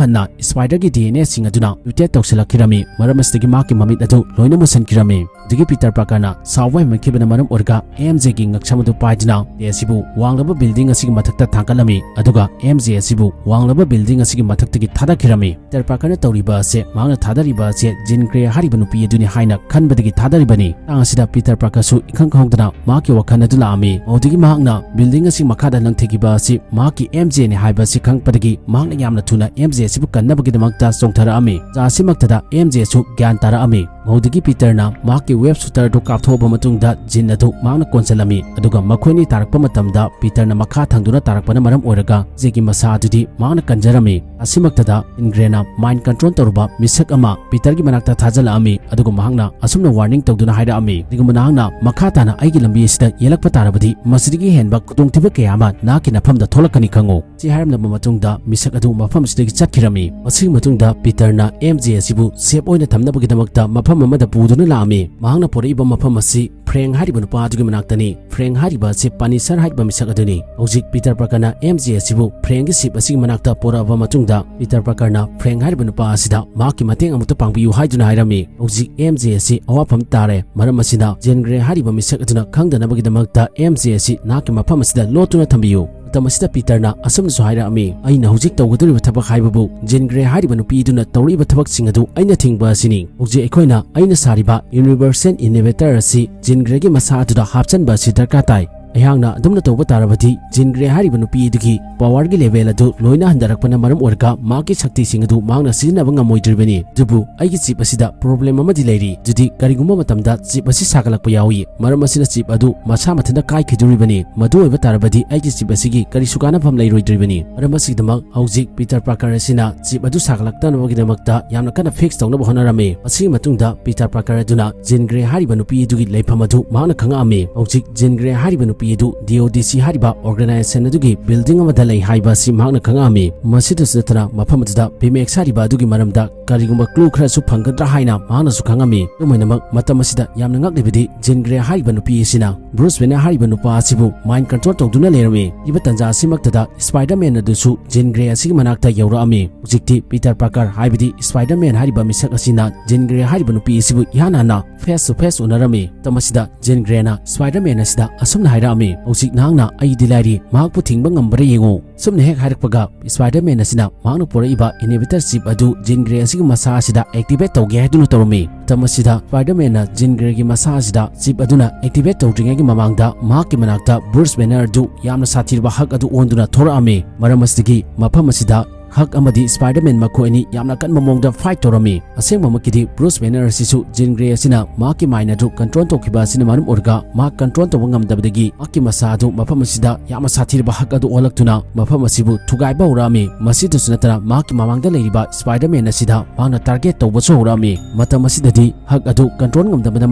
ꯍꯟꯅ ꯁ꯭ꯄꯥꯏꯗꯔꯒꯤ ꯗꯤ ꯑꯦꯟ ꯑꯦꯁꯤꯡ ꯑꯗꯨꯅ ꯃ꯭ꯌꯨꯇꯦꯠ ꯇꯧꯁꯤꯜꯂꯛꯈꯤꯔꯝꯃꯤ꯫ ꯃꯔꯝ ꯑꯁꯤꯗꯒꯤ ꯃꯍꯥꯛꯀꯤ ꯃꯃꯤꯠ ꯑꯗꯨ ꯂꯣꯏꯅ ꯃꯨꯁꯤꯟꯈꯤꯔꯝꯃꯤ꯫ ꯑꯗꯨꯗꯒꯤ ꯄꯤꯇꯔ ꯄꯥꯔꯀꯔꯅ ꯁꯥꯎꯕ ꯍꯦꯟꯃꯟꯈꯤꯕꯅ ꯃꯔꯝ ꯑꯣꯏꯔꯒ ꯑꯦꯝ ꯖꯦꯒꯤ ꯉꯛꯁꯝ ꯑꯗꯨ ꯄꯥꯏꯗꯨꯅ ꯑꯦꯝ ꯖꯦ ꯑꯁꯤꯕꯨ ꯋꯥꯡꯂꯕ ꯕꯤꯜꯗꯤꯡ ꯑꯁꯤꯒꯤ ꯃꯊꯛꯇ ꯊꯥꯡꯒꯠꯂꯝꯃꯤ꯫ ꯑꯗꯨꯒ ꯑꯦꯝ ꯖꯦ ꯑꯁꯤꯕꯨ ꯋꯥꯡꯂꯕ ꯕꯤꯜꯗꯤꯡ ꯑꯁꯤꯒꯤ ꯃꯊꯛꯇꯒꯤ ꯊꯥꯗꯈꯤꯔꯝꯃꯤ꯫ ꯄꯤꯇꯔ ꯄꯥꯔꯀꯔꯅ ꯇꯧꯔꯤꯕ ꯑꯁꯦ, ꯃꯍꯥꯛꯅ ꯊꯥꯗꯔꯤꯕ ꯑꯁꯦ ꯖꯤꯟ ꯒ꯭ꯔꯦ ꯍꯥꯏꯔꯤꯕ ꯅꯨꯄꯤ ꯑꯗꯨꯅꯤ ꯍꯥꯏꯅ ꯈꯟꯕꯗꯒꯤ ꯊꯥꯗꯔꯤꯕꯅꯤ꯫ ꯃꯇꯥꯡ ꯑꯁꯤꯗ ꯄꯤꯇꯔ ꯄꯥꯔꯀꯔꯁꯨ ꯏꯈꯪ ꯈꯪꯍꯧꯗꯅ ꯃꯍꯥꯛꯀꯤ ꯋꯥꯈꯜ ꯑꯗꯨ ꯂꯥꯛꯑꯝꯃꯤ꯫ ꯃꯗꯨꯗꯒꯤ ꯃꯍꯥꯛꯅ ꯕꯤꯜꯗꯤꯡ ꯑꯁꯤ ꯃꯈꯥꯗ ꯂꯪꯊꯈꯤꯕ ꯑꯁꯤ ꯃꯍꯥꯛꯀꯤ ꯑꯦꯝ ꯖꯦꯅꯤ ꯍꯥꯏꯕ ꯑꯁꯤ ꯈꯪꯂꯛꯄꯗꯒꯤ ꯃꯍꯥꯛꯅ ꯌꯥꯝꯅ ꯊꯨꯅ ꯑꯦꯝ ꯖꯦ ꯑꯁꯤꯕꯨ ꯀꯟꯅꯕꯒꯤꯗꯃꯛꯇ ꯆꯣꯡꯊꯔꯛꯑꯝꯃꯤ꯫ ꯇꯥꯟꯖꯥ ꯑꯁꯤꯃꯛꯇꯗ ꯑꯦꯝ ꯖꯦ ꯑꯁꯨ ꯒ꯭ꯌꯥꯟ ꯇꯥꯔꯛꯑꯝꯃꯤ꯫ ꯃꯗꯨꯗꯒꯤ ꯄꯤꯇꯔꯅ ꯃꯍꯥꯛꯀꯤ ꯋꯦꯕ ꯁꯨꯇꯔ ꯑꯗꯨ ꯀꯥꯞꯊꯣꯛꯑꯕ ꯃꯇꯨꯡꯗ ꯖꯤꯟ ꯑꯗꯨ ꯃꯍꯥꯛꯅ ꯀꯣꯟꯁꯤꯜꯂꯝꯃꯤ꯫ ꯑꯗꯨꯒ ꯃꯈꯣꯏ ꯑꯅꯤ ꯇꯥꯔꯛꯄ ꯃꯇꯝꯗ ꯄꯤꯇꯔꯅ ꯃꯈꯥ ꯊꯥꯡꯗꯨꯅ ꯇꯥꯔꯛꯄꯅ ꯃꯔꯝ ꯑꯣꯏꯔꯒ ꯖꯦꯒꯤ ꯃꯁꯥ ꯑꯗꯨꯗꯤ ꯃꯍꯥꯛꯅ ꯀꯟꯖꯔꯝꯃꯤ꯫ ꯑꯁꯤꯃꯛꯇꯗ ꯖꯤꯟ ꯒ꯭ꯔꯦꯅ ꯃꯥꯏꯟ ꯀꯟꯇ꯭ꯔꯣꯜ ꯇꯧꯔꯕ ꯃꯤꯁꯛ ꯑꯃ ꯄꯤꯇꯔꯒꯤ ꯃꯅꯥꯛꯇ ꯊꯥꯖꯤꯜꯂꯛꯑꯝꯃꯤ꯫ ꯑꯗꯨꯒ ꯃꯍꯥꯛꯅ ꯑꯁꯨꯝꯅ ꯋꯥꯔꯅꯤꯡ ꯇꯧꯗꯨꯅ ꯍꯥꯏꯔꯛꯑꯝꯃꯤ, "ꯀꯔꯤꯒꯨꯝꯕ ꯅꯍꯥꯛꯅ ꯃꯈꯥ ꯇꯥꯅ ꯑꯩꯒꯤ ꯂꯝꯕꯤ ꯑꯁꯤꯗ ꯌꯦꯜꯂꯛꯄ ꯇꯥꯔꯕꯗꯤ ꯃꯁꯤꯗꯒꯤ ꯍꯦꯟꯕ ꯈꯨꯗꯣꯡꯊꯤꯕ ꯀꯌꯥ ꯑꯃ ꯅꯍꯥꯛꯀꯤ ꯅꯐꯝꯗ ꯊꯣꯛꯂꯛꯀꯅꯤ ꯈꯪꯉꯨ"꯫ ꯁꯤ ꯍꯥꯏꯔꯝꯂꯕ ꯃꯇꯨꯡꯗ ꯃꯤꯁꯛ ꯑꯗꯨ ꯃꯐꯝ ꯑꯁꯤꯗꯒꯤ ꯆꯠꯈꯤꯔꯝꯃꯤ꯫ ꯃꯁꯤꯒꯤ ꯃꯇꯨꯡꯗ ꯄꯤꯇꯔꯅ ꯑꯦꯝ ꯖꯦ ꯑꯁꯤꯕꯨ ꯁꯦꯐ ꯑꯣꯏꯅ ꯊꯝꯅꯕꯒꯤꯗꯃꯛꯇ ꯃꯐꯝ ꯑꯃꯗ ꯄꯨꯗꯨꯅ ꯂꯥꯛꯑꯝꯃꯤ꯫ ꯃꯍꯥꯛꯅ ꯄꯨꯔꯛꯏꯕ ꯃꯐꯝ ꯑꯁꯤ ꯐ꯭ꯔꯦꯡ ꯍꯥꯏꯔꯤꯕ ꯅꯨꯄꯥ ꯑꯗꯨꯒꯤ ꯃꯅꯥꯛꯇꯅꯤ꯫ ꯐ꯭ꯔꯦꯡ ꯍꯥꯏꯔꯤꯕ ꯑꯁꯤ ꯄꯅꯤꯁꯔ ꯍꯥꯏꯔꯤꯕ ꯃꯤꯁꯛ ꯑꯗꯨꯅꯤ꯫ ꯍꯧꯖꯤꯛ ꯄꯤꯇꯔ ꯄꯥꯔꯀꯔꯅ ꯑꯦꯝ ꯖꯦ ꯑꯁꯤꯕꯨ ꯐ꯭ꯔꯦꯡꯒꯤ ꯁꯤꯞ ꯑꯁꯤꯒꯤ ꯃꯅꯥꯛꯇ ꯄꯨꯔꯛꯑꯕ ꯃꯇꯨꯡꯗ ꯄꯤꯇꯔ ꯄꯥꯔꯀꯔꯅ ꯐ꯭ꯔꯦꯡ ꯍꯥꯏꯔꯤꯕ ꯅꯨꯄꯥ ꯑꯁꯤꯗ ꯃꯍꯥꯛꯀꯤ ꯃꯇꯦꯡ ꯑꯃꯨꯛꯇ ꯄꯥꯡꯕꯤꯌꯨ ꯍꯥꯏꯗꯨꯅ ꯍꯥꯏꯔꯝꯃꯤ꯫ ꯍꯧꯖꯤꯛ ꯑꯦꯝ ꯖꯦ ꯑꯁꯤ ꯑꯋꯥꯐꯝ ꯇꯥꯔꯦ꯫ ꯃꯔꯝ ꯑꯁꯤꯅ ꯖꯤꯟ ꯒ꯭ꯔꯦ ꯍꯥꯏꯔꯤꯕ ꯃꯤꯁꯛ ꯑꯗꯨꯅ ꯈꯪꯗꯅꯕꯒꯤꯗꯃꯛꯇ ꯑꯦꯝ ꯖꯦ ꯑꯁꯤ ꯅꯍꯥꯛꯀꯤ ꯃꯐꯝ ꯑꯁꯤꯗ ꯂꯣꯠꯇꯨꯅ ꯊꯝꯕꯤꯌꯨ꯫ ꯃꯇꯝ ꯑꯁꯤꯗ ꯄꯤꯇꯔꯅ ꯑꯁꯨꯝꯅꯁꯨ ꯍꯥꯏꯔꯛꯑꯝꯃꯤ, "ꯑꯩꯅ ꯍꯧꯖꯤꯛ ꯇꯧꯒꯗꯧꯔꯤꯕ ꯊꯕꯛ ꯍꯥꯏꯕꯕꯨ ꯖꯤꯟ ꯒ꯭ꯔꯦ ꯍꯥꯏꯔꯤꯕ ꯅꯨꯄꯤ ꯑꯗꯨꯅ ꯇꯧꯔꯛꯏꯕ ꯊꯕꯛꯁꯤꯡ ꯑꯗꯨ ꯑꯩꯅ ꯊꯤꯡꯕ ꯑꯁꯤꯅꯤ꯫ ꯍꯧꯖꯤꯛ ꯑꯩꯈꯣꯏꯅ ꯑꯩꯅ ꯁꯥꯔꯤꯕ ꯌꯨꯅꯤꯚꯔꯁꯦꯜ ꯏꯅꯣꯚꯦꯇꯔ ꯑꯁꯤ ꯖꯤꯟ ꯒ꯭ꯔꯦꯒꯤ ꯃꯁꯥ ꯑꯗꯨꯗ ꯍꯥꯞꯆꯤꯟꯕ ꯑꯁꯤ ꯗꯔꯀꯥꯔ ꯇꯥꯏ"꯫ ꯑꯩꯍꯥꯛꯅ ꯑꯗꯨꯝꯅ ꯇꯧꯕ ꯇꯥꯔꯕꯗꯤ ꯖꯤꯟ ꯒ꯭ꯔꯦ ꯍꯥꯏꯔꯤꯕ ꯅꯨꯄꯤ ꯑꯗꯨꯒꯤ ꯄꯋꯥꯔꯒꯤ ꯂꯦꯚꯦꯜ ꯑꯗꯨ ꯂꯣꯏꯅ ꯍꯟꯊꯔꯛꯄꯅ ꯃꯔꯝ ꯑꯣꯏꯔꯒ ꯃꯍꯥꯛꯀꯤ ꯁꯛꯇꯤꯁꯤꯡ ꯑꯗꯨ ꯃꯍꯥꯛꯅ ꯁꯤꯖꯤꯟꯅꯕ ꯉꯝꯃꯣꯏꯗ꯭ꯔꯤꯕꯅꯤ꯫ ꯑꯗꯨꯕꯨ ꯑꯩꯒꯤ ꯆꯤꯞ ꯑꯁꯤꯗ ꯄ꯭ꯔꯣꯕ꯭ꯂꯦꯝ ꯑꯃꯗꯤ ꯂꯩꯔꯤ꯫ ꯑꯗꯨꯗꯤ ꯀꯔꯤꯒꯨꯝꯕ ꯃꯇꯝꯗ ꯆꯤꯞ ꯑꯁꯤ ꯁꯥꯒꯠꯂꯛꯄ ꯌꯥꯎꯏ, ꯃꯔꯝ ꯑꯁꯤꯅ ꯆꯤꯞ ꯑꯗꯨ ꯃꯁꯥ ꯃꯊꯟꯇ ꯀꯥꯏꯈꯤꯗꯣꯔꯤꯕꯅꯤ꯫ ꯃꯗꯨ ꯑꯣꯏꯕ ꯇꯥꯔꯕꯗꯤ ꯑꯩꯒꯤ ꯆꯤꯞ ꯑꯁꯤꯒꯤ ꯀꯔꯤꯁꯨ ꯀꯥꯟꯅꯐꯝ ꯂꯩꯔꯣꯏꯗ꯭ꯔꯤꯕꯅꯤ꯫ ꯃꯔꯝ ꯑꯁꯤꯒꯤꯗꯃꯛ ꯍꯧꯖꯤꯛ ꯄꯤꯇꯔ ꯄꯥꯔꯀꯔ ꯑꯁꯤꯅ ꯆꯤꯞ ꯑꯗꯨ ꯁꯥꯒꯠꯂꯛꯇꯅꯕꯒꯤꯗꯃꯛꯇ ꯌꯥꯝꯅ ꯀꯟꯅ ꯐꯤꯛꯁ ꯇꯧꯅꯕ ꯍꯣꯠꯅꯔꯝꯃꯤ꯫ ꯑꯁꯤꯒꯤ ꯃꯇꯨꯡꯗ ꯄꯤꯇꯔ ꯄꯥꯔꯀꯔ ꯑꯗꯨꯅ ꯖꯤꯟ ꯒ꯭ꯔꯦ ꯍꯥꯏꯔꯤꯕ ꯅꯨꯄꯤ ꯑꯗꯨꯒꯤ ꯂꯩꯐꯝ ꯑꯗꯨ ꯃꯍꯥꯛꯅ ꯈꯪꯉꯛꯑꯝꯃꯤ꯫ ꯍꯧꯖꯤꯛ ꯖꯤꯟ ꯒ꯭ꯔꯦ ꯍꯥꯏꯔꯤꯕ ꯅꯨꯄꯤ ꯑꯗꯨ ꯗꯤ ꯑꯣ ꯗꯤ ꯁꯤ ꯍꯥꯏꯔꯤꯕ ꯑꯣꯔꯒꯅꯥꯏꯖꯦꯁꯟ ꯑꯗꯨꯒꯤ ꯕꯤꯜꯗꯤꯡ ꯑꯃꯗ ꯂꯩ ꯍꯥꯏꯕ ꯑꯁꯤ ꯃꯍꯥꯛꯅ ꯈꯪꯉꯛꯑꯝꯃꯤ꯫ ꯃꯁꯤꯗꯁꯨ ꯅꯠꯇꯅ ꯃꯐꯝ ꯑꯗꯨꯗ ꯚꯤꯃꯦꯛꯁ ꯍꯥꯏꯔꯤꯕ ꯑꯗꯨꯒꯤ ꯃꯔꯝꯗ ꯀꯔꯤꯒꯨꯝꯕ ꯀ꯭ꯂꯨ ꯈꯔꯁꯨ ꯐꯪꯒꯗ꯭ꯔꯥ ꯍꯥꯏꯅ ꯃꯍꯥꯛꯅꯁꯨ ꯈꯪꯉꯝꯃꯤ꯫ ꯑꯗꯨꯝ ꯑꯣꯏꯅꯃꯛ ꯃꯇꯝ ꯑꯁꯤꯗ ꯌꯥꯝꯅ ꯉꯛꯂꯤꯕꯗꯤ ꯖꯤꯟ ꯒ꯭ꯔꯦ ꯍꯥꯏꯔꯤꯕ ꯅꯨꯄꯤ ꯑꯁꯤꯅ ꯕ꯭ꯔꯨꯁ ꯕꯦꯅꯔ ꯍꯥꯏꯔꯤꯕ ꯅꯨꯄꯥ ꯑꯁꯤꯕꯨ ꯃꯥꯏꯟ ꯀꯟꯇ꯭ꯔꯣꯜ ꯇꯧꯗꯨꯅ ꯂꯩꯔꯝꯃꯤ꯫ ꯏꯕ ꯇꯟꯖꯥ ꯑꯁꯤꯃꯛꯇꯗ ꯁ꯭ꯄꯥꯏꯗꯔꯃꯦꯟ ꯑꯗꯨꯁꯨ ꯖꯤꯟ ꯒ꯭ꯔꯦ ꯑꯁꯤꯒꯤ ꯃꯅꯥꯛꯇ ꯌꯧꯔꯛꯑꯝꯃꯤ꯫ ꯍꯧꯖꯤꯛꯇꯤ ꯄꯤꯇꯔ ꯄꯥꯔꯀꯔ ꯍꯥꯏꯕꯗꯤ ꯁ꯭ꯄꯥꯏꯗꯔꯃꯦꯟ ꯍꯥꯏꯔꯤꯕ ꯃꯤꯁꯛ ꯑꯁꯤꯅ ꯖꯤꯟ ꯒ꯭ꯔꯦ ꯍꯥꯏꯔꯤꯕ ꯅꯨꯄꯤ ꯑꯁꯤꯕꯨ ꯏꯍꯥꯟ ꯍꯥꯟꯅ ꯐꯦꯁ ꯇꯨ ꯐꯦꯁ ꯎꯅꯔꯝꯃꯤ꯫ ꯃꯇꯝ ꯑꯁꯤꯗ ꯖꯤꯟ ꯒ꯭ꯔꯦꯅ ꯁ꯭ꯄꯥꯏꯗꯔꯃꯦꯟ ꯑꯁꯤꯗ ꯑꯁꯨꯝꯅ ꯍꯥꯏꯔꯛꯑꯝꯃꯤ, "ꯍꯧꯖꯤꯛ ꯅꯍꯥꯛꯅ ꯑꯩꯗꯤ ꯂꯥꯏꯔꯤ, ꯃꯍꯥꯛꯄꯨ ꯊꯤꯡꯕ ꯉꯝꯕ꯭ꯔꯥ ꯌꯦꯡꯉꯨ"꯫ ꯁꯨꯝꯅ ꯍꯦꯛ ꯍꯥꯏꯔꯛꯄꯒ ꯁ꯭ꯄꯥꯏꯗꯔꯃꯦꯟ ꯑꯁꯤꯅ ꯃꯍꯥꯛꯅ ꯄꯨꯔꯛꯏꯕ ꯏꯟꯍꯤꯕꯤꯇꯔ ꯆꯤꯞ ꯑꯗꯨ ꯖꯤꯟ ꯒ꯭ꯔꯦ ꯑꯁꯤꯒꯤ ꯃꯁꯥ ꯑꯁꯤꯗ ꯑꯦꯛꯇꯤꯚꯦꯠ ꯇꯧꯒꯦ ꯍꯥꯏꯗꯨꯅ ꯇꯧꯔꯝꯃꯤ꯫ ꯃꯇꯝ ꯑꯁꯤꯗ ꯁ꯭ꯄꯥꯏꯗꯔꯃꯦꯟꯅ ꯖꯤꯟ ꯒ꯭ꯔꯦꯒꯤ ꯃꯁꯥ ꯑꯁꯤꯗ ꯆꯤꯞ ꯑꯗꯨꯅ ꯑꯦꯛꯇꯤꯚꯦꯠ ꯇꯧꯗ꯭ꯔꯤꯉꯩꯒꯤ ꯃꯃꯥꯡꯗ ꯃꯍꯥꯛꯀꯤ ꯃꯅꯥꯛꯇ ꯕ꯭ꯔꯨꯁ ꯕꯦꯅꯔ ꯑꯗꯨ ꯌꯥꯝꯅ ꯁꯥꯊꯤꯔꯕ ꯍꯛ ꯑꯗꯨ ꯑꯣꯟꯗꯨꯅ ꯊꯣꯔꯛꯑꯝꯃꯤ꯫ ꯃꯔꯝ ꯑꯁꯤꯗꯒꯤ ꯃꯐꯝ ꯑꯁꯤꯗ ꯍꯛ ꯑꯃꯗꯤ ꯁ꯭ꯄꯥꯏꯗꯔꯃꯦꯟ ꯃꯈꯣꯏ ꯑꯅꯤ ꯌꯥꯝꯅ ꯀꯟꯕ ꯃꯑꯣꯡꯗ ꯐꯥꯏꯠ ꯇꯧꯔꯝꯃꯤ꯫ ꯑꯁꯦꯡꯕꯃꯛꯀꯤꯗꯤ ꯕ꯭ꯔꯨꯁ ꯕꯦꯅꯔ ꯑꯁꯤꯁꯨ ꯖꯤꯟ ꯒ꯭ꯔꯦ ꯑꯁꯤꯅ ꯃꯍꯥꯛꯀꯤ ꯃꯥꯏꯟ ꯑꯗꯨ ꯀꯟꯇ꯭ꯔꯣꯜ ꯇꯧꯈꯤꯕ ꯑꯁꯤꯅ ꯃꯔꯝ ꯑꯣꯏꯔꯒ ꯃꯍꯥꯛ ꯀꯟꯇ꯭ꯔꯣꯜ ꯇꯧꯕ ꯉꯝꯗꯕꯗꯒꯤ ꯃꯍꯥꯛꯀꯤ ꯃꯁꯥ ꯑꯗꯨ ꯃꯐꯝ ꯑꯁꯤꯗ ꯌꯥꯝꯅ ꯁꯥꯊꯤꯔꯕ ꯍꯛ ꯑꯗꯨ ꯑꯣꯜꯂꯛꯇꯨꯅ ꯃꯐꯝ ꯑꯁꯤꯕꯨ ꯊꯨꯒꯥꯏꯕ ꯍꯧꯔꯛꯑꯝꯃꯤ꯫ ꯃꯁꯤꯗꯁꯨ ꯅꯠꯇꯅ ꯃꯍꯥꯛꯀꯤ ꯃꯃꯥꯡꯗ ꯂꯩꯔꯤꯕ ꯁ꯭ꯄꯥꯏꯗꯔꯃꯦꯟ ꯑꯁꯤꯗ ꯃꯍꯥꯛꯅ ꯇꯥꯔꯒꯦꯠ ꯇꯧꯕꯁꯨ ꯍꯧꯔꯛꯑꯝꯃꯤ꯫ ꯃꯇꯝ ꯑꯁꯤꯗꯗꯤ ꯍꯛ ꯑꯗꯨ ꯀꯟꯇ꯭ꯔꯣꯜ ꯉꯝꯗꯕꯅ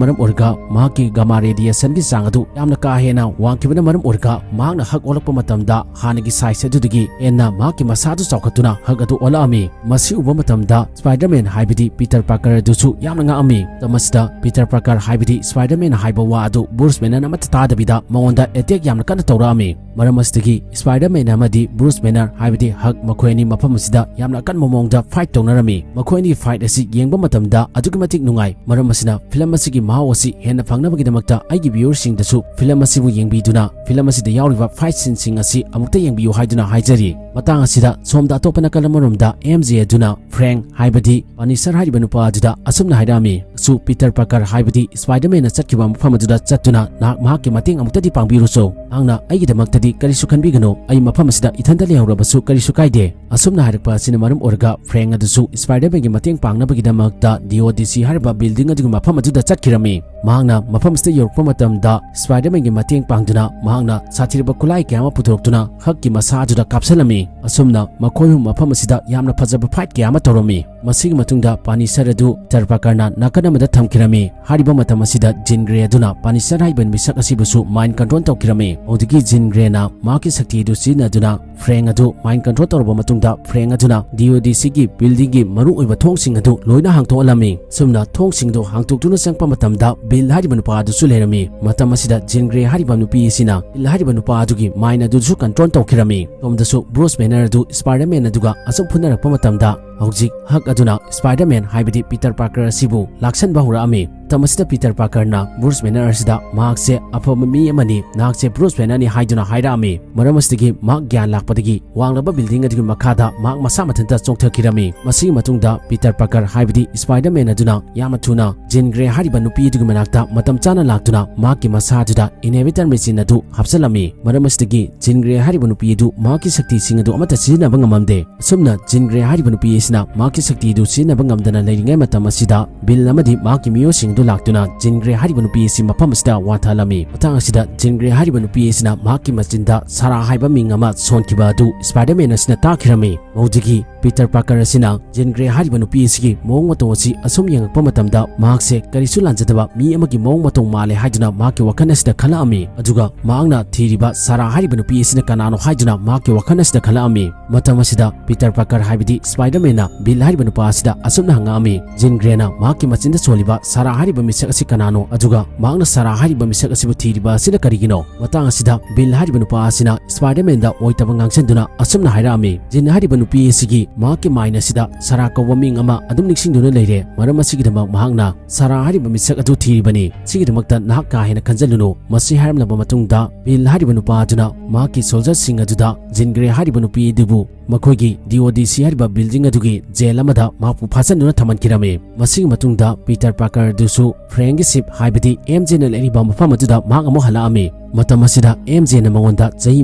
ꯃꯔꯝ ꯑꯣꯏꯔꯒ ꯃꯍꯥꯛꯀꯤ ꯒꯥꯃꯥ ꯔꯦꯗꯤꯌꯦꯁꯟꯒꯤ ꯆꯥꯡ ꯑꯗꯨ ꯌꯥꯝꯅ ꯀꯥ ꯍꯦꯟꯅ ꯋꯥꯡꯈꯤꯕꯅ ꯃꯔꯝ ꯑꯣꯏꯔꯒ ꯃꯍꯥꯛꯅ ꯍꯛ ꯑꯣꯜꯂꯛꯄ ꯃꯇꯝꯗ ꯍꯥꯟꯅꯒꯤ ꯁꯥꯏꯖ ꯑꯗꯨꯗꯒꯤ ꯍꯦꯟꯅ ꯃꯍꯥꯛꯀꯤ ꯃꯁꯥ ꯑꯗꯨ ꯆꯥꯎꯈꯠꯇꯨꯅ ꯍꯛ ꯑꯗꯨ ꯑꯣꯜꯂꯛꯑꯝꯃꯤ꯫ ꯃꯁꯤ ꯎꯕ ꯃꯇꯝꯗ ꯁ꯭ꯄꯥꯏꯗꯔꯃꯦꯟ ꯍꯥꯏꯕꯗꯤ ꯄꯤꯇꯔ ꯄꯥꯔꯀꯔ ꯑꯗꯨꯁꯨ ꯌꯥꯝꯅ ꯉꯛꯑꯝꯃꯤ꯫ ꯃꯇꯝ ꯑꯁꯤꯗ ꯄꯤꯇꯔ ꯄꯥꯔꯀꯔ ꯍꯥꯏꯕꯗꯤ ꯁ꯭ꯄꯥꯏꯗꯔꯃꯦꯟ ꯍꯥꯏꯕ ꯋꯥ ꯑꯗꯨ ꯕ꯭ꯔꯨꯁ ꯕꯦꯅꯔꯅ ꯑꯃꯠꯇ ꯇꯥꯗꯕꯤꯗ ꯃꯉꯣꯟꯗ ꯑꯦꯇꯦꯛ ꯌꯥꯝꯅ ꯀꯟꯅ ꯇꯧꯔꯛꯑꯝꯃꯤ꯫ ꯃꯔꯝ ꯑꯁꯤꯗꯒꯤ Spider-Man ꯑꯃꯗꯤ Bruce Banner ꯍꯥꯏꯕꯗꯤ Hulk ꯃꯈꯣꯏ ꯑꯅꯤ ꯃꯐꯝ ꯑꯁꯤꯗ ꯌꯥꯝꯅ ꯑꯀꯟꯕ ꯃꯑꯣꯡꯗ fight ꯇꯧꯅꯔꯝꯃꯤ꯫ ꯃꯈꯣꯏ ꯑꯅꯤꯒꯤ fight ꯑꯁꯤ ꯌꯦꯡꯕ ꯃꯇꯝꯗ ꯑꯗꯨꯛꯀꯤ ꯃꯇꯤꯛ ꯅꯨꯡꯉꯥꯏ꯫ ꯃꯔꯝ ꯑꯁꯤꯅ film ꯑꯁꯤꯒꯤ ꯃꯍꯥꯎ ꯑꯁꯤ ꯍꯦꯟꯅ ꯐꯪꯅꯕꯒꯤꯗꯃꯛꯇ ꯑꯩꯒꯤ viewerꯁꯤꯡꯗꯁꯨ film ꯑꯁꯤꯕꯨ ꯌꯦꯡꯕꯤꯗꯨꯅ film ꯑꯁꯤꯗ ꯌꯥꯎꯔꯤꯕ fight sceneꯁꯤꯡ ꯑꯁꯤ ꯑꯃꯨꯛꯇ ꯌꯦꯡꯕꯤꯌꯨ ꯍꯥꯏꯗꯨꯅ ꯍꯥꯏꯖꯔꯤ꯫ ꯃꯇꯥꯡ ꯑꯁꯤꯗ ꯁꯣꯝꯗ ꯑꯇꯣꯞꯄ ꯅꯥꯀꯜ ꯑꯃꯔꯣꯝꯗ M J ꯑꯗꯨꯅ Frank ꯍꯥꯏꯕꯗꯤ Punisher ꯍꯥꯏꯔꯤꯕ ꯅꯨꯄꯥ ꯑꯗꯨꯗ ꯑꯁꯨꯝꯅ ꯍꯥꯏꯔꯛꯑꯝꯃꯤ, "ꯁꯨ Peter Parker ꯍꯥꯏꯕꯗꯤ Spider-Manꯅ ꯆꯠꯈꯤꯕ ꯃꯐꯝ ꯑꯗꯨꯗ ꯆꯠꯇꯨꯅ ꯅꯍꯥꯛ ꯃꯍꯥꯛꯀꯤ ꯃꯇꯦꯡ ꯑꯃꯨꯛꯇꯗꯤ ꯄꯥꯡꯕꯤꯔꯨꯆꯣ꯫ ꯃꯍꯥꯛꯅ ꯑꯩꯒꯤꯗꯃꯛꯇꯗꯤ ꯀꯔꯤꯁꯨ ꯈꯟꯕꯤꯒꯅꯨ꯫ ꯑꯩ ꯃꯐꯝ ꯑꯁꯤꯗ ꯏꯊꯟꯇ ꯂꯩꯍꯧꯔꯕꯁꯨ ꯀꯔꯤꯁꯨ ꯀꯥꯏꯗꯦ"꯫ ꯑꯁꯨꯝꯅ ꯍꯥꯏꯔꯛꯄ ꯑꯁꯤꯅ ꯃꯔꯝ ꯑꯣꯏꯔꯒ Frank ꯑꯗꯨꯁꯨ Spider-Manꯒꯤ ꯃꯇꯦꯡ ꯄꯥꯡꯅꯕꯒꯤꯗꯃꯛꯇ D O D C ꯍꯥꯏꯔꯤꯕ building ꯑꯗꯨꯒꯤ ꯃꯐꯝ ꯑꯗꯨꯗ ꯆꯠꯈꯤꯔꯝꯃꯤ꯫ ꯃꯍꯥꯛꯅ ꯃꯐꯝ ꯑꯁꯤꯗ ꯌꯧꯔꯛꯄ ꯃꯇꯝꯗ Spider-Manꯒꯤ ꯃꯇꯦꯡ ꯄꯥꯡꯗꯨꯅ ꯃꯍꯥꯛꯅ ꯁꯥꯊꯤꯔꯕ ꯈꯨꯠꯂꯥꯏ ꯀꯌꯥ ꯑꯃ ꯄꯨꯊꯣꯔꯛꯇꯨꯅ Hulkꯀꯤ ꯃꯁꯥ ꯑꯗꯨꯗ ꯀꯥꯞꯁꯤꯜꯂꯝꯃꯤ꯫ ꯑꯁꯨꯝꯅ ꯃꯈꯣꯏ ꯑꯍꯨꯝ ꯃꯐꯝ ꯑꯁꯤꯗ ꯌꯥꯝꯅ ꯐꯖꯕ fight ꯀꯌꯥ ꯑꯃ ꯇꯧꯔꯝꯃꯤ꯫ ꯃꯁꯤꯒꯤ ꯃꯇꯨꯡꯗ Punisher ꯑꯗꯨ Peter Parkerꯅ ꯅꯥꯀꯟ ꯑꯃꯗ ꯊꯝꯈꯤꯔꯝꯃꯤ꯫ ꯍꯥꯏꯔꯤꯕ ꯃꯇꯝ ꯑꯁꯤꯗ Jean Grey ꯑꯗꯨꯅ Punisher ꯍꯥꯏꯔꯤꯕ ꯃꯤꯁꯛ ꯑꯁꯤꯕꯨꯁꯨ mind control ꯇꯧꯈꯤꯔꯝꯃꯤ꯫ ꯍꯧꯖꯤꯛꯀꯤ Jean Greyꯅ ꯃꯍꯥꯛꯀꯤ ꯁꯛꯇꯤ ꯑꯗꯨ ꯁꯤꯖꯤꯟꯅꯗꯨꯅ Frank ꯑꯗꯨ mind control ꯇꯧꯔꯕ ꯃꯇꯨꯡꯗ Frank ꯑꯗꯨꯅ D O D Cꯒꯤ buildingꯒꯤ ꯃꯔꯨꯑꯣꯏꯕ ꯊꯣꯡꯁꯤꯡ ꯑꯗꯨ ꯂꯣꯏꯅ ꯍꯥꯡꯗꯣꯛꯍꯜꯂꯝꯃꯤ꯫ ꯑꯁꯨꯝꯅ ꯊꯣꯡꯁꯤꯡꯗꯨ ꯍꯥꯡꯗꯣꯛꯇꯨꯅ ꯆꯪꯂꯛꯄ ꯃꯇꯝꯗ Bill ꯍꯥꯏꯔꯤꯕ ꯅꯨꯄꯥ ꯑꯗꯨꯁꯨ ꯂꯩꯔꯝꯃꯤ꯫ ꯃꯇꯝ ꯑꯁꯤꯗ Jean Grey ꯍꯥꯏꯔꯤꯕ ꯅꯨꯄꯤ ꯑꯁꯤꯅ Bill ꯍꯥꯏꯔꯤꯕ ꯅꯨꯄꯥ ꯑꯗꯨꯒꯤ mind ꯑꯗꯨꯁꯨ control ꯇꯧꯈꯤꯔꯝꯃꯤ꯫ ꯁꯣꯝꯗꯁꯨ Bruce Banner ꯑꯗꯨ Spider-Man ꯑꯗꯨꯒ ꯑꯁꯨꯝ ꯐꯨꯅꯔꯛꯄ ꯃꯇꯝꯗ ꯍꯧꯖꯤꯛ Hulk ꯑꯗꯨꯅ Spider-Man ꯍꯥꯏꯕꯗꯤ Peter Parker ꯑꯁꯤꯕꯨ ꯂꯥꯛꯁꯟꯕ ꯍꯧꯔꯛꯑꯝꯃꯤ꯫ ꯃꯇꯝ ꯑꯁꯤꯗ Peter Parkerꯅ Bruce Banner ꯑꯁꯤꯗ ꯃꯍꯥꯛꯁꯦ ꯑꯐꯕ ꯃꯤ ꯑꯃꯅꯤ, ꯅꯍꯥꯛꯁꯦ Bruce Bannerꯅꯤ ꯍꯥꯏꯗꯨꯅ ꯍꯥꯏꯔꯛꯑꯝꯃꯤ꯫ ꯃꯔꯝ ꯑꯁꯤꯗꯒꯤ ꯃꯍꯥꯛ ꯒ꯭ꯌꯥꯟ ꯂꯥꯛꯄꯗꯒꯤ ꯋꯥꯡꯂꯕ building ꯑꯗꯨꯒꯤ ꯃꯈꯥꯗ ꯃꯍꯥꯛ ꯃꯁꯥ ꯃꯊꯟꯇ ꯆꯣꯡꯊꯈꯤꯔꯝꯃꯤ꯫ ꯃꯁꯤꯒꯤ ꯃꯇꯨꯡꯗ Peter Parker ꯍꯥꯏꯕꯗꯤ Spider-Man ꯑꯗꯨꯅ ꯌꯥꯝꯅ ꯊꯨꯅ Jean Grey ꯍꯥꯏꯔꯤꯕ ꯅꯨꯄꯤ ꯑꯗꯨꯒꯤ ꯃꯅꯥꯛꯇ ꯃꯇꯝ ꯆꯥꯅ ꯂꯥꯛꯇꯨꯅ ꯃꯍꯥꯛꯀꯤ ꯃꯁꯥ ꯑꯗꯨꯗ inhibitor machine ꯑꯗꯨ ꯍꯥꯞꯆꯤꯜꯂꯝꯃꯤ꯫ ꯃꯔꯝ ꯑꯁꯤꯗꯒꯤ Jean Grey ꯍꯥꯏꯔꯤꯕ ꯅꯨꯄꯤ ꯑꯗꯨ ꯃꯍꯥꯛꯀꯤ ꯁꯛꯇꯤꯁꯤꯡ ꯑꯗꯨ ꯑꯃꯠꯇ ꯁꯤꯖꯤꯟꯅꯕ ꯉꯝꯂꯝꯗꯦ꯫ ꯑꯁꯨꯝꯅ Jean Grey ꯍꯥꯏꯔꯤꯕ ꯅꯨꯄꯤ ꯑꯁꯤꯅ ꯃꯍꯥꯛꯀꯤ ꯁꯛꯇꯤ ꯑꯗꯨ ꯁꯤꯖꯤꯟꯅꯕ ꯉꯝꯗꯅ ꯂꯩꯔꯤꯉꯩ ꯃꯇꯝ ꯑꯁꯤꯗ Bill ꯑꯃꯗꯤ ꯃꯍꯥꯛꯀꯤ ꯃꯤꯑꯣꯏꯁꯤꯡ ꯑꯗꯨ ꯂꯥꯛꯇꯨꯅ Jean Grey ꯍꯥꯏꯔꯤꯕ ꯅꯨꯄꯤ ꯑꯁꯤ ꯃꯐꯝ ꯑꯁꯤꯗ ꯋꯥꯟꯊꯍꯜꯂꯝꯃꯤ꯫ ꯃꯇꯥꯡ ꯑꯁꯤꯗ Jean Grey ꯍꯥꯏꯔꯤꯕ ꯅꯨꯄꯤ ꯑꯁꯤꯅ ꯃꯍꯥꯛꯀꯤ ꯃꯆꯤꯟꯗ Sarah ꯍꯥꯏꯕ ꯃꯤꯡ ꯑꯃ ꯁꯣꯟꯈꯤꯕ ꯑꯗꯨ Spider-Man ꯑꯁꯤꯅ ꯇꯥꯈꯤꯔꯝꯃꯤ꯫ ꯃꯗꯨꯗꯒꯤ Peter Parker ꯑꯁꯤꯅ Jean Grey ꯍꯥꯏꯔꯤꯕ ꯅꯨꯄꯤ ꯑꯁꯤꯒꯤ ꯃꯑꯣꯡ ꯃꯇꯧ ꯑꯁꯤ ꯑꯁꯨꯝ ꯌꯦꯡꯉꯛꯄ ꯃꯇꯝꯗ ꯃꯍꯥꯛꯁꯦ ꯀꯔꯤꯁꯨ ꯂꯥꯟꯖꯗꯕ ꯃꯤ ꯑꯃꯒꯤ ꯃꯑꯣꯡ ꯃꯇꯧ ꯃꯥꯜꯂꯦ ꯍꯥꯏꯗꯨꯅ ꯃꯍꯥꯛꯀꯤ ꯋꯥꯈꯜ ꯑꯁꯤꯗ ꯈꯜꯂꯛꯑꯝꯃꯤ꯫ ꯑꯗꯨꯒ ꯃꯍꯥꯛꯅ ꯊꯤꯔꯤꯕ Sarah ꯍꯥꯏꯔꯤꯕ ꯅꯨꯄꯤ ꯑꯁꯤꯅ ꯀꯅꯥꯅꯣ ꯍꯥꯏꯗꯨꯅ ꯃꯍꯥꯛꯀꯤ ꯋꯥꯈꯜ ꯑꯁꯤꯗ ꯈꯜꯂꯛꯑꯝꯃꯤ꯫ ꯃꯇꯝ ꯑꯁꯤꯗ Peter Parker ꯍꯥꯏꯕꯗꯤ Spider-Manꯅ Bill ꯍꯥꯏꯔꯤꯕ ꯅꯨꯄꯥ ꯑꯁꯤꯗ ꯑꯁꯨꯝꯅ ꯍꯪꯉꯛꯑꯝꯃꯤ, Jean Greyꯅ ꯃꯍꯥꯛꯀꯤ ꯃꯆꯤꯟꯗ ꯁꯣꯜꯂꯤꯕ Sarah ꯍꯥꯏꯔꯤꯕ ꯍꯥꯏꯔꯤꯕ ꯃꯤꯁꯛ ꯑꯁꯤ ꯀꯅꯥꯅꯣ? ꯑꯗꯨꯒ ꯃꯍꯥꯛꯅ ꯁꯥꯔꯥ ꯍꯥꯏꯔꯤꯕ ꯃꯤꯁꯛ ꯑꯁꯤꯕꯨ ꯊꯤꯔꯤꯕ ꯑꯁꯤꯅ ꯀꯔꯤꯒꯤꯅꯣ? ꯃꯇꯥꯡ ꯑꯁꯤꯗ ꯕꯤꯜ ꯍꯥꯏꯔꯤꯕ ꯅꯨꯄꯥ ꯑꯁꯤꯅ ꯁ꯭ꯄꯥꯏꯗꯔꯃꯦꯟꯗ ꯑꯣꯏꯇꯕ ꯉꯥꯡꯁꯤꯟꯗꯨꯅ ꯑꯁꯨꯝꯅ ꯍꯥꯏꯔꯛꯑꯝꯃꯤ, ꯖꯤꯟ ꯍꯥꯏꯔꯤꯕ ꯅꯨꯄꯤ ꯑꯁꯤꯒꯤ ꯃꯍꯥꯛꯀꯤ ꯃꯥꯏꯟ ꯑꯁꯤꯗ ꯁꯥꯔꯥ ꯀꯧꯕ ꯃꯤꯡ ꯑꯃ ꯑꯗꯨꯝ ꯅꯤꯡꯁꯤꯡꯗꯨꯅ ꯂꯩꯔꯦ꯫ ꯃꯔꯝ ꯑꯁꯤꯒꯤꯗꯃꯛ ꯃꯍꯥꯛꯅ ꯁꯥꯔꯥ ꯍꯥꯏꯔꯤꯕ ꯃꯤꯁꯛ ꯑꯗꯨ ꯊꯤꯔꯤꯕꯅꯤ꯫ ꯁꯤꯒꯤꯗꯃꯛꯇ ꯅꯍꯥꯛ ꯀꯥ ꯍꯦꯟꯅ ꯈꯟꯖꯜꯂꯨꯅꯨ꯫ ꯃꯁꯤ ꯍꯥꯏꯔꯝꯂꯕ ꯃꯇꯨꯡꯗ ꯕꯤꯜ ꯍꯥꯏꯔꯤꯕ ꯅꯨꯄꯥ ꯑꯗꯨꯅ ꯃꯍꯥꯛꯀꯤ ꯁꯣꯜꯖꯔꯁꯤꯡ ꯑꯗꯨꯗ ꯖꯤꯟ ꯒ꯭ꯔꯦ ꯍꯥꯏꯔꯤꯕ ꯅꯨꯄꯤ ꯑꯗꯨꯕꯨ ꯃꯈꯣꯏꯒꯤ ꯗꯤ ꯑꯣ ꯗꯤ ꯁꯤ ꯍꯥꯏꯔꯤꯕ ꯕꯤꯜꯗꯤꯡ ꯑꯗꯨꯒꯤ ꯖꯦꯜ ꯑꯃꯗ ꯃꯍꯥꯛꯄꯨ ꯐꯥꯖꯤꯟꯗꯨꯅ ꯊꯝꯍꯟꯈꯤꯔꯝꯃꯤ꯫ ꯃꯁꯤꯒꯤ ꯃꯇꯨꯡꯗ ꯄꯤꯇꯔ ꯄꯥꯔꯀꯔ ꯑꯗꯨꯁꯨ ꯐ꯭ꯔꯦꯡꯒꯤ ꯁꯤꯞ ꯍꯥꯏꯕꯗꯤ ꯑꯦꯝ ꯖꯦꯅ ꯂꯩꯔꯤꯕ ꯃꯐꯝ ꯑꯗꯨꯗ ꯃꯍꯥꯛ ꯑꯃꯨꯛ ꯍꯜꯂꯛꯑꯝꯃꯤ꯫ ꯃꯇꯝ ꯑꯁꯤꯗ ꯑꯦꯝ ꯖꯦꯅ ꯃꯉꯣꯟꯗ ꯆꯍꯤ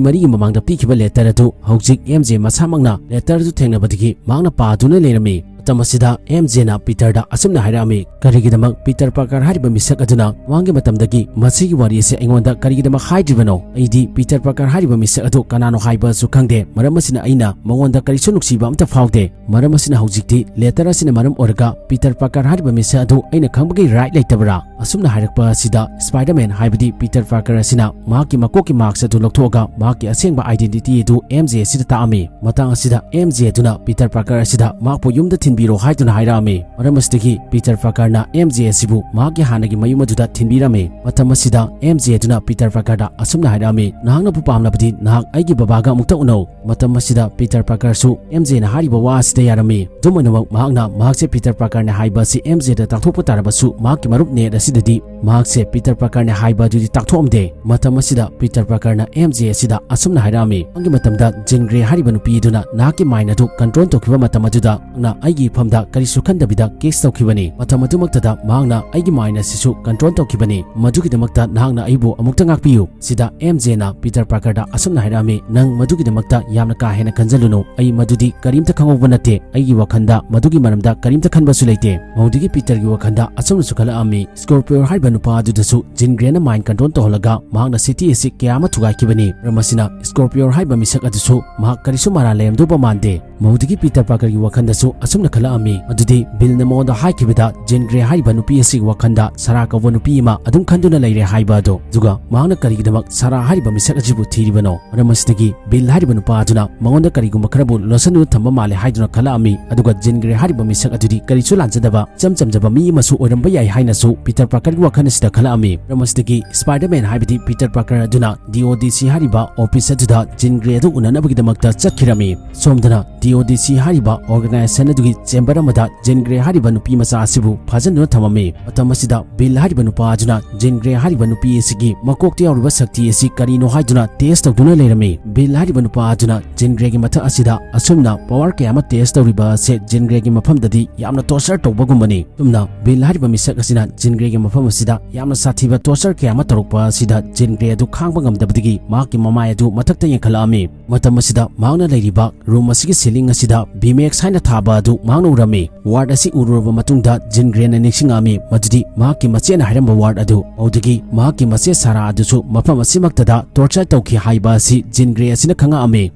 ꯃꯔꯤꯒꯤ ꯃꯃꯥꯡꯗ ꯄꯤꯈꯤꯕ ꯂꯦꯇꯔ ꯑꯗꯨ ꯍꯧꯖꯤꯛ ꯑꯦꯝ ꯖꯦ ꯃꯁꯥꯃꯛꯅ ꯂꯦꯇꯔ ꯑꯗꯨ ꯊꯦꯡꯅꯕꯗꯒꯤ ꯃꯍꯥꯛꯅ ꯄꯥꯗꯨꯅ ꯂꯩꯔꯝꯃꯤ꯫ ꯃꯇꯝ ꯑꯁꯤꯗ ꯑꯦꯝ ꯖꯦꯅ ꯄꯤꯇꯔꯗ ꯑꯁꯨꯝꯅ ꯍꯥꯏꯔꯛꯑꯝꯃꯤ, "ꯀꯔꯤꯒꯤꯗꯃꯛ ꯄꯤꯇꯔ ꯄꯥꯔꯀꯔ ꯍꯥꯏꯔꯤꯕ ꯃꯤꯁꯛ ꯑꯗꯨꯅ ꯃꯃꯥꯡꯒꯤ ꯃꯇꯝꯗꯒꯤ ꯃꯁꯤꯒꯤ ꯋꯥꯔꯤ ꯑꯁꯤ ꯑꯩꯉꯣꯟꯗ ꯀꯔꯤꯒꯤꯗꯃꯛ ꯍꯥꯏꯗ꯭ꯔꯤꯕꯅꯣ? ꯑꯩꯗꯤ ꯄꯤꯇꯔ ꯄꯥꯔꯀꯔ ꯍꯥꯏꯔꯤꯕ ꯃꯤꯁꯛ ꯑꯗꯨ ꯀꯅꯥꯅꯣ ꯍꯥꯏꯕꯁꯨ ꯈꯪꯗꯦ꯫ ꯃꯔꯝ ꯑꯁꯤꯅ ꯑꯩꯅ ꯃꯉꯣꯟꯗ ꯀꯔꯤꯁꯨ ꯅꯨꯡꯁꯤꯕ ꯑꯝꯇ ꯐꯥꯎꯗꯦ꯫ ꯃꯔꯝ ꯑꯁꯤꯅ ꯍꯧꯖꯤꯛꯇꯤ ꯂꯦꯇꯔ ꯑꯁꯤꯅ ꯃꯔꯝ ꯑꯣꯏꯔꯒ ꯄꯤꯇꯔ ꯄꯥꯔꯀꯔ ꯍꯥꯏꯔꯤꯕ ꯃꯤꯁꯛ ꯑꯗꯨ ꯑꯩꯅ ꯈꯪꯕꯒꯤ ꯔꯥꯏꯠ ꯂꯩꯇꯕ꯭ꯔꯥ?" ꯑꯁꯨꯝꯅ ꯍꯥꯏꯔꯛꯄ ꯑꯁꯤꯗ ꯁ꯭ꯄꯥꯏꯗꯔꯃꯦꯟ ꯍꯥꯏꯕꯗꯤ ꯄꯤꯇꯔ ꯄꯥꯔꯀꯔ ꯑꯁꯤꯅ ꯃꯍꯥꯛꯀꯤ ꯃꯀꯣꯛꯀꯤ ꯃꯥꯛꯁ ꯑꯗꯨ ꯂꯧꯊꯣꯛꯑꯒ ꯃꯍꯥꯛꯀꯤ ꯑꯁꯦꯡꯕ ꯑꯥꯏꯗꯦꯟꯇꯤꯇꯤ ꯑꯗꯨ ꯑꯦꯝ ꯖꯦ ꯑꯁꯤꯗ ꯇꯥꯛꯑꯝꯃꯤ꯫ ꯃꯇꯥꯡ ꯑꯁꯤꯗ ꯑꯦꯝ ꯖꯦ ꯑꯗꯨꯅ ꯄꯤꯇꯔ ꯄꯥꯔꯀꯔ ꯑꯁꯤꯗ ꯃꯍꯥꯛꯄꯨ ꯌꯨꯝꯗ ꯊꯤꯟꯕꯤꯔꯣ ꯍꯥꯏꯗꯨꯅ ꯍꯥꯏꯔꯛꯑꯝꯃꯤ꯫ ꯃꯔꯝ ꯑꯁꯤꯗꯒꯤ ꯄꯤꯇꯔ ꯄꯥꯔꯀꯔꯅ ꯑꯦꯝ ꯖꯦ ꯑꯁꯤꯕꯨ ꯃꯍꯥꯛꯀꯤ ꯍꯥꯟꯅꯒꯤ ꯃꯌꯨꯝ ꯑꯗꯨꯗ ꯊꯤꯟꯕꯤꯔꯝꯃꯤ꯫ ꯃꯇꯝ ꯑꯁꯤꯗ ꯑꯦꯝ ꯖꯦ ꯑꯗꯨꯅ ꯄꯤꯇꯔ ꯄꯥꯔꯀꯔꯗ ꯑꯁꯨꯝꯅ ꯍꯥꯏꯔꯛꯑꯝꯃꯤ, "ꯅꯍꯥꯛꯅꯕꯨ ꯄꯥꯝꯂꯕꯗꯤ ꯅꯍꯥꯛ ꯑꯩꯒꯤ ꯕꯕꯥꯒ ꯑꯃꯨꯛꯇ ꯎꯅꯧ꯫" ꯃꯇꯝ ꯑꯁꯤꯗ ꯄꯤꯇꯔ ꯄꯥꯔꯀꯔꯁꯨ ꯑꯦꯝ ꯖꯦꯅ ꯍꯥꯏꯔꯤꯕ ꯋꯥ ꯑꯁꯤꯗ ꯌꯥꯔꯝꯃꯤ꯫ ꯑꯗꯨꯝ ꯑꯣꯏꯅꯃꯛ ꯃꯍꯥꯛꯅ ꯃꯍꯥꯛꯁꯦ ꯄꯤꯇꯔ ꯄꯥꯔꯀꯔꯅꯦ ꯍꯥꯏꯕ ꯑꯁꯤ ꯑꯦꯝ ꯖꯦꯗ ꯇꯥꯛꯊꯣꯛꯄ ꯇꯥꯔꯕꯁꯨ ꯃꯍꯥꯛꯀꯤ ꯃꯔꯨꯞ ꯅꯦꯠ ꯑꯁꯤꯗꯗꯤ ꯃꯍꯥꯛꯁꯦ ꯄꯤꯇꯔ ꯄꯥꯔꯀꯔꯅꯦ ꯍꯥꯏꯕ ꯑꯗꯨꯗꯤ ꯇꯥꯛꯊꯣꯛꯑꯝꯗꯦ꯫ ꯃꯇꯝ ꯑꯁꯤꯗ ꯄꯤꯇꯔ ꯄꯥꯔꯀꯔꯅ ꯑꯦꯝ ꯖꯦ ꯑꯁꯤꯗ ꯑꯁꯨꯝꯅ ꯍꯥꯏꯔꯛꯑꯝꯃꯤ, "ꯃꯃꯥꯡꯒꯤ ꯃꯇꯝꯗ ꯖꯤꯟ ꯒ꯭ꯔꯦ ꯍꯥꯏꯔꯤꯕ ꯅꯨꯄꯤ ꯑꯗꯨꯅ ꯅꯍꯥꯛꯀꯤ ꯃꯥꯏꯟ ꯑꯗꯨ ꯀꯟꯇ꯭ꯔꯣꯜ ꯇꯧꯈꯤꯕ ꯃꯇꯝ ꯑꯗꯨꯗ ꯅꯍꯥꯛꯅ ꯑꯩꯒꯤ ꯏꯐꯝꯗ ꯀꯔꯤꯁꯨ ꯈꯟꯗꯕꯤꯗ ꯀꯤꯁ ꯇꯧꯈꯤꯕꯅꯤ꯫ ꯃꯇꯝ ꯑꯗꯨꯃꯛꯇꯗ ꯃꯍꯥꯛꯅ ꯑꯩꯒꯤ ꯃꯥꯏꯟ ꯑꯁꯤꯁꯨ ꯀꯟꯇ꯭ꯔꯣꯜ ꯇꯧꯈꯤꯕꯅꯤ꯫ ꯃꯗꯨꯒꯤꯗꯃꯛꯇ ꯅꯍꯥꯛꯅ ꯑꯩꯕꯨ ꯑꯃꯨꯛꯇ ꯉꯥꯛꯄꯤꯌꯨ꯫" ꯁꯤꯗ ꯑꯦꯝ ꯖꯦꯅ ꯄꯤꯇꯔ ꯄꯥꯔꯀꯔꯗ ꯑꯁꯨꯝꯅ ꯍꯥꯏꯔꯛꯑꯝꯃꯤ, "ꯅꯪ ꯃꯗꯨꯒꯤꯗꯃꯛꯇ ꯌꯥꯝꯅ ꯀꯥ ꯍꯦꯟꯅ ꯈꯟꯖꯜꯂꯨꯅꯨ꯫ ꯑꯩ ꯃꯗꯨꯗꯤ ꯀꯔꯤꯝꯇ ꯈꯪꯍꯧꯕ ꯅꯠꯇꯦ꯫ ꯑꯩꯒꯤ ꯋꯥꯈꯜꯗ ꯃꯗꯨꯒꯤ ꯃꯔꯝꯗ ꯀꯔꯤꯝꯇ ꯈꯟꯕꯁꯨ ꯂꯩꯇꯦ꯫" ꯃꯧꯗꯨꯒꯤ ꯄꯤꯇꯔꯒꯤ ꯋꯥꯈꯜꯗ ꯑꯁꯨꯝꯅꯁꯨ ꯈꯜꯂꯛꯑꯝꯃꯤ, ꯁ꯭ꯀꯣꯔꯄꯤꯌꯣ ꯍꯥꯏꯔꯤꯕ ꯅꯨꯄꯥ ꯑꯗꯨꯗꯁꯨ ꯖꯤꯟ ꯒ꯭ꯔꯦꯅ ꯃꯥꯏꯟ ꯀꯟꯇ꯭ꯔꯣꯜ ꯇꯧꯍꯜꯂꯒ ꯃꯍꯥꯛꯅ ꯁꯤꯇꯤ ꯑꯁꯤ ꯀꯌꯥ ꯑꯃ ꯊꯨꯒꯥꯏꯈꯤꯕꯅꯤ꯫ ꯃꯔꯝ ꯑꯁꯤꯅ ꯁ꯭ꯀꯣꯔꯄꯤꯌꯣ ꯍꯥꯏꯔꯤꯕ ꯃꯤꯁꯛ ꯑꯗꯨꯁꯨ ꯃꯍꯥꯛ ꯀꯔꯤꯁꯨ ꯃꯔꯥꯜ ꯂꯩꯔꯝꯗꯧꯕ ꯃꯥꯟꯗꯦ꯫ ꯃꯧꯗꯨꯒꯤ ꯄꯤꯇꯔ ꯄꯥꯔꯀꯔꯒꯤ ꯋꯥꯈꯜꯗꯁꯨ ꯑꯁꯨꯝꯅ ꯈꯜꯂꯛꯑꯝꯃꯤ꯫ ꯑꯗꯨꯗꯤ ꯕꯤꯜꯅ ꯃꯉꯣꯟꯗ ꯍꯥꯏꯈꯤꯕꯗ ꯖꯤꯟ ꯒ꯭ꯔꯦ ꯍꯥꯏꯔꯤꯕ ꯅꯨꯄꯤ ꯑꯁꯤꯒꯤ ꯋꯥꯈꯜꯗ ꯁꯥꯔꯥ ꯀꯧꯕ ꯅꯨꯄꯤ ꯑꯃ ꯑꯗꯨꯝ ꯈꯟꯗꯨꯅ ꯂꯩꯔꯦ ꯍꯥꯏꯕ ꯑꯗꯨ꯫ ꯑꯗꯨꯒ ꯃꯍꯥꯛꯅ ꯀꯔꯤꯒꯤꯗꯃꯛ ꯁꯥꯔꯥ ꯍꯥꯏꯔꯤꯕ ꯃꯤꯁꯛ ꯑꯁꯤꯕꯨ ꯊꯤꯔꯤꯕꯅꯣ? ꯃꯔꯝ ꯑꯁꯤꯗꯒꯤ ꯕꯤꯜ ꯍꯥꯏꯔꯤꯕ ꯅꯨꯄꯥ ꯑꯗꯨꯅ ꯃꯉꯣꯟꯗ ꯀꯔꯤꯒꯨꯝꯕ ꯈꯔꯕꯨ ꯂꯣꯠꯁꯤꯟꯗꯨꯅ ꯊꯝꯕ ꯃꯥꯜꯂꯦ ꯍꯥꯏꯗꯨꯅ ꯈꯜꯂꯛꯑꯝꯃꯤ꯫ ꯑꯗꯨꯒ ꯖꯤꯟ ꯒ꯭ꯔꯦ ꯍꯥꯏꯔꯤꯕ ꯃꯤꯁꯛ ꯑꯗꯨꯗꯤ ꯀꯔꯤꯁꯨ ꯂꯥꯟꯖꯗꯕ ꯏꯆꯝ ꯆꯝꯖꯕ ꯃꯤ ꯑꯃꯁꯨ ꯑꯣꯏꯔꯝꯕ ꯌꯥꯏ ꯍꯥꯏꯅꯁꯨ ꯄꯤꯇꯔ ꯄꯥꯔꯀꯔꯒꯤ ꯋꯥꯈꯜ ꯑꯁꯤꯗ ꯈꯜꯂꯛꯑꯝꯃꯤ꯫ ꯃꯔꯝ ꯑꯁꯤꯗꯒꯤ ꯁ꯭ꯄꯥꯏꯗꯔꯃꯦꯟ ꯍꯥꯏꯕꯗꯤ ꯄꯤꯇꯔ ꯄꯥꯔꯀꯔ ꯑꯗꯨꯅ ꯗꯤ ꯑꯣ ꯗꯤ ꯁꯤ ꯍꯥꯏꯔꯤꯕ ꯑꯣꯐꯤꯁ ꯑꯗꯨꯗ ꯖꯤꯟ ꯒ꯭ꯔꯦ ꯑꯗꯨ ꯎꯅꯅꯕꯒꯤꯗꯃꯛꯇ ꯆꯠꯈꯤꯔꯝꯃꯤ꯫ ꯁꯣꯝꯗꯅ ꯗꯤ ꯑꯣ ꯗꯤ ꯁꯤ ꯍꯥꯏꯔꯤꯕ ꯑꯣꯔꯒꯅꯥꯏꯖꯦꯁꯟ ꯑꯗꯨꯒꯤ ꯆꯦꯝꯕꯔ ꯑꯃꯗ ꯖꯤꯟ ꯒ꯭ꯔꯦ ꯍꯥꯏꯔꯤꯕ ꯅꯨꯄꯤ ꯃꯆꯥ ꯑꯁꯤꯕꯨ ꯐꯥꯖꯤꯟꯗꯨꯅ ꯊꯝꯃꯝꯃꯤ꯫ ꯃꯇꯝ ꯑꯁꯤꯗ ꯕꯤꯜ ꯍꯥꯏꯔꯤꯕ ꯅꯨꯄꯥ ꯑꯗꯨꯅ ꯖꯤꯟ ꯒ꯭ꯔꯦ ꯍꯥꯏꯔꯤꯕ ꯅꯨꯄꯤ ꯑꯁꯤꯒꯤ ꯃꯀꯣꯛꯇ ꯌꯥꯎꯔꯤꯕ ꯁꯛꯇꯤ ꯑꯁꯤ ꯀꯔꯤꯅꯣ ꯍꯥꯏꯗꯨꯅ ꯇꯦꯁ ꯇꯧꯗꯨꯅ ꯂꯩꯔꯝꯃꯤ꯫ ꯕꯤꯜ ꯍꯥꯏꯔꯤꯕ ꯅꯨꯄꯥ ꯑꯗꯨꯅ ꯖꯤꯟ ꯒ꯭ꯔꯦꯒꯤ ꯃꯊꯛ ꯑꯁꯤꯗ ꯑꯁꯨꯝꯅ ꯄꯋꯥꯔ ꯀꯌꯥ ꯑꯃ ꯇꯦꯁ ꯇꯧꯔꯤꯕ ꯑꯁꯦ ꯖꯤꯟ ꯒ꯭ꯔꯦꯒꯤ ꯃꯐꯝꯗꯗꯤ ꯌꯥꯝꯅ ꯇꯣꯔꯆꯔ ꯇꯧꯕꯒꯨꯝꯕꯅꯤ꯫ ꯑꯁꯨꯝꯅ ꯕꯤꯜ ꯍꯥꯏꯔꯤꯕ ꯃꯤꯁꯛ ꯑꯁꯤꯅ ꯖꯤꯟ ꯒ꯭ꯔꯦꯒꯤ ꯃꯐꯝ ꯑꯁꯤꯗ ꯌꯥꯝꯅ ꯁꯥꯊꯤꯕ ꯇꯣꯔꯆꯔ ꯀꯌꯥ ꯑꯃ ꯇꯧꯔꯛꯄ ꯑꯁꯤꯗ ꯖꯤꯟ ꯒ꯭ꯔꯦ ꯑꯗꯨ ꯈꯥꯡꯕ ꯉꯝꯗꯕꯗꯒꯤ ꯃꯍꯥꯛꯀꯤ ꯃꯃꯥꯏ ꯑꯗꯨ ꯃꯊꯛꯇ ꯌꯦꯡꯈꯠꯂꯛꯑꯝꯃꯤ꯫ ꯃꯇꯝ ꯑꯁꯤꯗ ꯃꯍꯥꯛꯅ ꯂꯩꯔꯤꯕ ꯔꯨꯝ ꯑꯁꯤꯒꯤ ꯁꯤꯂꯤꯡ ꯑꯁꯤꯗ ꯚꯤꯃꯦꯛꯁ ꯍꯥꯏꯅ ꯊꯥꯕ ꯑꯗꯨ ꯃꯍꯥꯛꯅ ꯎꯔꯝꯃꯤ꯫ ꯋꯥꯔꯗ ꯑꯁꯤ ꯎꯔꯨꯔꯕ ꯃꯇꯨꯡꯗ ꯖꯤꯟ ꯒ꯭ꯔꯦꯅ ꯅꯤꯡꯁꯤꯡꯉꯛꯑꯝꯃꯤ, ꯃꯗꯨꯗꯤ ꯃꯍꯥꯛꯀꯤ ꯃꯆꯦꯅ ꯍꯥꯏꯔꯝꯕ ꯋꯥꯔꯗ ꯑꯗꯨ꯫ ꯃꯗꯨꯗꯒꯤ ꯃꯍꯥꯛꯀꯤ ꯃꯆꯦ ꯁꯥꯔꯥ ꯑꯗꯨꯁꯨ ꯃꯐꯝ ꯑꯁꯤꯃꯛꯇꯗ ꯇꯣꯔꯆꯔ ꯇꯧꯈꯤ ꯍꯥꯏꯕ ꯑꯁꯤ ꯖꯤꯟ ꯒ꯭ꯔꯦ ꯑꯁꯤꯅ ꯈꯪꯉꯛꯑꯝꯃꯤ꯫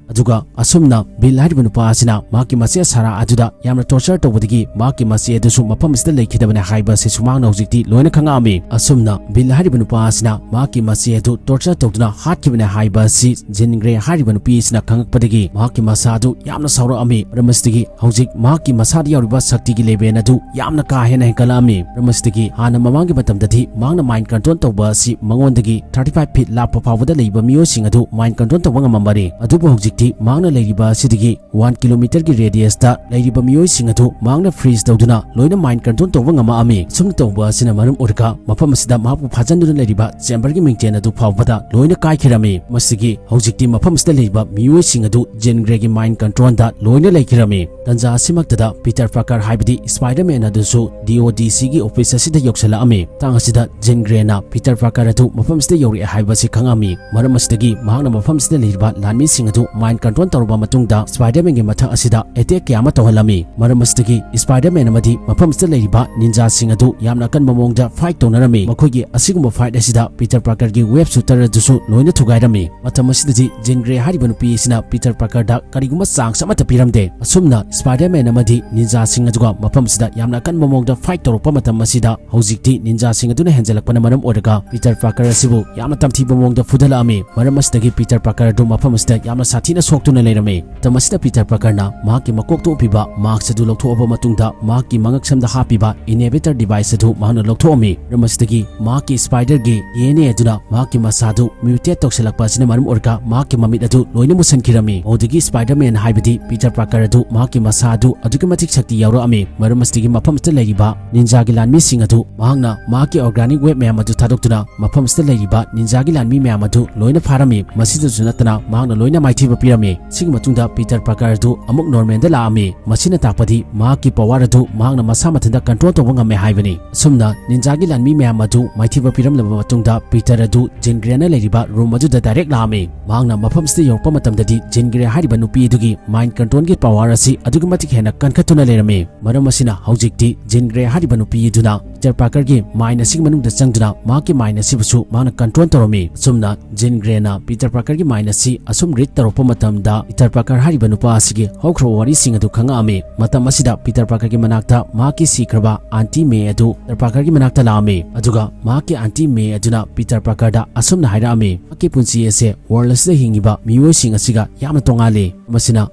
ꯑꯗꯨꯒ ꯑꯁꯨꯝꯅ ꯕꯤꯜ ꯍꯥꯏꯔꯤꯕ ꯅꯨꯄꯥ ꯑꯁꯤꯅ ꯃꯍꯥꯛꯀꯤ ꯃꯆꯦ ꯁꯥꯔꯥ ꯑꯗꯨꯗ ꯌꯥꯝꯅ ꯇꯣꯔꯆꯔ ꯇꯧꯕꯗꯒꯤ ꯃꯍꯥꯛꯀꯤ ꯃꯆꯦ ꯑꯗꯨꯁꯨ ꯃꯐꯝ ꯑꯁꯤꯗ ꯂꯩꯈꯤꯗꯕꯅꯤ ꯍꯥꯏꯕ ꯑꯁꯤꯁꯨ ꯃꯍꯥꯛꯅ ꯍꯧꯖꯤꯛꯇꯤ ꯂꯣꯏꯅ ꯈꯪꯉꯛꯑꯝꯃꯤ꯫ ꯑꯁꯨꯝꯅ ꯕꯤꯜ ꯍꯥꯏꯔꯤꯕ ꯅꯨꯄꯥ ꯑꯁꯤꯅ ꯃꯍꯥꯛꯀꯤ ꯃꯆꯦ ꯑꯗꯨ ꯇꯣꯔꯆꯔ ꯇꯧꯗꯨꯅ ꯍꯥꯠꯈꯤꯕꯅꯤ ꯍꯥꯏꯕ ꯑꯁꯤ ꯖꯤꯟ ꯒ꯭ꯔꯦ ꯍꯥꯏꯔꯤꯕ ꯅꯨꯄꯤ ꯑꯁꯤꯅ ꯈꯪꯉꯛꯄꯗꯒꯤ ꯃꯍꯥꯛꯀꯤ ꯃꯁꯥ ꯑꯗꯨ ꯌꯥꯝꯅ ꯁꯥꯎꯔꯛꯑꯝꯃꯤ꯫ ꯃꯔꯝ ꯑꯁꯤꯗꯒꯤ ꯍꯧꯖꯤꯛ ꯃꯍꯥꯛꯀꯤ ꯃꯁꯥꯗ ꯌꯥꯎꯔꯤꯕ ꯁꯛꯇꯤꯒꯤ ꯂꯦꯚꯦꯜ ꯑꯗꯨ ꯌꯥꯝꯅ ꯀꯥ ꯍꯦꯟꯅ ꯍꯦꯟꯒꯠꯂꯛꯑꯝꯃꯤ꯫ ꯃꯔꯝ ꯑꯁꯤꯗꯒꯤ ꯍꯥꯟꯅ ꯃꯃꯥꯡꯒꯤ ꯃꯇꯝꯗꯗꯤ ꯃꯍꯥꯛꯅ ꯃꯥꯏꯟ ꯀꯟꯇ꯭ꯔꯣꯜ ꯇꯧꯕ ꯑꯁꯤ ꯃꯉꯣꯟꯗꯒꯤ ꯊꯥꯔꯇꯤ ꯐꯥꯏꯚ ꯐꯤꯠ ꯂꯥꯞꯄ ꯐꯥꯎꯕꯗ ꯂꯩꯕ ꯃꯤꯑꯣꯏꯁꯤꯡ ꯑꯗꯨ ꯃꯥꯏꯟ ꯀꯟꯇ꯭ꯔꯣꯜ ꯇꯧꯕ ꯉꯝꯃꯝꯕꯅꯤ꯫ ꯑꯗꯨꯕꯨ ꯍꯧꯖꯤꯛꯇꯤ ꯃꯍꯥꯛꯅ ꯂꯩꯔꯤꯕ ꯑꯁꯤꯗꯒꯤ ꯋꯥꯟ ꯀꯤꯂꯣꯃꯤꯇꯔꯒꯤ ꯔꯦꯗꯤꯌꯁꯇ ꯂꯩꯔꯤꯕ ꯃꯤꯑꯣꯏꯁꯤꯡ ꯑꯗꯨ ꯃꯍꯥꯛꯅ ꯐ꯭ꯔꯤꯖ ꯇꯧꯗꯨꯅ ꯂꯣꯏꯅ ꯃꯥꯏꯟ ꯀꯟꯇ꯭ꯔꯣꯜ ꯇꯧꯕ ꯉꯝꯃꯛꯑꯝꯃꯤ꯫ ꯁꯨꯝꯅ ꯇꯧꯕ ꯑꯁꯤꯅ ꯃꯔꯝ ꯑꯣꯏꯔꯒ ꯃꯐꯝ ꯑꯁꯤꯗ ꯃꯍꯥꯛꯄꯨ ꯐꯥꯖꯤꯟꯗꯨꯅ ꯂꯩꯔꯤꯕ ꯆꯦꯝꯕꯔꯒꯤ ꯃꯤꯡꯆꯦꯟ ꯑꯗꯨ ꯐꯥꯎꯕꯗ ꯂꯣꯏꯅ ꯀꯥꯏꯈꯤꯔꯝꯃꯤ꯫ ꯃꯁꯤꯒꯤ ꯍꯧꯖꯤꯛꯇꯤ ꯃꯐꯝ ꯑꯁꯤꯗ ꯂꯩꯔꯤꯕ ꯃꯤꯑꯣꯏꯁꯤꯡ ꯑꯗꯨ ꯖꯤꯟ ꯒ꯭ꯔꯦꯒꯤ ꯃꯥꯏꯟ ꯀꯟꯇ꯭ꯔꯣꯜꯗ ꯂꯣꯏꯅ ꯂꯩꯈꯤꯔꯝꯃꯤ꯫ ꯇꯟꯖꯥ ꯑꯁꯤꯃꯛꯇꯗ ꯄꯤꯇꯔ ꯄꯥꯔꯀꯔ ꯍꯥꯏꯕꯗꯤ ꯁ꯭ꯄꯥꯏꯗꯔꯃꯦꯟ ꯑꯗꯨꯁꯨ ꯗꯤ ꯑꯣ ꯗꯤ ꯁꯤꯒꯤ ꯑꯣꯐꯤꯁ ꯑꯁꯤꯗ ꯌꯧꯁꯤꯜꯂꯛꯑꯝꯃꯤ꯫ ꯃꯇꯥꯡ ꯑꯁꯤꯗ ꯖꯤꯟ ꯒ꯭ꯔꯦꯅ ꯄꯤꯇꯔ ꯄꯥꯔꯀꯔ ꯑꯗꯨ ꯃꯐꯝ ꯑꯁꯤꯗ ꯌꯧꯔꯛꯑꯦ ꯍꯥꯏꯕ ꯑꯁꯤ ꯈꯪꯉꯝꯃꯤ꯫ ꯃꯔꯝ ꯑꯁꯤꯗꯒꯤ ꯃꯍꯥꯛꯅ ꯃꯐꯝ ꯑꯁꯤꯗ ꯂꯩꯔꯤꯕ ꯂꯥꯟꯃꯤꯁꯤꯡ ꯑꯗꯨ ꯃꯥꯏꯟ ꯀꯟꯇ꯭ꯔꯣꯜ ꯇꯧꯔꯕ ꯃꯇꯨꯡꯗ ꯁ꯭ꯄꯥꯏꯗꯔꯃꯦꯟꯒꯤ ꯃꯊꯛ ꯑꯁꯤꯗ ꯑꯦꯇꯦꯛ ꯀꯌꯥ ꯑꯃ ꯇꯧꯍꯜꯂꯝꯃꯤ꯫ ꯃꯔꯝ ꯑꯁꯤꯗꯒꯤ ꯁ꯭ꯄꯥꯏꯗꯔꯃꯦꯟ ꯑꯃꯗꯤ ꯃꯐꯝ ꯑꯁꯤꯗ ꯂꯩꯔꯤꯕ ꯅꯤꯟꯖꯥꯁꯤꯡ ꯑꯗꯨ ꯌꯥꯝꯅ ꯑꯀꯟꯕ ꯃꯑꯣꯡꯗ ꯐꯥꯏꯠ ꯇꯧꯅꯔꯝꯃꯤ꯫ ꯃꯈꯣꯏꯒꯤ ꯑꯁꯤꯒꯨꯝꯕ ꯐꯥꯏꯠ ꯑꯁꯤꯗ ꯄꯤꯇꯔ ꯄꯥꯔꯀꯔꯒꯤ ꯋꯦꯕ ꯁꯨꯇꯔ ꯑꯗꯨꯁꯨ ꯂꯣꯏꯅ ꯊꯨꯒꯥꯏꯔꯝꯃꯤ꯫ ꯃꯇꯝ ꯑꯁꯤꯗꯗꯤ ꯖꯤꯟ ꯒ꯭ꯔꯦ ꯍꯥꯏꯔꯤꯕ ꯅꯨꯄꯤ ꯑꯁꯤꯅ ꯄꯤꯇꯔ ꯄꯥꯔꯀꯔꯗ ꯀꯔꯤꯒꯨꯝꯕ ꯆꯥꯟꯁ ꯑꯃꯠꯇ ꯄꯤꯔꯝꯗꯦ꯫ ꯑꯁꯨꯝꯅ ꯁ꯭ꯄꯥꯏꯗꯔ ꯃꯦꯟ ꯑꯃꯗꯤ ꯅꯤꯟꯖꯥꯁꯤꯡ ꯑꯗꯨꯒ ꯃꯐꯝ ꯑꯁꯤꯗ ꯌꯥꯝꯅ ꯑꯀꯟꯕ ꯃꯑꯣꯡꯗ ꯐꯥꯏꯠ ꯇꯧꯔꯛꯄ ꯃꯇꯝ ꯑꯁꯤꯗ ꯍꯧꯖꯤꯛꯇꯤ ꯅꯤꯟꯖꯥꯁꯤꯡ ꯑꯗꯨꯅ ꯍꯦꯟꯖꯜꯂꯛꯄꯅ ꯃꯔꯝ ꯑꯣꯏꯔꯒ ꯄꯤꯇꯔ ꯄꯥꯔꯀꯔ ꯑꯁꯤꯕꯨ ꯌꯥꯝꯅ ꯇꯝꯊꯤꯕ ꯃꯑꯣꯡꯗ ꯐꯨꯗꯠꯂꯛꯑꯝꯃꯤ꯫ ꯃꯔꯝ ꯑꯁꯤꯗꯒꯤ ꯄꯤꯇꯔ ꯄꯥꯔꯀꯔ ꯑꯗꯨ ꯃꯐꯝ ꯑꯁꯤꯗ ꯌꯥꯝꯅ ꯁꯥꯊꯤꯅ ꯁꯣꯛꯇꯨꯅ ꯂꯩꯔꯝꯃꯤ꯫ ꯃꯇꯝ ꯑꯁꯤꯗ ꯄꯤꯇꯔ ꯄꯥꯔꯀꯔꯅ ꯃꯍꯥꯛꯀꯤ ꯃꯀꯣꯛꯇ ꯎꯞꯄꯤꯕ ꯃꯥꯁꯛ ꯑꯗꯨ ꯂꯧꯊꯣꯛꯑꯕ ꯃꯇꯨꯡꯗ ꯃꯍꯥꯛꯀꯤ ꯃꯉꯛꯁꯝꯗ ꯍꯥꯞꯄꯤꯕ inhibitor device ꯑꯗꯨ ꯃꯍꯥꯛꯅ ꯂꯧꯊꯣꯛꯑꯝꯃꯤ꯫ ꯃꯔꯝ ꯑꯁꯤꯗꯒꯤ ꯃꯍꯥꯛꯀꯤ ꯁ꯭ꯄꯥꯏꯗꯔꯒꯤ D N A ꯑꯗꯨꯅ ꯃꯍꯥꯛꯀꯤ ꯃꯁꯥꯗꯨ mutate ꯇꯧꯁꯤꯜꯂꯛꯄ ꯑꯁꯤꯅ ꯃꯔꯝ ꯑꯣꯏꯔꯒ ꯃꯍꯥꯛꯀꯤ ꯃꯃꯤꯠ ꯑꯗꯨ ꯂꯣꯏꯅ ꯃꯨꯁꯟꯈꯤꯔꯝꯃꯤ꯫ ꯃꯗꯨꯗꯒꯤ ꯁ꯭ꯄꯥꯏꯗꯔ ꯃꯦꯟ ꯍꯥꯏꯕꯗꯤ ꯄꯤꯇꯔ ꯄꯥꯔꯀꯔ ꯑꯗꯨ ꯃꯍꯥꯛꯀꯤ ꯃꯁꯥ ꯑꯗꯨ ꯑꯗꯨꯛꯀꯤ ꯃꯇꯤꯛ ꯁꯛꯇꯤ ꯌꯥꯎꯔꯛꯑꯝꯃꯤ꯫ ꯃꯔꯝ ꯑꯁꯤꯗꯒꯤ ꯃꯐꯝ ꯑꯁꯤꯗ ꯂꯩꯔꯤꯕ ꯅꯤꯟꯖꯥꯒꯤ ꯂꯥꯟꯃꯤꯁꯤꯡ ꯑꯗꯨ ꯃꯍꯥꯛꯅ ꯃꯍꯥꯛꯀꯤ organic web ꯃꯌꯥꯝ ꯑꯗꯨ ꯊꯥꯗꯣꯛꯇꯨꯅ ꯃꯐꯝ ꯑꯁꯤꯗ ꯂꯩꯔꯤꯕ ꯅꯤꯟꯖꯥꯒꯤ ꯂꯥꯟꯃꯤ ꯃꯌꯥꯝ ꯑꯗꯨ ꯂꯣꯏꯅ ꯐꯥꯔꯝꯃꯤ꯫ ꯃꯁꯤꯗꯁꯨ ꯅꯠꯇꯅ ꯃꯍꯥꯛꯅ ꯂꯣꯏꯅ ꯃꯥꯏꯊꯤꯕ ꯄꯤꯔꯝꯃꯤ꯫ ꯁꯤꯒꯤ ꯃꯇꯨꯡꯗ ꯄꯤꯇꯔ ꯄꯥꯔꯀꯔ ꯑꯗꯨ ꯑꯃꯨꯛ ꯅꯣꯔꯃꯦꯜꯗ ꯂꯥꯛꯑꯝꯃꯤ꯫ ꯃꯁꯤꯅ ꯇꯥꯛꯄꯗꯤ ꯃꯍꯥꯛꯀꯤ ꯄꯋꯥꯔ ꯑꯗꯨ ꯃꯍꯥꯛꯅ ꯃꯁꯥ ꯃꯊꯟꯇ ꯀꯟꯇ꯭ꯔꯣꯜ ꯇꯧꯕ ꯉꯝꯃꯦ ꯍꯥꯏꯕꯅꯤ꯫ ꯑꯁꯨꯝꯅ ꯅꯤꯟꯖꯥꯒꯤ ꯂꯥꯟꯃꯤ ꯃꯌꯥꯝ ꯑꯗꯨ ꯃꯥꯏꯊꯤꯕ ꯄꯤꯔꯝꯂꯕ ꯃꯇꯨꯡꯗ ꯄꯤꯇꯔ ꯑꯗꯨ ꯖꯤꯟ ꯒ꯭ꯔꯦꯅ ꯂꯩꯔꯤꯕ ꯔꯨꯝ ꯑꯗꯨꯗ ꯗꯥꯏꯔꯦꯛ ꯂꯥꯛꯑꯝꯃꯤ꯫ ꯃꯍꯥꯛꯅ ꯃꯐꯝ ꯑꯁꯤꯗ ꯌꯧꯔꯛꯄ ꯃꯇꯝꯗꯗꯤ ꯖꯤꯟ ꯒ꯭ꯔꯦ ꯍꯥꯏꯔꯤꯕ ꯅꯨꯄꯤ ꯑꯗꯨꯒꯤ ꯃꯥꯏꯟ ꯀꯟꯇ꯭ꯔꯣꯜꯒꯤ ꯄꯋꯥꯔ ꯑꯁꯤ ꯑꯗꯨꯛꯀꯤ ꯃꯇꯤꯛ ꯍꯦꯟꯅ ꯀꯟꯈꯠꯇꯨꯅ ꯂꯩꯔꯝꯃꯤ꯫ ꯃꯔꯝ ꯑꯁꯤꯅ ꯍꯧꯖꯤꯛꯇꯤ ꯖꯤꯟ ꯒ꯭ꯔꯦ ꯍꯥꯏꯔꯤꯕ ꯅꯨꯄꯤ ꯑꯗꯨꯅ ꯄꯤꯇꯔ ꯄꯥꯔꯀꯔꯒꯤ ꯃꯥꯏꯟ ꯑꯁꯤꯒꯤ ꯃꯅꯨꯡꯗ ꯆꯪꯗꯨꯅ ꯃꯍꯥꯛꯀꯤ ꯃꯥꯏꯟ ꯑꯁꯤꯕꯨꯁꯨ ꯃꯍꯥꯛꯅ ꯀꯟꯇ꯭ꯔꯣꯜ ꯇꯧꯔꯝꯃꯤ꯫ ꯑꯁꯨꯝꯅ ꯖꯤꯟ ꯒ꯭ꯔꯦꯅ ꯄꯤꯇꯔ ꯄꯥꯔꯀꯔꯒꯤ ꯃꯥꯏꯟ ꯑꯁꯤ ꯑꯁꯨꯝ ꯔꯤꯗ ꯇꯧꯔꯛꯄ ꯃꯇꯝꯗ ꯄꯤꯇꯔ ꯄꯥꯔꯀꯔ ꯍꯥꯏꯔꯤꯕ ꯅꯨꯄꯥ ꯑꯁꯤꯒꯤ ꯍꯧꯈ꯭ꯔꯕ ꯋꯥꯔꯤꯁꯤꯡ ꯑꯗꯨ ꯈꯪꯉꯛꯑꯝꯃꯤ꯫ ꯃꯇꯝ ꯑꯁꯤꯗ ꯄꯤꯇꯔ ꯄꯥꯔꯀꯔꯒꯤ ꯃꯅꯥꯛꯇ ꯃꯍꯥꯛꯀꯤ ꯁꯤꯈ꯭ꯔꯕ ꯑꯥꯟꯇꯤ ꯃꯦ ꯑꯗꯨ ꯄꯤꯇꯔ ꯄꯥꯔꯀꯔꯒꯤ ꯃꯅꯥꯛꯇ ꯂꯥꯛꯑꯝꯃꯤ꯫ ꯑꯗꯨꯒ ꯃꯍꯥꯛꯀꯤ ꯑꯥꯟꯇꯤ ꯃꯦ ꯑꯗꯨꯅ ꯄꯤꯇꯔ ꯄꯥꯔꯀꯔꯗ ꯑꯁꯨꯝꯅ ꯍꯥꯏꯔꯛꯑꯝꯃꯤ, ꯃꯍꯥꯛꯀꯤ ꯄꯨꯟꯁꯤ ꯑꯁꯦ ꯋꯥꯔꯜꯗ ꯑꯁꯤꯗ ꯍꯤꯡꯉꯤꯕ ꯃꯤꯑꯣꯏꯁꯤꯡ ꯑꯁꯤꯒ ꯌꯥꯝꯅ ꯇꯣꯉꯥꯜꯂꯤ꯫ ꯃꯁꯤꯅ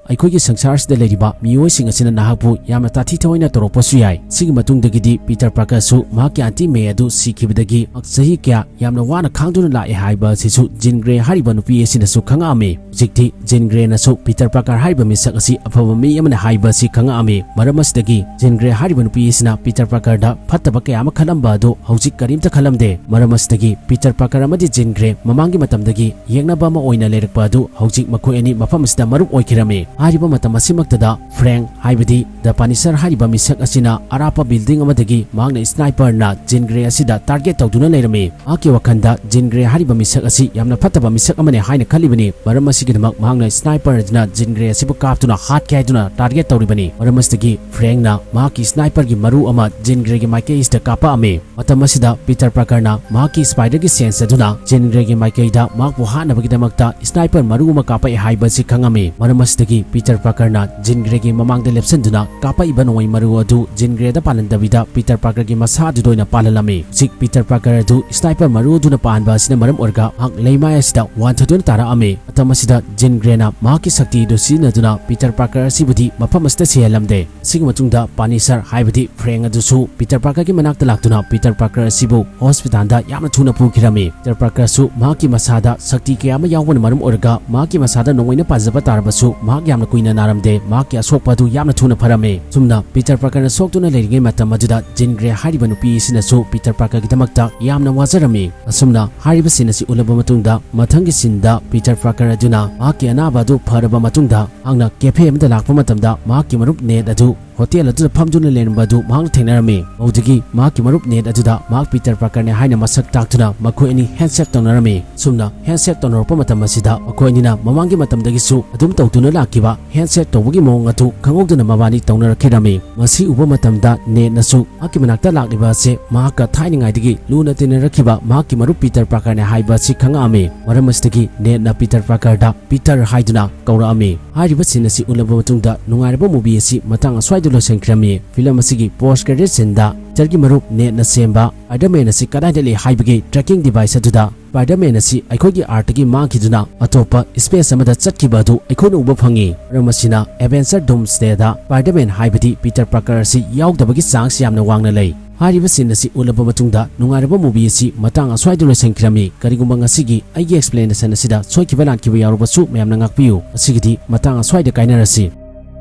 ꯑꯩꯈꯣꯏꯒꯤ ꯁꯪꯁꯥꯔꯁꯤꯗ ꯂꯩꯔꯤꯕ ꯃꯤꯑꯣꯏꯁꯤꯡ ꯑꯁꯤꯅ ꯅꯍꯥꯛꯄꯨ ꯌꯥꯝꯅ ꯇꯥꯊꯤ ꯇꯥꯑꯣꯏꯅ ꯇꯧꯔꯛꯄꯁꯨ ꯌꯥꯏ꯫ ꯁꯤꯒꯤ ꯃꯇꯨꯡꯗꯒꯤꯗꯤ ꯄꯤꯇꯔ ꯄꯥꯔꯀꯔꯁꯨ ꯃꯍꯥꯛꯀꯤ ꯑꯥꯟꯇꯤ ꯃꯦ ꯑꯗꯨ ꯁꯤꯈꯤꯕꯗꯒꯤ ꯆꯍꯤ ꯀꯌꯥ ꯌꯥꯝꯅ ꯋꯥꯅ ꯈꯥꯡꯗꯨꯅ ꯂꯥꯛꯑꯦ ꯍꯥꯏꯕ ꯑꯁꯤꯁꯨ ꯖꯤꯟ ꯒ꯭ꯔꯦ ꯍꯥꯏꯔꯤꯕ ꯅꯨꯄꯤ ꯑꯁꯤꯅꯁꯨ ꯈꯪꯉꯛꯑꯝꯃꯤ꯫ ꯍꯧꯖꯤꯛꯇꯤ ꯖꯤꯟ ꯒ꯭ꯔꯦꯅꯁꯨ ꯄꯤꯇꯔ ꯄꯥꯔꯀꯔ ꯍꯥꯏꯔꯤꯕ ꯃꯤꯁꯛ ꯑꯁꯤ ꯑꯐꯕ ꯃꯤ ꯑꯃꯅꯤ ꯍꯥꯏꯕ ꯑꯁꯤ ꯈꯪꯉꯛꯑꯝꯃꯤ꯫ ꯃꯔꯝ ꯑꯁꯤꯗꯒꯤ ꯖꯤꯟ ꯒ꯭ꯔꯦ ꯍꯥꯏꯔꯤꯕ ꯅꯨꯄꯤ ꯑꯁꯤꯅ ꯄꯤꯇꯔ ꯄꯥꯔꯀꯔꯗ ꯐꯠꯇꯕ ꯀꯌꯥ ꯑꯃ ꯈꯜꯂꯝꯕ ꯑꯗꯨ ꯍꯧꯖꯤꯛ ꯀꯔꯤꯝꯇ ꯈꯜꯂꯝꯗꯦ꯫ ꯃꯔꯝ ꯑꯁꯤꯗꯒꯤ ꯄꯤꯇꯔ ꯄꯥꯔꯀꯔ ꯑꯃꯗꯤ ꯖꯤꯟ ꯒ꯭ꯔꯦ ꯃꯃꯥꯡꯒꯤ ꯃꯇꯝꯗꯒꯤ ꯌꯦꯛꯅꯕ ꯑꯃ ꯑꯣꯏꯅ ꯂꯩꯔꯛꯄ ꯑꯗꯨ ꯍꯧꯖꯤꯛ ꯃꯈꯣꯏ ꯑꯅꯤ ꯃꯐꯝ ꯑꯁꯤꯗ ꯃꯔꯨꯞ ꯑꯣꯏ ꯈꯤꯔꯝꯃꯤ꯫ ꯍꯥꯏꯔꯤꯕ ꯃꯇꯝ ꯑꯁꯤꯃꯛꯇꯗ ꯐ꯭ꯔꯦꯡ ꯍꯥꯏꯕꯗꯤ ꯗ ꯄꯅꯤꯁꯔ ꯍꯥꯏꯔꯤꯕ ꯃꯤꯁꯛ ꯑꯁꯤꯅ ꯑꯔꯥꯞꯄ ꯕꯤꯜꯗꯤꯡ ꯑꯃꯗꯒꯤ ꯃꯍꯥꯛꯅ ꯁ꯭ꯅꯥꯏꯄꯔꯅ ꯖꯤꯟ ꯒ꯭ꯔꯦ ꯑꯁꯤꯗ ꯇꯥꯔꯒꯦꯠ ꯇꯧꯗꯨꯅ ꯂꯩꯔꯝꯃꯤ꯫ ꯃꯍꯥꯛꯀꯤ ꯋꯥꯈꯜꯗ ꯖꯤꯟ ꯒ꯭ꯔꯦ ꯍꯥꯏꯔꯤꯕ ꯃꯤꯁꯛ ꯑꯁꯤ ꯌꯥꯝꯅ ꯐꯠꯇꯕ ꯃꯤꯁꯛ ꯑꯃꯅꯤ ꯍꯥꯏꯅ ꯈꯜꯂꯤꯕꯅꯤ꯫ ꯃꯔꯝ ꯑꯁꯤꯒꯤꯗꯃꯛ ꯃꯍꯥꯛꯅ ꯁ꯭ꯅꯥꯏꯄꯔ ꯑꯗꯨꯅ ꯖꯤꯟ ꯒ꯭ꯔꯦ ꯑꯁꯤꯕꯨ ꯀꯥꯞꯇꯨꯅ ꯍꯥꯠꯀꯦ ꯍꯥꯏꯗꯨꯅ ꯇꯥꯔꯒꯦꯠ ꯇꯧꯔꯤꯕꯅꯤ꯫ ꯃꯔꯝ ꯑꯁꯤꯗꯒꯤ ꯐ꯭ꯔꯦꯡꯅ ꯃꯍꯥꯛꯀꯤ ꯁ꯭ꯅꯥꯏꯄꯔꯒꯤ ꯃꯔꯨ ꯑꯃ ꯖꯤꯟ ꯒ꯭ꯔꯦꯒꯤ ꯃꯥꯏꯀꯩ ꯑꯁꯤꯗ ꯀꯥꯞꯄꯛꯑꯝꯃꯤ꯫ ꯃꯇꯝ ꯑꯁꯤꯗ ꯄꯤꯇꯔ ꯄꯥꯔꯀꯔꯅ ꯃꯍꯥꯛꯀꯤ ꯁ꯭ꯄꯥꯏꯗꯔꯒꯤ ꯁꯦꯟꯁ ꯑꯗꯨꯅ ꯖꯤꯟ ꯒ꯭ꯔꯦꯒꯤ ꯃꯥꯏꯀꯩꯗ ꯃꯍꯥꯛꯄꯨ ꯍꯥꯠꯅꯕꯒꯤꯗꯃꯛꯇ ꯁ꯭ꯅꯥꯏꯄꯔ ꯃꯔꯨ ꯑꯃ ꯀꯥꯞꯄꯛꯑꯦ ꯍꯥꯏꯕꯁꯤ ꯈꯪꯉꯝꯃꯤ꯫ ꯃꯔꯝ ꯑꯁꯤꯗꯒꯤ ꯄꯤꯇꯔ ꯄꯥꯔꯀꯔꯅ ꯖꯤꯟ ꯒ꯭ꯔꯦꯒꯤ ꯃꯃꯥꯡꯗ ꯂꯦꯞꯁꯤꯟꯗꯨꯅ ꯀꯥꯞꯄꯛꯏꯕ ꯅꯣꯡꯃꯩ ꯃꯔꯨ ꯑꯗꯨ ꯖꯤꯟ ꯒ꯭ꯔꯦꯗ ꯄꯥꯜꯍꯟꯗꯕꯤꯗ ꯄꯤꯇꯔ ꯄꯥꯔꯀꯔꯒꯤ ꯃꯁꯥ ꯑꯗꯨꯗ ꯑꯣꯏꯅ ꯄꯥꯜꯍꯜꯂꯝꯃꯤ꯫ ꯍꯧꯖꯤꯛ ꯄꯤꯇꯔ ꯄꯥꯔꯀꯔ ꯑꯗꯨ ꯁ꯭ꯅꯥꯏꯄꯔ ꯃꯔꯨ ꯑꯗꯨꯅ ꯄꯥꯟꯕ ꯑꯁꯤꯅ ꯃꯔꯝ ꯑꯣꯏꯔꯒ ꯃꯍꯥꯛ ꯂꯩꯃꯥꯏ ꯑꯁꯤꯗ ꯋꯥꯟꯊꯗꯨꯅ ꯇꯥꯔꯛꯑꯝꯃꯤ꯫ ꯃꯇꯝ ꯑꯁꯤꯗ ꯖꯤꯟ ꯒ꯭ꯔꯦꯅ ꯃꯍꯥꯛꯀꯤ ꯁꯛꯇꯤ ꯑꯗꯨ ꯁꯤꯖꯤꯟꯅꯗꯨꯅ ꯄꯤꯇꯔ ꯄꯥꯔꯀꯔ ꯑꯁꯤꯕꯨꯗꯤ ꯃꯐꯝ ꯑꯁꯤꯗ ꯁꯤꯍꯜꯂꯝꯗꯦ꯫ ꯑꯁꯤꯒꯤ ꯃꯇꯨꯡꯗ ꯄꯥꯅꯤꯁꯔ ꯍꯥꯏꯕꯗꯤ ꯐ꯭ꯔꯦꯡ ꯑꯗꯨꯁꯨ ꯄꯤꯇꯔ ꯄꯥꯔꯀꯔꯒꯤ ꯃꯅꯥꯛꯇ ꯂꯥꯛꯇꯨꯅ ꯄꯤꯇꯔ ꯄꯥꯔꯀꯔ ꯑꯁꯤꯕꯨ ꯍꯣꯁꯄꯤꯇꯥꯜꯗ ꯌꯥꯝꯅ ꯊꯨꯅ ꯄꯨꯈꯤꯔꯝꯃꯤ꯫ ꯄꯤꯇꯔ ꯄꯥꯔꯀꯔꯁꯨ ꯃꯍꯥꯛꯀꯤ ꯃꯁꯥꯗ ꯁꯛꯇꯤ ꯀꯌꯥ ꯑꯃ ꯌꯥꯎꯕꯅ ꯃꯔꯝ ꯑꯣꯏꯔꯒ ꯃꯍꯥꯛꯀꯤ ꯃꯁꯥꯗ ꯅꯣꯡꯃꯩꯅ ꯄꯥꯟꯖꯕ ꯇꯥꯔꯕꯁꯨ ꯃꯍꯥꯛ ꯌꯥꯝꯅ ꯀꯨꯏꯅ ꯅꯥꯔꯝꯗꯦ꯫ ꯃꯍꯥꯛꯀꯤ ꯑꯁꯣꯛꯄ ꯑꯗꯨ ꯌꯥꯝꯅ ꯊꯨꯅ ꯐꯔꯝꯃꯤ꯫ ꯁꯨꯝꯅ ꯄꯤꯇꯔ ꯄꯥꯔꯀꯔꯅ ꯁꯣꯛꯇꯨꯅ ꯂꯩꯔꯤꯉꯩ ꯃꯇꯝ ꯑꯗꯨꯗ ꯖꯤꯟ ꯒ꯭ꯔꯦ ꯍꯥꯏꯔꯤꯕ ꯅꯨꯄꯤ ꯑꯁꯤꯅꯁꯨ ꯄꯤꯇꯔ ꯄꯥꯔꯀꯔꯒꯤꯗꯃꯛꯇ ꯌꯥꯝꯅ ꯋꯥꯖꯔꯝꯃꯤ꯫ ꯑꯁꯨꯝꯅ ꯍꯥꯏꯔꯤꯕ ꯁꯤꯟ ꯑꯁꯤ ꯎꯠꯂꯕ ꯃꯇꯨꯡꯗ ꯃꯊꯪꯒꯤ ꯁꯤꯟꯗ ꯄꯤꯇꯔ ꯄꯥꯔꯀꯔ ꯑꯗꯨꯅ ꯃꯍꯥꯛꯀꯤ ꯑꯅꯥꯕ ꯑꯗꯨ ꯐꯔꯕ ꯃꯇꯨꯡꯗ ꯃꯍꯥꯛꯅ ꯀꯦꯐꯦ ꯑꯃꯗ ꯂꯥꯛꯄ ꯃꯇꯝꯗ ꯃꯍꯥꯛꯀꯤ ꯃꯔꯨꯞ ꯅꯦꯠ ꯑꯗꯨ ꯍꯣꯇꯦꯜ ꯑꯗꯨꯗ ꯐꯝꯗꯨꯅ ꯂꯩꯔꯝꯕ ꯑꯗꯨ ꯃꯍꯥꯛꯅ ꯊꯦꯡꯅꯔꯝꯃꯤ꯫ ꯃꯗꯨꯗꯒꯤ ꯃꯍꯥꯛꯀꯤ ꯃꯔꯨꯞ ꯅꯦꯠ ꯑꯗꯨꯗ ꯃꯍꯥꯛ ꯄꯤꯇꯔ ꯄꯥꯔꯀꯔꯅꯤ ꯍꯥꯏꯅ ꯃꯁꯛ ꯇꯥꯛꯇꯨꯅ ꯃꯈꯣꯏ ꯑꯅꯤ ꯍꯦꯟꯁꯦꯛ ꯇꯧꯅꯔꯝꯃꯤ꯫ ꯁꯨꯝꯅ ꯍꯦꯟꯁꯦꯛ ꯇꯧꯅꯔꯛꯄ ꯃꯇꯝ ꯑꯁꯤꯗ ꯃꯈꯣꯏ ꯑꯅꯤꯅ ꯃꯃꯥꯡꯒꯤ ꯃꯇꯝꯗꯒꯤꯁꯨ ꯑꯗꯨꯝ ꯇꯧꯗꯨꯅ ꯂꯥꯛꯈꯤꯕ ꯍꯦꯟꯁꯦꯛ ꯇꯧꯕꯒꯤ ꯃꯑꯣꯡ ꯑꯗꯨ ꯈꯪꯍꯧꯗꯅ ꯃꯕꯥꯅꯤ ꯇꯧꯅꯔꯛꯈꯤꯔꯝꯃꯤ꯫ ꯃꯁꯤ ꯎꯕ ꯃꯇꯝꯗ ꯅꯦꯠꯅꯁꯨ ꯃꯍꯥꯛꯀꯤ ꯃꯅꯥꯛꯇ ꯂꯥꯛꯂꯤꯕ ꯑꯁꯤ ꯃꯍꯥꯛꯀ ꯊꯥꯏꯅꯉꯥꯏꯗꯒꯤ ꯂꯨꯅ ꯇꯤꯟꯅꯔꯛꯈꯤꯕ ꯃꯍꯥꯛꯀꯤ ꯃꯔꯨꯞ ꯄꯤꯇꯔ ꯄꯥꯔꯀꯔꯅꯤ ꯍꯥꯏꯕ ꯑꯁꯤ ꯈꯪꯉꯛꯑꯝꯃꯤ꯫ ꯃꯔꯝ ꯑꯁꯤꯗꯒꯤ ꯅꯦꯠꯅ ꯄꯤꯇꯔ ꯄꯥꯔꯀꯔꯗ ꯄꯤꯇꯔ ꯍꯥꯏꯗꯨꯅ ꯀꯧꯔꯛꯑꯝꯃꯤ꯫ ꯍꯥꯏꯔꯤꯕ ꯁꯤꯟ ꯑꯁꯤ ꯎꯠꯂꯕ ꯃꯇꯨꯡꯗ ꯅꯨꯡꯉꯥꯏꯔꯕ ꯃꯨꯚꯤ ꯑꯁꯤ ꯃꯇꯥꯡ ꯑꯁ꯭ꯋꯥꯏꯗ ꯂꯣꯏꯁꯤꯟꯈꯤꯔꯝꯃꯤ꯫ ꯐꯤꯂꯝ ꯑꯁꯤꯒꯤ ꯄꯣꯁ ꯀ꯭ꯔꯦꯗꯤꯠ ꯁꯤꯟꯗ ꯄꯤꯇꯔꯒꯤ ꯃꯔꯨꯞ ꯅꯦꯠꯅ ꯁꯦꯝꯕ ꯁ꯭ꯄꯥꯏꯗꯔꯃꯦꯟ ꯑꯁꯤ ꯀꯗꯥꯏꯗ ꯂꯩ ꯍꯥꯏꯕꯒꯤ ꯇ꯭ꯔꯦꯀꯤꯡ ꯗꯤꯚꯥꯏꯁ ꯑꯗꯨꯗ ꯁ꯭ꯄꯥꯏꯗꯔꯃꯦꯟ ꯑꯁꯤ ꯑꯩꯈꯣꯏꯒꯤ ꯑꯥꯔꯠꯇꯒꯤ ꯃꯥꯡꯈꯤꯗꯨꯅ ꯑꯇꯣꯞꯄ ꯁ꯭ꯄꯦꯁ ꯑꯃꯗ ꯆꯠꯈꯤꯕ ꯑꯗꯨ ꯑꯩꯈꯣꯏꯅ ꯎꯕ ꯐꯪꯉꯤ꯫ ꯃꯔꯝ ꯑꯁꯤꯅ ꯑꯦꯚꯦꯟꯖꯔ ꯗꯨꯝꯁꯗꯦꯗ ꯁ꯭ꯄꯥꯏꯗꯔꯃꯦꯟ ꯍꯥꯏꯕꯗꯤ ꯄꯤꯇꯔ ꯄꯥꯔꯀꯔ ꯑꯁꯤ ꯌꯥꯎꯗꯕꯒꯤ ꯆꯥꯟꯁ ꯌꯥꯝꯅ ꯋꯥꯡꯅ ꯂꯩ꯫ ꯍꯥꯏꯔꯤꯕ ꯁꯤꯟ ꯑꯁꯤ ꯎꯠꯂꯕ ꯃꯇꯨꯡꯗ ꯅꯨꯡꯉꯥꯏꯔꯕ ꯃꯨꯚꯤ ꯑꯁꯤ ꯃꯇꯥꯡ ꯑꯁ꯭ꯋꯥꯏꯗ ꯂꯣꯏꯁꯤꯟꯈꯤꯔꯝꯃꯤ꯫ ꯀꯔꯤꯒꯨꯝꯕ ꯉꯁꯤꯒꯤ ꯑꯩꯒꯤ ꯑꯦꯛꯁꯄ꯭ꯂꯦꯅꯦꯁꯟ ꯑꯁꯤꯗ ꯁꯣꯏꯈꯤꯕ ꯂꯥꯟꯈꯤꯕ ꯌꯥꯎꯔꯕꯁꯨ ꯃꯌꯥꯝꯅ ꯉꯥꯛꯄꯤꯌꯨ꯫ ꯉꯁꯤꯒꯤꯗꯤ ꯃꯇꯥꯡ ꯑꯁ꯭ꯋꯥꯏꯗ ꯀꯥꯏꯅꯔꯁꯤ꯫